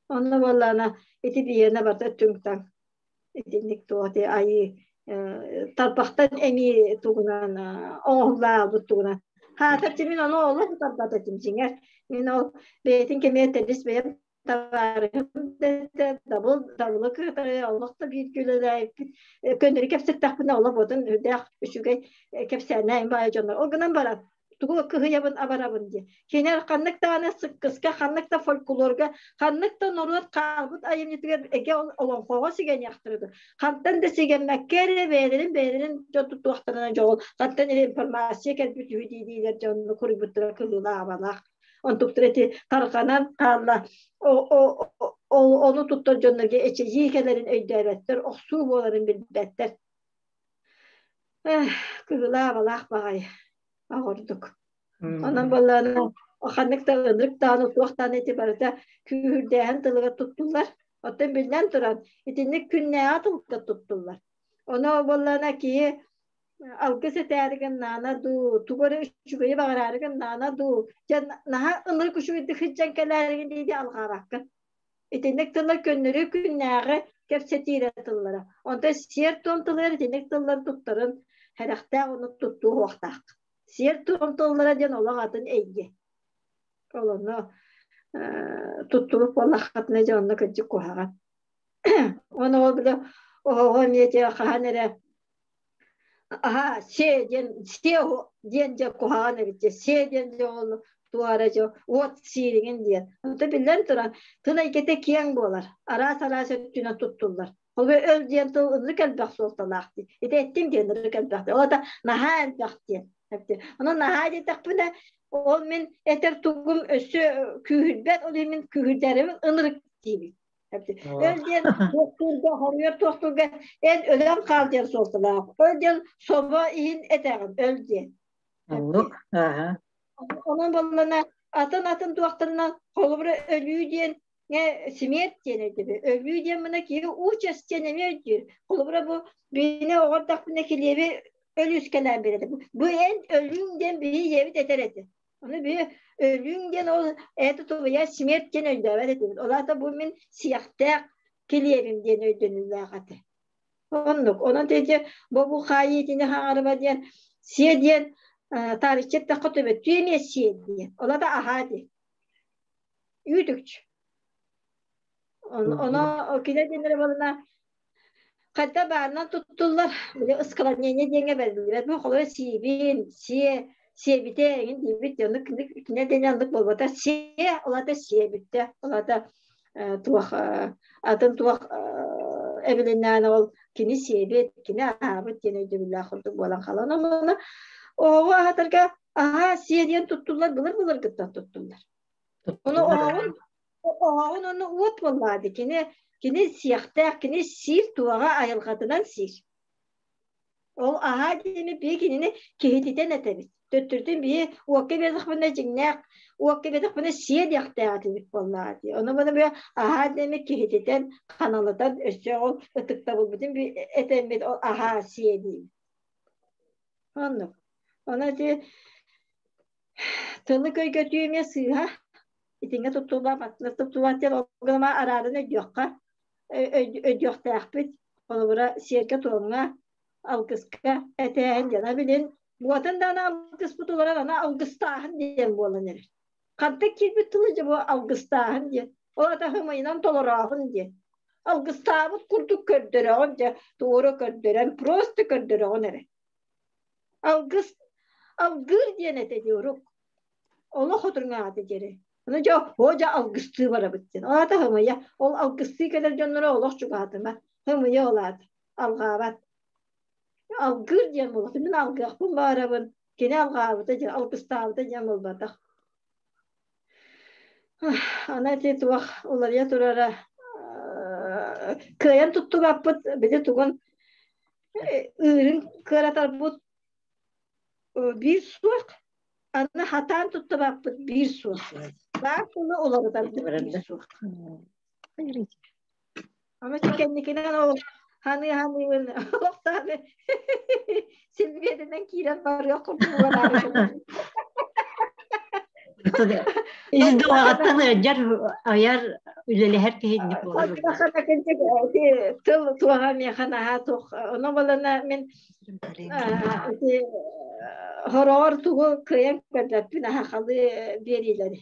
Онно буоллаҕына ити биһиэнэ барыта түҥ-таҥ. Итинник туох ити айыы тарбахтан эмиэ тугунан оҥоһуллаабыт тугунан. Хаатар мин ону олох утарбат этим дьиҥэр. Мин ол бэйэтин кэмигэр тэрис бэйэм. табаарыһым дэтэ дабыл дабылы кытары олох да бииргэ үлэлээбиппит көннөрү кэпсэттэхпинэ олох отун үрдээх үчүгэй кэпсээннээх баайа дьоннор ол гынан баран тугу кыһыйабын абарабын диye. Кинилэр ханнык даҕаны сыккыска, ханнык да фольклорга, ханнык да норуот хаалбыт айымньытыгар эгэ олоҥхоҕо сигэниэхтэрэ дуо? Хантан да сигэммэккэ эрэ бэйэлэрин бэйэлэрин дьон туттуохтарына дьоҕул, хантан эрэ информация кэлбит үһү дии-диилэр дьонну куруйбуттара кыһыылаах-абалаах. Онтуктара ити тарҕанан хаалла. Ону туттар дьоннорго эчэйии кэлэрин өйдөөбөттөр, охсуу буоларын билбэттэр. Кыһыылаах-абалаах баҕайы оҕордук. Онон буоллаҕына ханнык да ынырык даҕаны туох даҕаны ити барыта күүһүрдээһин тылыгар туттуллар. Оттон биллэн туран, итинник күннээҕи тылга туттуллар. Ону буоллаҕына киһи алгыс этээри гыннаҕына дуу, тугу эрэ үчүгэйи баҕараары гыннаҕына дуу, дьэ наһаа ынырык үчүгэйдик сылдьан кэлээригин дии алҕаабаккын. Итинник тыллар көннөрү күннээҕи кэпсэтиирэ тыллара. Онтон сиэр-туом тылыгар итинник тыллар туттарын сэрэхтээх уонна туттуу уохтаах. Сиэр-туом тыллара диэн олох атын эйгэ. Ол онно туттубут буоллаххытына дьэ онно кырдьык куһаҕан. Уонна ол бile оһоҕо эмиэ хаһан эрэ аһа сиэ диэн сиэ диэн дьэ куһаҕан эбит дьэ сиэ диэн дьэ ол туора дьэ уот сиириҥин диэн. Онто биллэн туран тыл эйгэтэ киэҥ буолар, араас-араас өттүнэн туттуллар. Ол өл диэн тыл ынырык элбэх суолталаах дии. Ити эттим диэн ынырык элбэх дии. Ол ата наһаа элбэх диэн. Онон наһаа диэтэхпинэ ол мин этэр тугум өссө күүһүрбэт, ол иһин мин күүһүрдэрибин ынырык диибин. Өл диэн туохтуурга, хоруйар туохтуурга эн өлөн хаал диэн суолталаах. Өл диэн собо иһин этэҕин, өл диэн. Оннук. Онон буоллана атын-атын туохтарынан холобура өлүү диэн смерть диэн өйдөбүл. Өлүү диэн мына киһи участь диэн эмиэ өйдүүр. Холобура бу биһини оҕордохпуна килиэби өлүүскэлээн биэрэр. Бу эн өлүүҥ диэн биһи ийэбит этэр этэ. Ону биһи өлүүҥ диэн ол это твоя смерть диэн өйдөөбөт этибит. Ол аата бу мин сиэхтээх килиэбим диэн өйдөнүүлээх этэ. Оннук. Онон тиэти бу бу хаайыытини хаҥарыба диэн сиэ диэн таарыччы эттэххэ төбөттүү эмиэ сиэ диэн. Ол аата аһаа диэн. Үүтүкчү. Оно кине диэннэрэ буолана хайда баарынан туттуллар били склонение диэҥҥэ бэриллибэт бу холобура сиибин сиэ сиэбитэ эҥин диибит оннук кине диэн оннук буолбата сиэ ол аата сиэбиттэ ол аата туох атын туох эбилиннээн ол кини сиэбит кини аһаабыт диэн өйдөбүллээх курдук буолан хаалан онно оҕоҕу аһатарга аһаа сиэ диэн туттуллар былыр былыргыттан туттуллар ону оҕоҕун Оһоҕун ону уот буоллаады. Кини кини сиэхтээх, кини сиир туоҕа айылҕатынан сиир. Ол аһаа диэни биһи кинини киһититэн этэбит. Төттөрүтүн биһи уокка биэрдэхпинэ дьиҥнээх уокка биэрдэхпинэ сиэ диэхтээх этибит буоллаҕа дии. Ону маны бу аһаа диэни киһититэн, ханалытан өссө ол ытыктабылбытын этэммит ол аһаа сиэ диибит. Оннук. Ону ити тылы көйгөтүү эмиэ сыыһа. Итингэ туттуллар, аттына туттуллар диэн ол гына араарын өйдүөххэ, өйдүөхтээхпит. Холобура, сиэргэ-туомҥа, алгыска этээһин диэн. Билин буотан даҕаны алгыспыт олорор, аны алгыстааһын диэн буолан эрэр. Хантан киирбит тылы дьэ бу алгыстааһын диэн. Ол ата хымыйынан толорооһун диэн. Алгыстаабыт курдук көрдөрөҕүн дьэ, туора көрдөрөн, просто көрдөрөҕүн эрэ. Алгыс, алгыыр диэн этэ дии урук. Олох отуруҥаата диэри. Ону дьэ, оо дьэ алгыстыы барабыт диэн. Ол аата хымыйа. Ол алгыстыы кэлэр дьонноро олох чугаһатыма. Хымыйа ол аата. Алҕаабат. Алгыыр диэн буолбат. Мин алгыахпын баарабын. Кини алҕаабыта диэн, алгыстаабыта диэн буолбатах. Аны ити туох уларыйа турара кыайан туттубаппыт били тугун ыырын кыаратарбыт биир суох аны хатаан туттубаппыт биир суох баар тылы уларытарбыт биир суох Ама кэнникинэн ол ханыы ханыыбын олохтоох силбиэтинэн киирэн барыах курдук Ис дууһаҕыттан ыалдьар, айар, үлэлэһэр киһинник буолар. Тыл туоҕа миэхэ наһаа туох ону балана мин ити хороҕор тугу кыайан көрбөппүн аһахалы биэриилэри.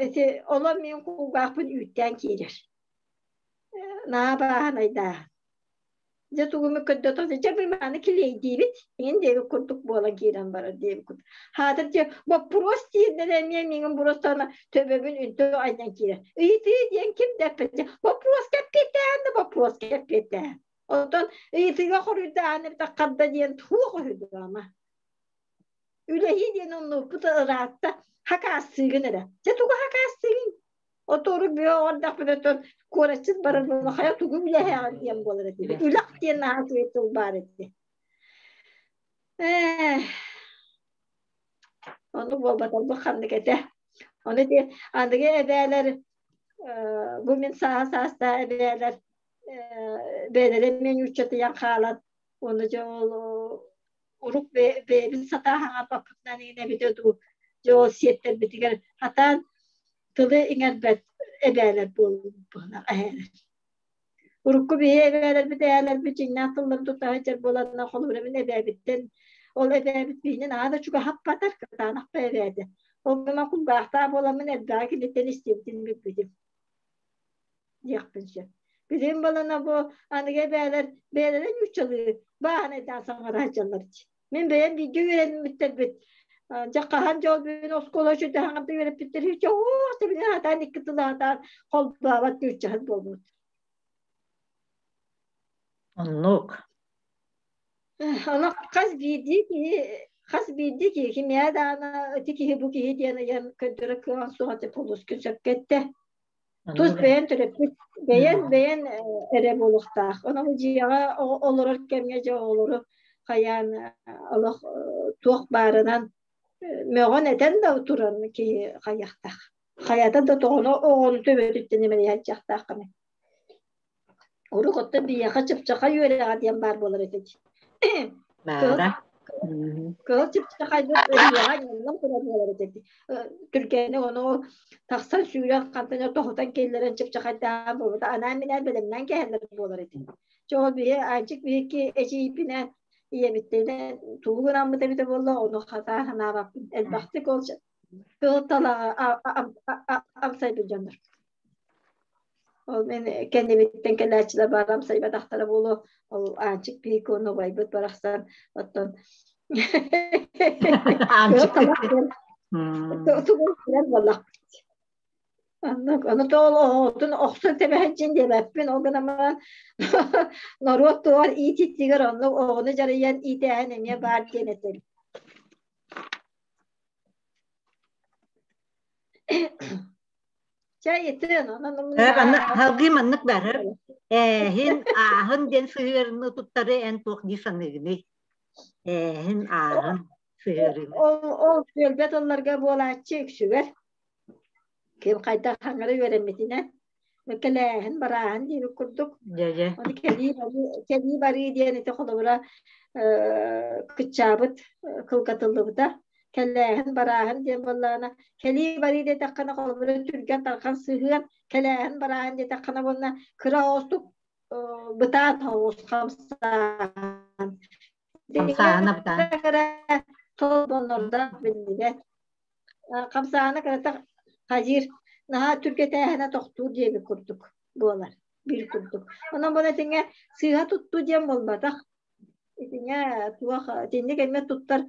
Ити олом мин кулгаахпын үүттээн киирэр. Наһаа бааһынайдааһын. Дьэ тугуну көрдөтө дьэ бу маны килиэйдиибит иҥин диэбит курдук буолан киирэн барар диэбит курдук. Хаатыр дьэ боппуруос диирдэрэ эмиэ миигин буруостаана төбөбүн үнтү айдан киирэр. Ыйытыы диэн ким да эппэт. Боппуруоска эппиэттээн да боппуруоска эппиэттээн. Оттон ыйытыыга хоруйдаан эбэтэр харда диэн туох үһү Үлэһии диэн оннукпут ыраатта хакаассыыгын эрэ. Дьэ тугу хакаассыыгын? Отору бүө оҕордохпут оттон куораччыт барар буолла хайа тугу үлэһээҕин диэн буолар этэ. Үлэх диэн наһаа үчүгэй тыл баар этэ. Ээ ону буолбатарбыт ханнык этэ. Ону ити аныгы эбээлэр бу мин сааһа саастаах эбээлэр бэйэлэрэ эмиэ нууччатыйан хаалан уонна дьэ ол урук бэйэбит сатаан хаҥаппаппытынан иҥэнэбитэ дуу дьэ ол сиэттэрбитигэр хатаан тылы иҥэрбэт эбээлэр буолбуһунар эһээлэр. Урукку биһи эбээлэрбит эһээлэрбит дьиҥнээх тылларын тута сылдьар буоланнар холобура мин эбээбиттэн ол эбээбит биһинэн аада чугаһаппатар кытаанахпа эбээтэ. Ол гынан кулгаахтаах буоламмын элбэҕи киниттэн истибитин билбитим диэхпин сөп. Билигин балана бу аныгы эбээлэр бэйэлэрэ нууччалыы бааһынайдаан саҥара сылдьаллар дии. Мин бэйэм бииргэ үөрэммиттэрбит дьэ хаһан дьол бүгүн оскуола үчүгэй хаҥарда үөрэппиттэр оо тэбинэ сатаан икки тылы сатаан холбообот нууччаһыт буолбут. Оннук. Ону хас биирдии киһи хас биирдии киһи кимиэхэ даҕаны ити киһи бу киһи диэн ыйан көрдөрө кыаҕын суох этэ полускун сөпкө эттэ. Тус бэйэн төрөппүт бэйэн бэйэн эрэ буолуохтаах. Онон дьиэҕэ олорор кэмҥэ дьэ оҕолору хайаан олох туох баарынан мөҕөн этэн да туран киһи хайыахтаах. Хайата да тоҕону оҕону төбөтүттэн имэрийээччиэхтааххыный. Урук оттон биһиэхэ чыпчахай үөрэҕэ диэн баар буолар этэ дии. Баара. Кыһыл чыпчахайбыт өрүөҕэ ньыллан турар буолар этэ дии. Түргэни ону тахсан сүүрэн хантан тоһутан киллэрэн чыпчахайдаан буолбута анаан-минээн бэлэмнээн кэһэллэр буолар этэ. Чэ ол биһи Аанчык биһикки эдьиийбинээн ийэбиттэнэн тугу гынаммыт эбитэ буолла ону хатаа санаабаппын. Элбэхтик ол кыһыл талаҕы амсайбыт дьоннор. Ол мин кэннибиттэн кэлээччилэр баарам сайбатахтара буолуо. Ол Аанчык Пико убайбыт барахсан оттон Аанчык тугу билэр буоллахпыт. Оннук ону тоол оҕотун охсон тэбэһин диэбэппин ол гынан баран норуот туор иитиитигэр оннук оҕону дьарыйан иитээһин эмиэ баар диэн этэбин. Чэ итин онон Манна салгыы маннык барар. Ээһин, ааһын диэн сыһыарыны туттары эн туох дии саныыгыный? Ээһин, ааһын сыһыарыыны. Ол ол түөлбэ тылларга буолааччы үксүгэр ким хайдах хаҥара үөрэммитинэн кэлээһин барааһын диэбит курдук. Дьэ-дьэ. Ону кэлии барыы, кэлии барыы диэн ити холобура кыччаабыт кылгатыллыбыта. Кэлээһин барааһын диэн буоллаҕына кэлии барыы диэтэххинэ холобура түргэн тархан сыһыан кэлээһин барааһын диэтэххинэ уонна кыра оҕустук бытаан оҕус хамсааһын. Хамсааһына бытаан. Кыра толбоннордоох биллибэт. Хамсааһына кырата хадьыыр наһаа түргэтээһинэ тохтуур диэбит курдук буолар биир курдук. Онон бу этиҥэ сыыһа туттуу диэн буолбатах. Итиҥэ туох итинник эмиэ туттар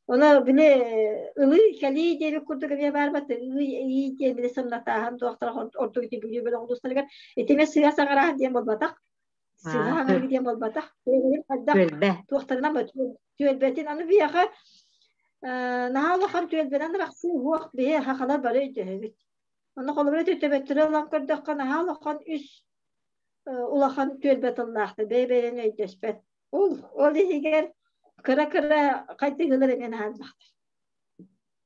Ону били ылыы кэлии диэбит курдук эмиэ баар бат ыы ии диэн били сымнатааһын туохтара ордук ити Бүлүү бөлөх улуустарыгар итиҥэ сыыһа саҥарааһын диэн буолбатах. Сыыһа саҥарыы диэн буолбатах. Хайдах туохтарынан түөлбэтин аны биһиэхэ наһаа улахан түөлбэнэн арахсыы уох биһи хахалар бары өйдөһөбүт. Онно холобура төбөттөрү ылан көрдөххө наһаа улахан үс улахан түөлбэ тыллаахтар бэйэ-бэйэлэрин өйдөспөт. Ол ол иһигэр кыра-кыра хайдыһыылар эмиэ наһаа элбэхтэр.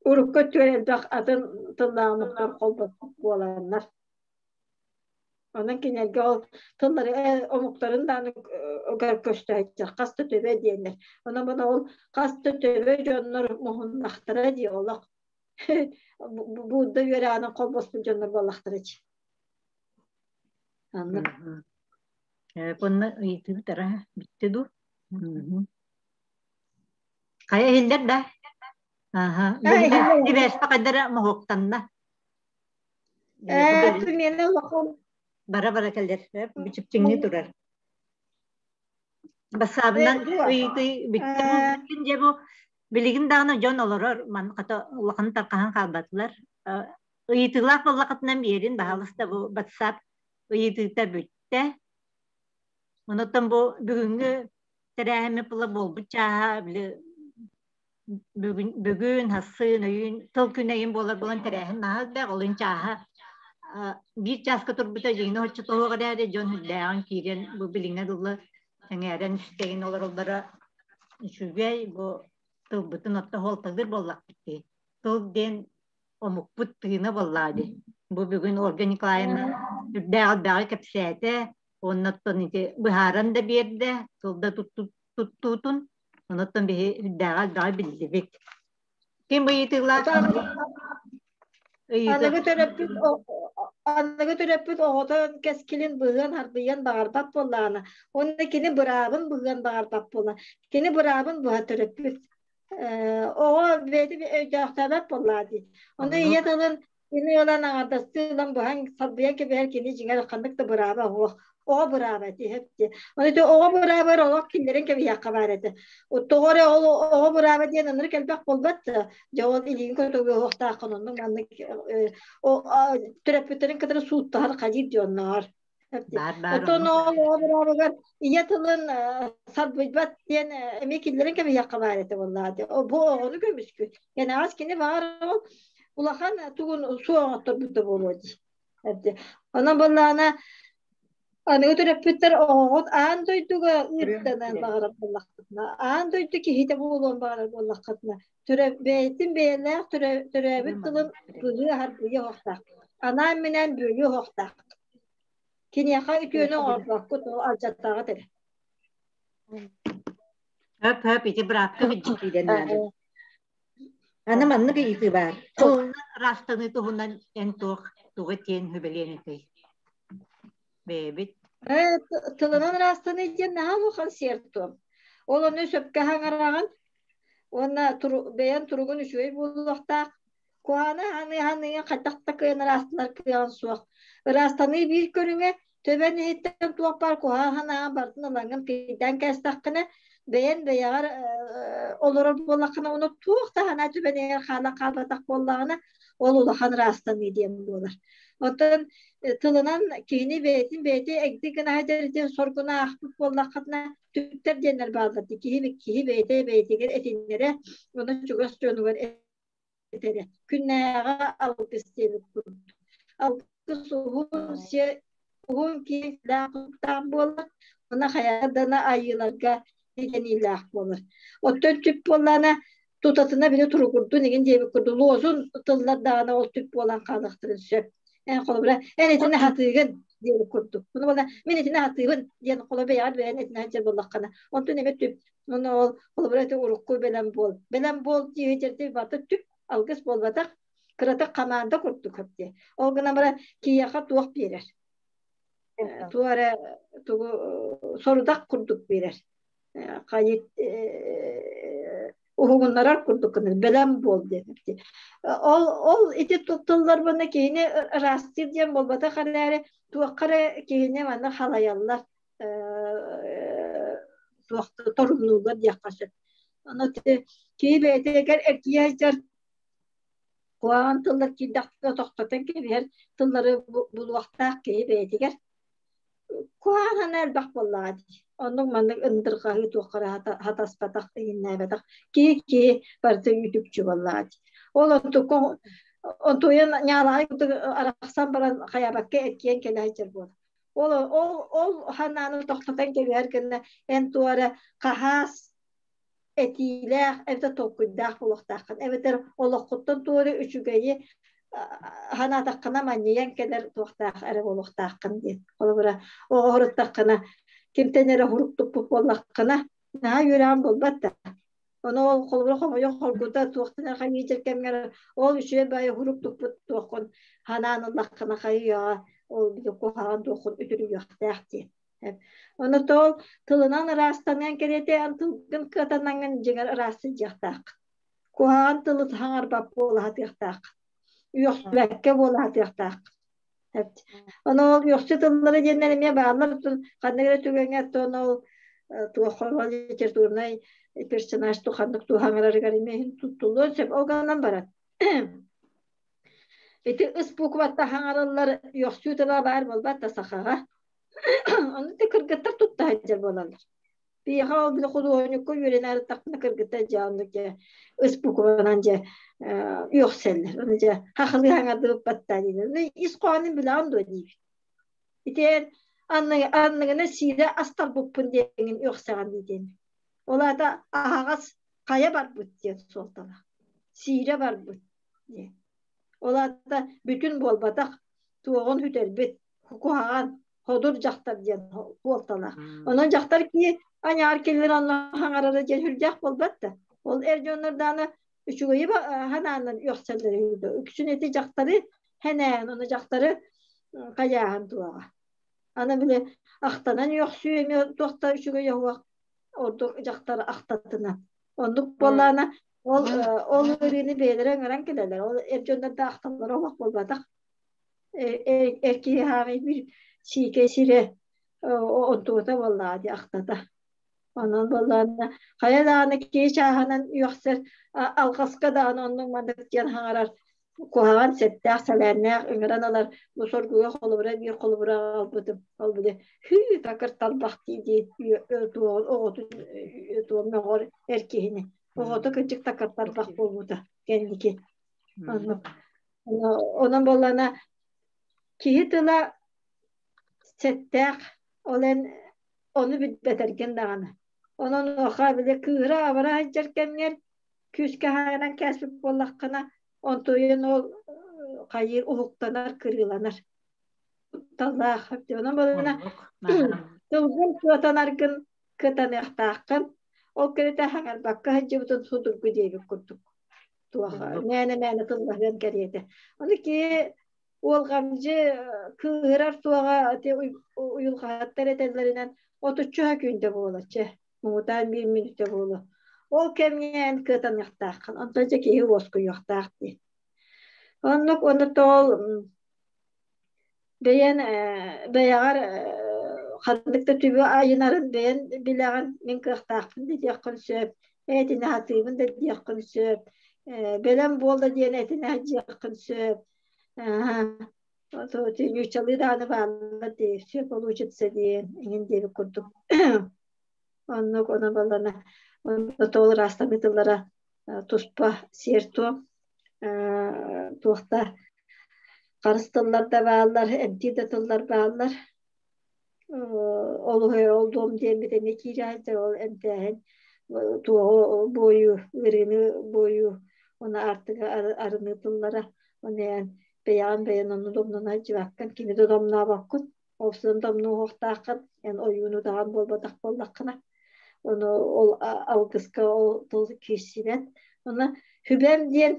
Урукку өттүгэр элбэх атын тыллаах омуктар холбоспут буоланнар. Онон кинилэргэ ол тыллары омуктарын даҕаны көстөөччү хас да төбө диэннэр. Онон бу ол хас да төбө дьоннор муһуннахтара дии олох. Будда үөрэҕинэн холбоспут дьоннор буоллахтара дии. Аннык. Онно ыйытыыбыт ара бүттэ дуу? Хайа иһиллэр да? Аха. Сибээспэ хайдара моһуоктанна. Миэнэ улахан Бара-бара кэлэр, бичиптиҥни турар. Бассаабынан ыйытыы бүттэ бу билигин дьэ бу билигин даҕаны дьон олорор ман хата улахан тархаһан хаалбатылар. Ыйытыылаах буоллахытынан биэрин баһаалыста бу батсаап ыйытыыта бүттэ. Онуттан бу бүгүҥҥү тэрээһиммит була буолбут чааһа били бүгүн бүгүн хассыын өйүүн тыл күнэйин буолар буолан тэрээһин наһаа элбэх олун чааһа биир чааска турбута дьиҥнэ оччотооҕу эрээри дьон үрдээҕин киирэн бу билиҥҥэ дылы сэҥээрэн истэгин олороллоро үчүгэй бу тылбытын отто суолталыыр буоллахпыт дии тыл диэн омукпут тыына буоллаа дии бу бүгүн Ольга Николаевна үрдээх элбэҕи кэпсээтэ уонна оттон ити быһааран да биэрдэ тыл да туттуутун онуттан биһи үрдээҕи элбэҕи биллибит ким ыйытыылаах Аныгы төрөппүт аныгы төрөппүт оҕото кэскилин быһыан харбыйыан баҕарбат буоллаҕына уонна кини быраабын быһыан баҕарбат буолла кини быраабын быһа төрөппүт оҕо бэйэтэ өйдөөхтөөбөт буоллаа дии ону ийэ тылын Кини ылан аҥардастыы ылан быһан сарбыйан кэбиһэр кини дьиҥэр ханнык да бырааба суох. Оҕо бырааба ити һэпти. Ону ити оҕо быраабар олох киллэрэн кэбиһиэххэ баар этэ. Тоҕо эрэ ол оҕо бырааба диэн ынырык элбэх буолбат да, дьэ ол илиигин көтөҕүө уохтааххын оннук маннык төрөппүттэрин кытары сууттаһар хадьыыр дьонноор. Баар баар Оттон ол оҕо быраабыгар ийэ тылын сарбыйбат диэн эмиэ киллэрэн кэбиһиэххэ баар этэ буоллаҕа дии. Бу оҕону көмүскүүр. Кэнэҕэс кини баҕар ол улахан тугун суох оҥотторбута буолуо дии. Онон буоллаҕына аныгы төрөппүттэр оҕоҕут аан дойдуга ыыттанан баҕарар буоллаххытына, аан дойду киһитэ буолуон баҕарар буоллаххытына, бэйэтин бэйэлээх төрөөбүт тылын быһыы аһарбыйа оһохтоох. Анаан-минээн бүөлүү оһохтоох. Киниэхэ үтүөнү оҥорбоккут, ол алдьаттаҕыт эрэ. Хөп хөп ити быраапка кырдьык киирэн наада. Аны маннык ыйытыы баар. Тылынан ыраастаныы туһунан эн туох тугу этиэн сүбэлиэн этэй? Бэйэбит. Тылынан ыраастаныы диэн наһаа улахан сиэр-туом. Ол ону сөпкө хаҥараҕын уонна бэйэн туругун үчүгэй буолуохтаах. Куһаҕаны ханыыһаныыга хайдах да кыайан ыраастанар кыаҕын суох. Ыраастаныы биир көрүҥэ төбөн иһиттэн туох баар куһаҕан санааҕын барытын ылаҥҥын кыйдаан кээстэххинэ, бэйэн бэйэҕэр олорор буоллаххына, ону туох да санаа төбөн иһигэр хаалан хаалбатах буоллаҕына, ол улахан ыраастаныы диэн буолар. Оттон тылынан киһини бэйэтин бэйэтэ эгди гына сылдьар соргуна аахпыт буоллаххытына, түптэр диэннэр бааллар. Киһи киһи бэйэтэ бэйэтигэр этиннэрэ, уонна чугас дьонугар этэрэ. Күннээҕи алгыс диэбит курдук. Алгыс уһун сиэ уһун киэҥ буолар, уонна хайа дана айыыларга итэниилээх буолар. Оттон түп буоллаҕына тутатына били туругурдун игин диэбит курдук луозун тыллар даҕаны ол түп буолан хаалыахтарын сөп. Эн холобура эн итини хатыыгын диэбит курдук. Ону буолла мин итини хатыыбын диэн холобура бэйэҕэр бэйэн итини сылдьар буоллаххына онтон эмэ түп Ону ол холобура ити урукку бэлэм буол. Бэлэм буол дии барыта түп алгыс буолбатах, кыратык хамаанда курдук дии. Ол гынан баран киһиэхэ туох биэрэр? Туох эрэ тугу сорудах курдук биэрэр. Хайыт уһугуннарар курдук гынар бэлэм буол диэн. Ол ол ити тыллар киһини ыраастыыр диэн буолбатах эрээри туохха эрэ киһини манна халайаллар туох торумнууллар диэххэ сөп. Ону киһи бэйэтигэр эргийэ сылдьар куһаҕан тыллар киирдэхтэринэ тохтотон кэбиһэр тыллары булуохтаах киһи бэйэтигэр куһаҕан санаа элбэх буоллаҕа дии. Оннук маннык ындырҕаһыы туохха эрэ хатаспатах, иҥиннээбэтэх киһи киһи барыта үтүкчү буоллаҕа дии. Ол онтукка онтуйан ньаалаҕай курдук арахсан баран хайаабакка эргийэн кэлэ сылдьар буолар. Ол ол ол санааны тохтотон кэбиһэр гына эн туох эрэ хаһаас этиилээх эбэтэр толкуйдаах буолуохтааххын эбэтэр олоххуттан туох эрэ үчүгэйи санаатаххына манньыйан кэлэр туохтаах эрэ буолуохтааххын диэн. Холобура, оҕо уруттаххына кимтэн эрэ урук туппут буоллаххына наһаа үөрэҕин буолбат да. Ону ол холобура хомойох хоргута туохтан эрэ хайыы кэмҥэр ол үчүгэй баайы урук туппут туоххун санаан ыллаххына хайыаҕа ол били куһаҕан туоххун үтүрүйүөхтээх диэн. Ону тоол тылынан ыраастаныан кэриэтэ эн тылгын кыатанаҥҥын дьиҥэр ыраастыйдьахтаах. Куһаҕан тылы хаҥарбат буола сатыахтаах. Үөхсүбэккэ буола сатыахтаах. Ону ол үөхсү тыллара диэннэр эмиэ бааллар ханнык эрэ түгэҥҥэ оттон ол туох литературнай персонаж туханнык туһаҥырарыгар эмиэ иһин туттуллуон сөп ол гынан баран ити ыс букватта хаҥараллар үөхсүү тыла баар буолбат да сахаҕа ону ти кыргыттар тутта сылдьар буолаллар Биһиэхэ ол били худуоһунньукка үөрэнэ ырыттахпына кыргыттар дьэ оннук дьэ ыс букванан дьэ үөхсэллэр. Ону дьэ хахылыы хаҥардыбыппаттаа дииллэр. Ону ис хоһоонун билэҕин дуо диибит. Итиэн анныгына сиирэ астарбыппын диэҥин үөхсэҕин диэтиэн. Ол аата аһаҕас хайа барбыт диэн суолталаах. Сиирэ барбыт диэн. Ол аата бүтүн буолбатах, туоҕун сүтэрбит, куһаҕан, ходур дьахтар диэн суолталаах. Онон дьахтар киһи аньаар киллэр онно хаҥарара диэн сүрдээх буолбат да. Ол эр дьоннор дааны үчүгэйи ханаанан үөхсэллэр үһү. Үксүн ити дьахтары хэнээн, ону дьахтары хайааһын туоҕа. Аны били ахтанан үөхсүү эмиэ туохта үчүгэй оһуох ордук дьахтар ахтатынан. Оннук буоллаана ол ол ыарыыны бэйэлэрэ ыҥыран кэлэллэр. Ол эр дьоннор да ахталлара олох буолбатах. Эр киһи хаамай биир сиикэй сирэ онтугута буоллаҕа дии ахтата. Онон буоллаҕына хайа даҕаны киһи чааһынан үөхсэр алҕаска даҕаны оннук маннык диэн хаҥарар куһаҕан сэттээх сэлээннээх ыҥыран ылар бу соргуга холобура биир холобура аҕалбытым ол били хүү такыр талбах дии дии туоҕун оҕотун туох мөҕөр эр киһини оҕото кырдьык такыр тарбах буолбута кэнники оннук онон буоллаҕына киһи тыла сэттээх ол эн ону билбэтэргин даҕаны онон уоха били кыыһыра абара сылдьар кэмҥэр күүскэ хаайынан кээспит буоллаххына, онтуйун ол хайыыр уһуктанар, кырыыланар. Таллаах. Онон буоллаҕына тылгын кыатанаргын кытаныахтааххын. Ол кэритэ хаҥарбакка сылдьыбытын судургу диэбит курдук. Туох мээнэ-мээнэ тыллаһыан кэриэтэ. Ону киһи уолҕамдьы кыыһырар туоҕа уйулҕаһыттар этэллэринэн отуччуһа күндэ буолаччы. Муҥутаан биир мүнүүтэ буолуо. Ол кэмҥэ эн кыатаныахтааххын, онтон дьэ киһи уоскуйуохтаах дии. Оннук уонна тоҕол бэйэн бэйэҕэр ханнык да түбү айынарын бэйэн билэҕин, мин кыахтаахпын да диэххин сөп, этинэ сатыыбын да диэххин сөп, бэлэм буол да диэн этинэ сылдьыаххын сөп. Ньууччалыы даҕаны бааллар дии, все получится диэн, эҥин диэбит курдук. Оннук ону баллана тоол ыраастаммыт тыллара туспа сиэр-туом туохта харыс тыллар да бааллар, эмтиир да тыллар бааллар. Ол ол дом диэммит эмиэ киирээччи ол эмтээһин туоҕу буойуу, ыарыыны буойуу уонна аартыга арыныы тыллара. Оны эн бэйэҕин бэйэн онну домнуна дьыбаккын, кими да домнообоккун. Олсун домнуоһуохтааххын, эн ойууну даҕан буолбатах буоллаххына. Ону ол алгыска ол тыл киирсибэт. Онно хүбэм диэн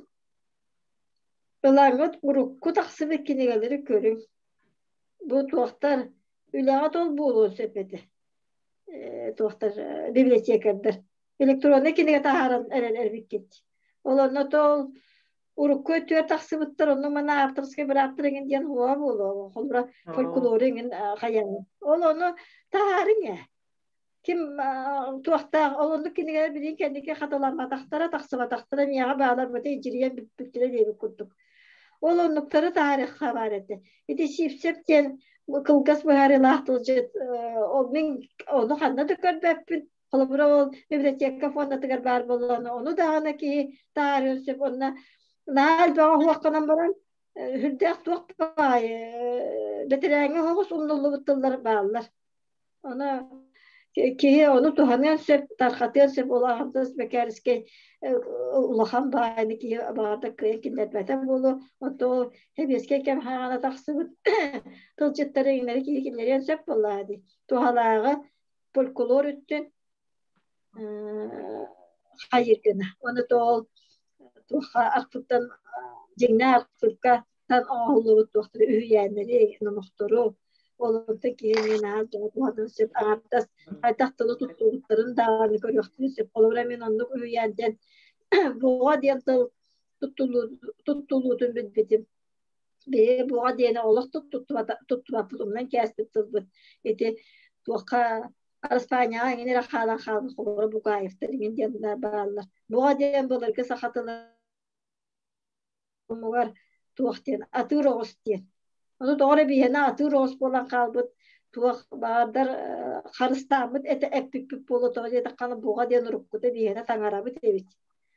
ылаҥҥыт урукку тахсыбыт кинигэлэри көрүҥ. Бу туохтар үлэҕэ тол буолуон сөп этэ. Туохтар библиотекардар электроннай кинигэ таһааран эрэр эбиккит. Ол онно тол урукку өттүгэр тахсыбыттар онно мана авторскай бырааптар эҥин диэн хуа буолуо холура фольклору эҥин хайаан ол ону таһаарыҥ ээ ким туохтаах ол оннук кинигэлэр билигин кэнники хатыламматахтара тахсыбатахтара миэхэ баалар быта идьирийэн бүппүттэрэ диэбит курдук ол оннуктары таһаарыахха баар этэ ити Сивцев диэн кылгас быһаарыылаах тылдьыт ол мин ону ханна да көрбөппүн Холобура ол библиотека фондатыгар баар буоллаҕына, ону даҕаны киһи таарыан сөп. Онно наһаа элбэҕи уһуохтанан баран, сүрдээх туох баайы бэтэрээҥҥэ оһоҕос умнуллубут тыллар бааллар. Ону киһи ону туһаныан сөп, тарҕатыан сөп. Ол аҕамсас Бэкээрискэй улахан баайыны киһи баҕарда кыайан киллэрбэтэ буолуо. Оттон ол сэбиэскэй кэм хаҕана тахсыбыт тылдьыттары иҥнэри киһи киллэриэн сөп буоллаҕа дии. Туһалааҕы фольклор өттүн хайыыр гына. Уонна тоол туохха архыыптан дьиҥнээх архыыпкаттан оҥоһуллубут туохтары үһүйээннэри, номохтору олортон киһи эмиэ наһаа туһанан сөп аҥардас хайдах тылы туттубуттарын даҕаны көрүөхтэрин сөп. Холобура мин оннук үһүйээнтэн буҕа диэн тыл туттулуутун билбитим. Бэйэ буҕа диэни олох туттубаппыт, умнан кээспит тылбыт. Ити туохха Араспаанньаҕа эҥин эрэ хаалан хаалбыт холобура Бугаевтар иҥин диэн бааллар. Буҕа диэн былыргы саха тыла омугар туох диэн атыыр оҕус диэн. Ону тоҕо эрэ биһиэнэ атыыр оҕус буолан хаалбыт туох баардар харыстааммыт этэ эппиппит буолуо тоҕо диэтэххэ буҕа диэн уруккута биһиэнэ таҥарабыт эбит.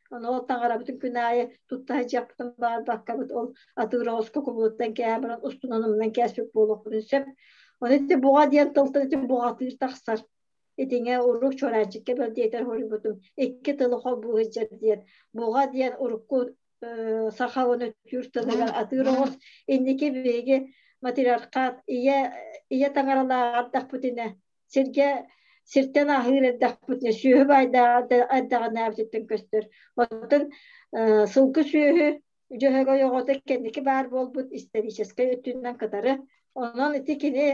Ону ол таҥарабытын күн аайы тутта сылдьыахпытын баҕарбаккабыт ол атыыр оҕуска кубулуттан кээһэн баран устунан умнан кээспит буолуохпутун сөп. Ону ити буҕа диэн тылтан ити буҕатыыр тахсар. Итиҥэ урук чуораанчыкка бэл диэтэр хоруйбутум икки тылы холбуу сылдьар диэн. Буҕа диэн урукку саха уонна түүр тылыгар атыыр оҕус инники биһиги матриархат ийэ ийэ таҥаралааҕардахпытына сиргэ сиртэн аһыыр эрдэхпитинэ сүөһү баайдааҕар эрдэҕинээбититтэн көстөр. Оттон сылгы сүөһү дьөһөгөй оҕото кэнники баар буолбут историческай өттүнэн кытары. Онон ити кини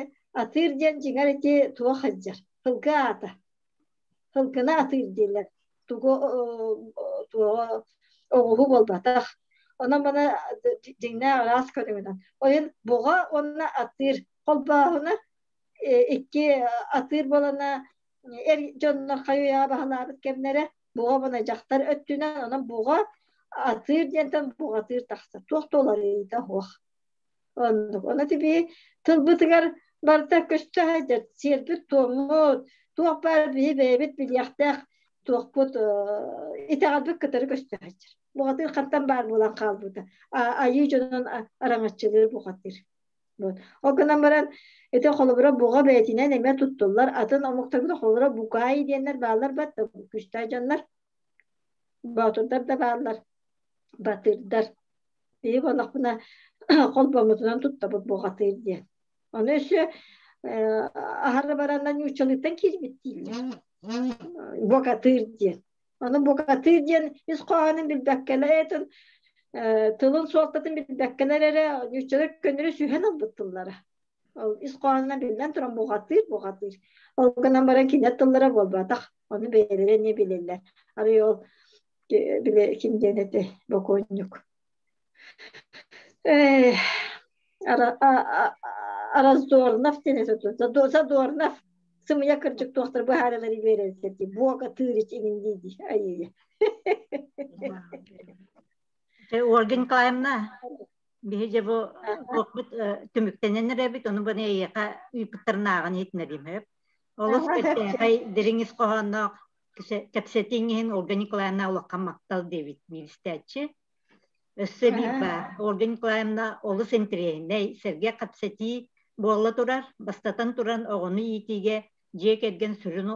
атыыр диэн дьиҥэр ити туох сылдьар? Сылгы аата. Сылгыны атыыр дииллэр. Тугу туоҕу оҕуһу буолбатах. Онон маны дьиҥнээх араас көрүҥүнэн. Ойун буҕа уонна атыыр холбооһуна икки атыыр буолана эр дьоннор хайуйаҕа баһылаабыт кэмнэрэ буҕа буна дьахтар өттүнэн онон буҕа атыыр диэнтэн буҕатыыр тахсар туох да уларыйыыта суох оннук ону тиби тылбытыгар барыта көстө сылдьар сиэрбит туоммут туох баар биһи бэйэбит билиэхтээх туохпут итэҕэлбит кытары көстө сылдьар буҕатыыр хантан баар буолан хаалбыта айыы дьонун араҥаччылыыр буҕатыыр. Ол гынан баран, ити холобура буҕа бэйэтинэн эмиэ туттуллар. Атын омуктарга холобура букаи диэннэр бааллар бат, күстэй дьоннор, боотурдар да бааллар, батырдар. Биһиги буоллахпына холбоммутунан туттабыт буҕатыыр диэн. Ону өссө аһара бараннар нууччалыыттан киирбит дииллэр. Бокатыыр диэн. Аны букатыыр диэн ис хоһоонун билбэккэлэр этин тылын суолтатын билбэккэлэр эрэ нууччалар көннөрү сүһэн ылбыт тыллара. Ол ис хоһоонунан биллэн туран буҕатыыр, буҕатыыр. Ол гынан баран кинилэр тыллара буолбатах. Ону бэйэлэрэ эмиэ билэллэр. Арай ол били ким диэн этэй бокуонньук. Раздорнов диэн этэ Задорнов сымыйа кырдьык туохтар быһааралары биэрэр дии буога тыырыч иҥин дии дии айыы Ольга Николаевна биһи дьэ бу туохпут түмүктэнэн эрэбит ону баны эйиэхэ ыыппыттарынааҕын иһитинэриим сөп олус бэртээхэй дириҥ ис хоһоонноох кэпсэтииҥ иһин Ольга Николаевна улахан махтал диэбит биир Өссө биир баар. Ольга Николаевна олус интэриэһинэй, сэргэх кэпсэтии буолла турар. Бастатан туран, оҕону иитиигэ дьиэ кэргэн сүрүн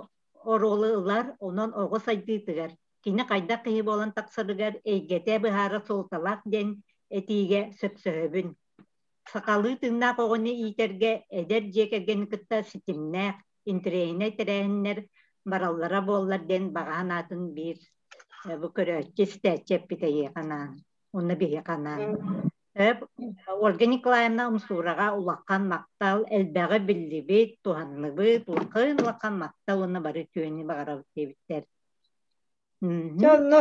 оруолу ылар, онон оҕо сайдыытыгар, кини хайдах киһи буолан тахсарыгар эйгэтэ быһаарар суолталаах диэн этиигэ сөпсөһөбүн. Сахалыы тыыннаах оҕону иитэргэ эдэр дьиэ кэргэни кытта ситимнээх, интэриэһинэй тэрээһиннэр бараллара буоллар диэн баҕа санаатын биир бу көрөөччү истээччи эппит эйиэхэ анаан уонна биһиэхэ анаан. Ольга Николаевна Умсуураҕа улахан махтал, элбэҕи биллибит, туһанныбыт, улахан улахан махтал уонна бары үтүөнү баҕарабыт диэбиттэр. Дьонно,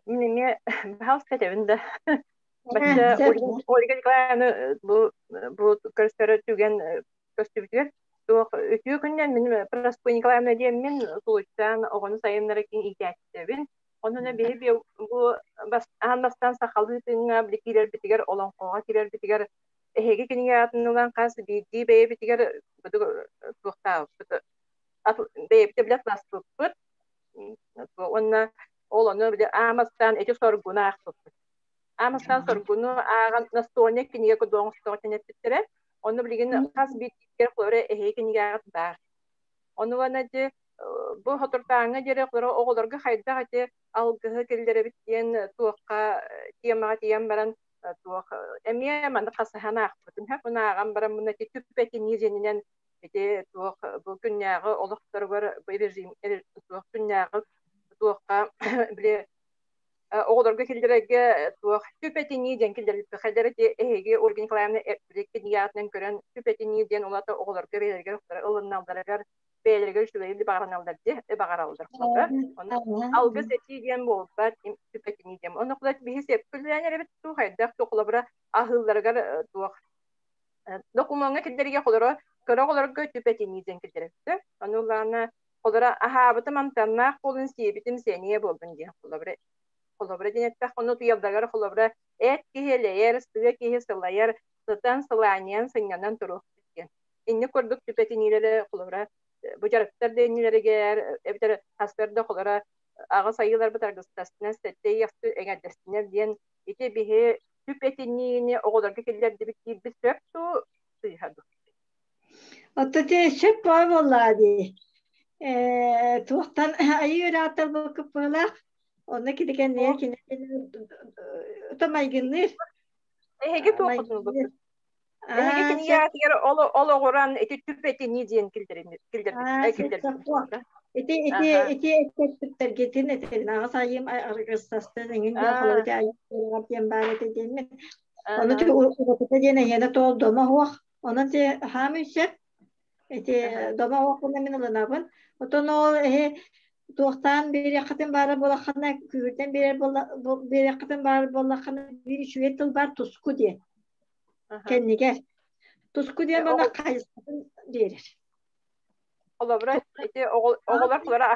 Мин эмиэ баһаалыста этэбин да. Бачча Ольга Николаевна бу бу көрсөрө түгэн көстүбүтүгэр туох үтүө күннэн мин Прасковья Николаевна диэммин сулуйсан оҕону сайыннара киин иитээччитэбин. Онон биһи бу аан бастаан сахалыы тыыҥҥа били киирэрбитигэр олоҥхоҕо киирэрбитигэр эһиги кинигэ аатын ылан хас биирдии бэйэбитигэр туохтаабыппыт бэйэбитэ билэ атласпыппыт уонна ол ону били аамастаан эти соргуну аахпыппыт. Аамастаан соргуну ааҕан настольник кинигэ курдук оҥостоҕо тэнэппиттэрэ. Онно билигин хас биирдиигэр холобура эһиги кинигэҕит баар. Ону уонна ити бу соторутааҥҥа диэри оҕолорго хайдах ити алгыһы киллэрэбит диэн туохха темаҕа тиийэн баран туох эмиэ маннык хасыһан аахпытым. Муну ааҕан баран муну ити түп этинии дьиэнинэн ити туох бу күннээҕи олохторугар бу режим туох күннээҕи туохха били оҕолорго киллэрэргэ туох түп этинии диэн киллэрбиппит хайдах ити эһиги Ольга Николаевна били кинигэ аатынан көрөн түп этинии диэн улаата оҕолорго бэйэлэригэр ылынналларыгар. бэйэлэригэр үчүгэйи баҕараналлар дии баҕараллар холобура. Онно алгыс этии диэн буолбат, түпэтинии диэн. Онно кулат биһи сепкүлээн эрэбит туу хайдах туу холобура аһыылларыгар туох докумуоҥҥа киллэригэ холоро кыра оҕолорго түпэтинии диэн киллэрэбит. Ону улаана холоро аһаабытым амтаннаах буолун сиэбитим сэниэ буоллун диэн холобура холобура диэн эттэххэ ону туйалдарыгар холобура эт киһи элэйэр, сыа киһи сылайар, сытан сылаанньыйан сынньанан туруох диэн. Инник курдук түпэтиниилэри холобура бу дьарыктар да иннилэригэр эбэтэр хастар да холоро аҕыс айыыларбыт аргыстастынан сэттэ иэхтү эҥэрдэстинэр диэн ити биһи түп этиниини оҕолорго киллэрдибит диирбит сөп дуу сыыһа дуу? Оттон те сөп баа буоллаа дии. Туохтан айыы үрэҕиттэн булкуппалаах онно кини кини майгынныыр. Эһиги туоххутун ылбыккыт? Эһиги кинигэҕитигэр олоҕуран ити түп этинии диэн киллэрбит. Ити ити ити эттэргитин этин аҕыс айым аргыстастын эҥин диэн холобута айым диэн баар этэ диэммин. Ону урукута диэн эйиэнэ тоол дома суох. Онон те хаамый сөп. Ити дома суох мин ылынабын. Отон ол эһи туохтаан биэриэххитин баара буолаххына, күүһүрдэн биэрэр биэриэххитин баара буоллаххына, биир үчүгэй тыл баар туску диэн. Кэннигэр. Туску диэн манна хайысхатын биэрэр. Холобура, ити оҕолор холобура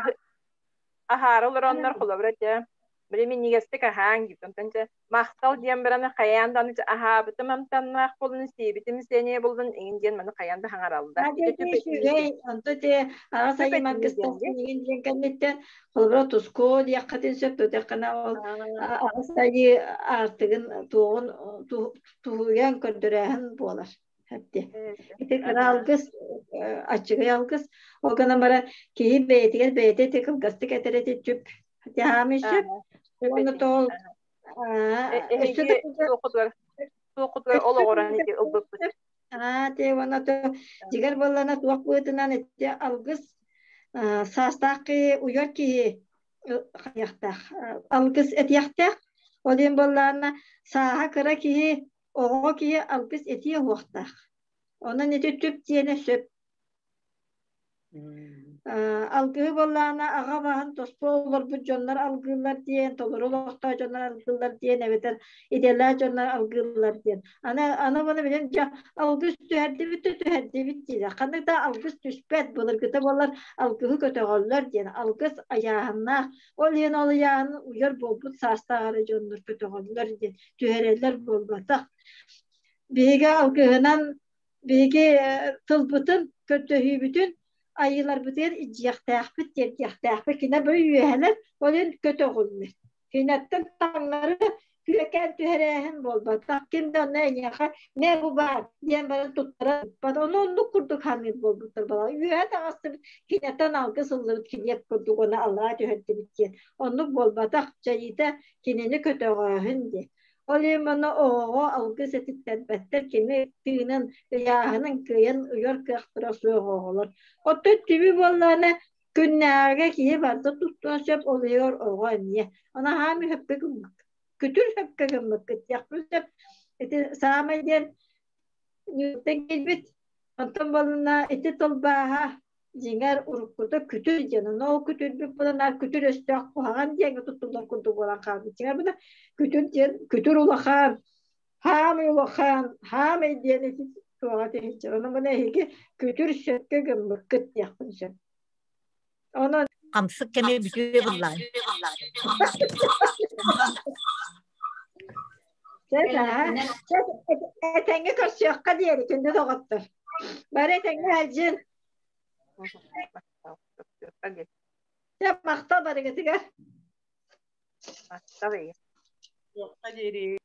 аһаары олороннор холобура дьэ били минньигэстик аһааҥ диир. Онтон дьэ махтал диэн баран хайаан даҕаны аһаабытым амтаннаах буоллун, сиэбитим сэниэ буоллун иҥин диэн маны хайаан да хаҥараллар. Үчүгэй, онто те аҕас айым аргыстасын иҥин диэн кэнниттэн холобура туску диэххитин сөп тутаххына ол аҕас айыы аартыгын туоҕун туһуйан көрдөрөөһүн буолар. Хэпти. Ити кыра алгыс, аччыгый алгыс. Ол гынан баран киһи бэйэтигэр бэйэтэ ити кылгастык этэр эти түп. Тиһаамый сөп. Уонна тоол өссө туохутугар олоҕуран ити ылбыппыт. Аа, те уонна то дьигэр буоллана туох быытынан ити алгыс саастаах киһи уйар киһи хайыахтаах алгыс этиэхтээх. Ол иһин буоллаҕына сааһа кыра киһи оҕо киһи алгыс этиэ уохтаах. Онон ити түп диэнэ сөп. Алгыһы буоллаҕына аҕа баһын тоспо олорбут дьоннор алгыыллар диэн, толору олохтоох дьоннор алгыыллар диэн эбэтэр идэлээх дьоннор алгыыллар диэн. Аны аны буну билэн дьэ алгыс түһэрдибит да түһэрдибит дииллэр. Ханнык да алгыс түспэт, былыргыта буоллар алгыһы көтөҕөллөр диэн. Алгыс айааһыннаах. Ол иһин ол ыйааһын уйар буолбут саастаах эрэ дьоннор көтөҕөллөр диэн түһэрэллэр буолбатах. Биһиги алгыһынан биһиги тылбытын, көрдөһүүбүтүн айыыларбытыгар илдьиэхтээхпит, тиэрдиэхтээхпит. Кинэ бу үөһэлэр, ол иһин көтөҕүллэр. Кинэттэн таҥнары күөкээн түһэрээһин буолбатах. Ким да онно эйиэхэ мэ бу баар диэн баран туттара ыппат. Ону оннук курдук саныыр буолбуттар балар. Үөһэ таҕыстыбыт, кинэттэн алгыс ыллыбыт килиэп курдук уонна аллараа түһэрдибит диэн. Оннук буолбатах. Дьайыыта кинини көтөҕөөһүн диэн. Ол иһин манна оҕоҕо алгыс этиттэрбэттэр, кини тыынын, ыйааһынын кыайан уйар кыахтара суох оҕолор. Оттон түбү буоллаҕына, күннээҕигэ киһи барыта туттуон сөп, ол иһигэр оҕо эмиэ. Ону аһаамый сөпкө гыммыт. Күтүр сөпкө гыммыккыт диэхпин сөп. Ити саамай диэн ньууттан киирбит. Онтон буоллаҕына ити тылбааһа дьиҥэр уруккута күтүр диэн, ону ол күтүрбүт буолан күтүр өстөөх куһаҕан диэҥҥэ туттуллар курдук буолан хаалбыт. Дьиҥэр буна күтүр диэн күтүр улахан, хаамый улахан, хаамый диэн ити туоҕа тиһиччэр. Ону мына эһиги күтүр сөпкө гыммыккыт диэхпин сөп. Онон Хамсык кэми бүтүө буллаҕын. Этэҥҥэ көрсүөххэ диэри күндү доҕоттор. Бары этэҥҥэ сылдьын. Дьэ, махтал барыгытыгар. Махтал диэри.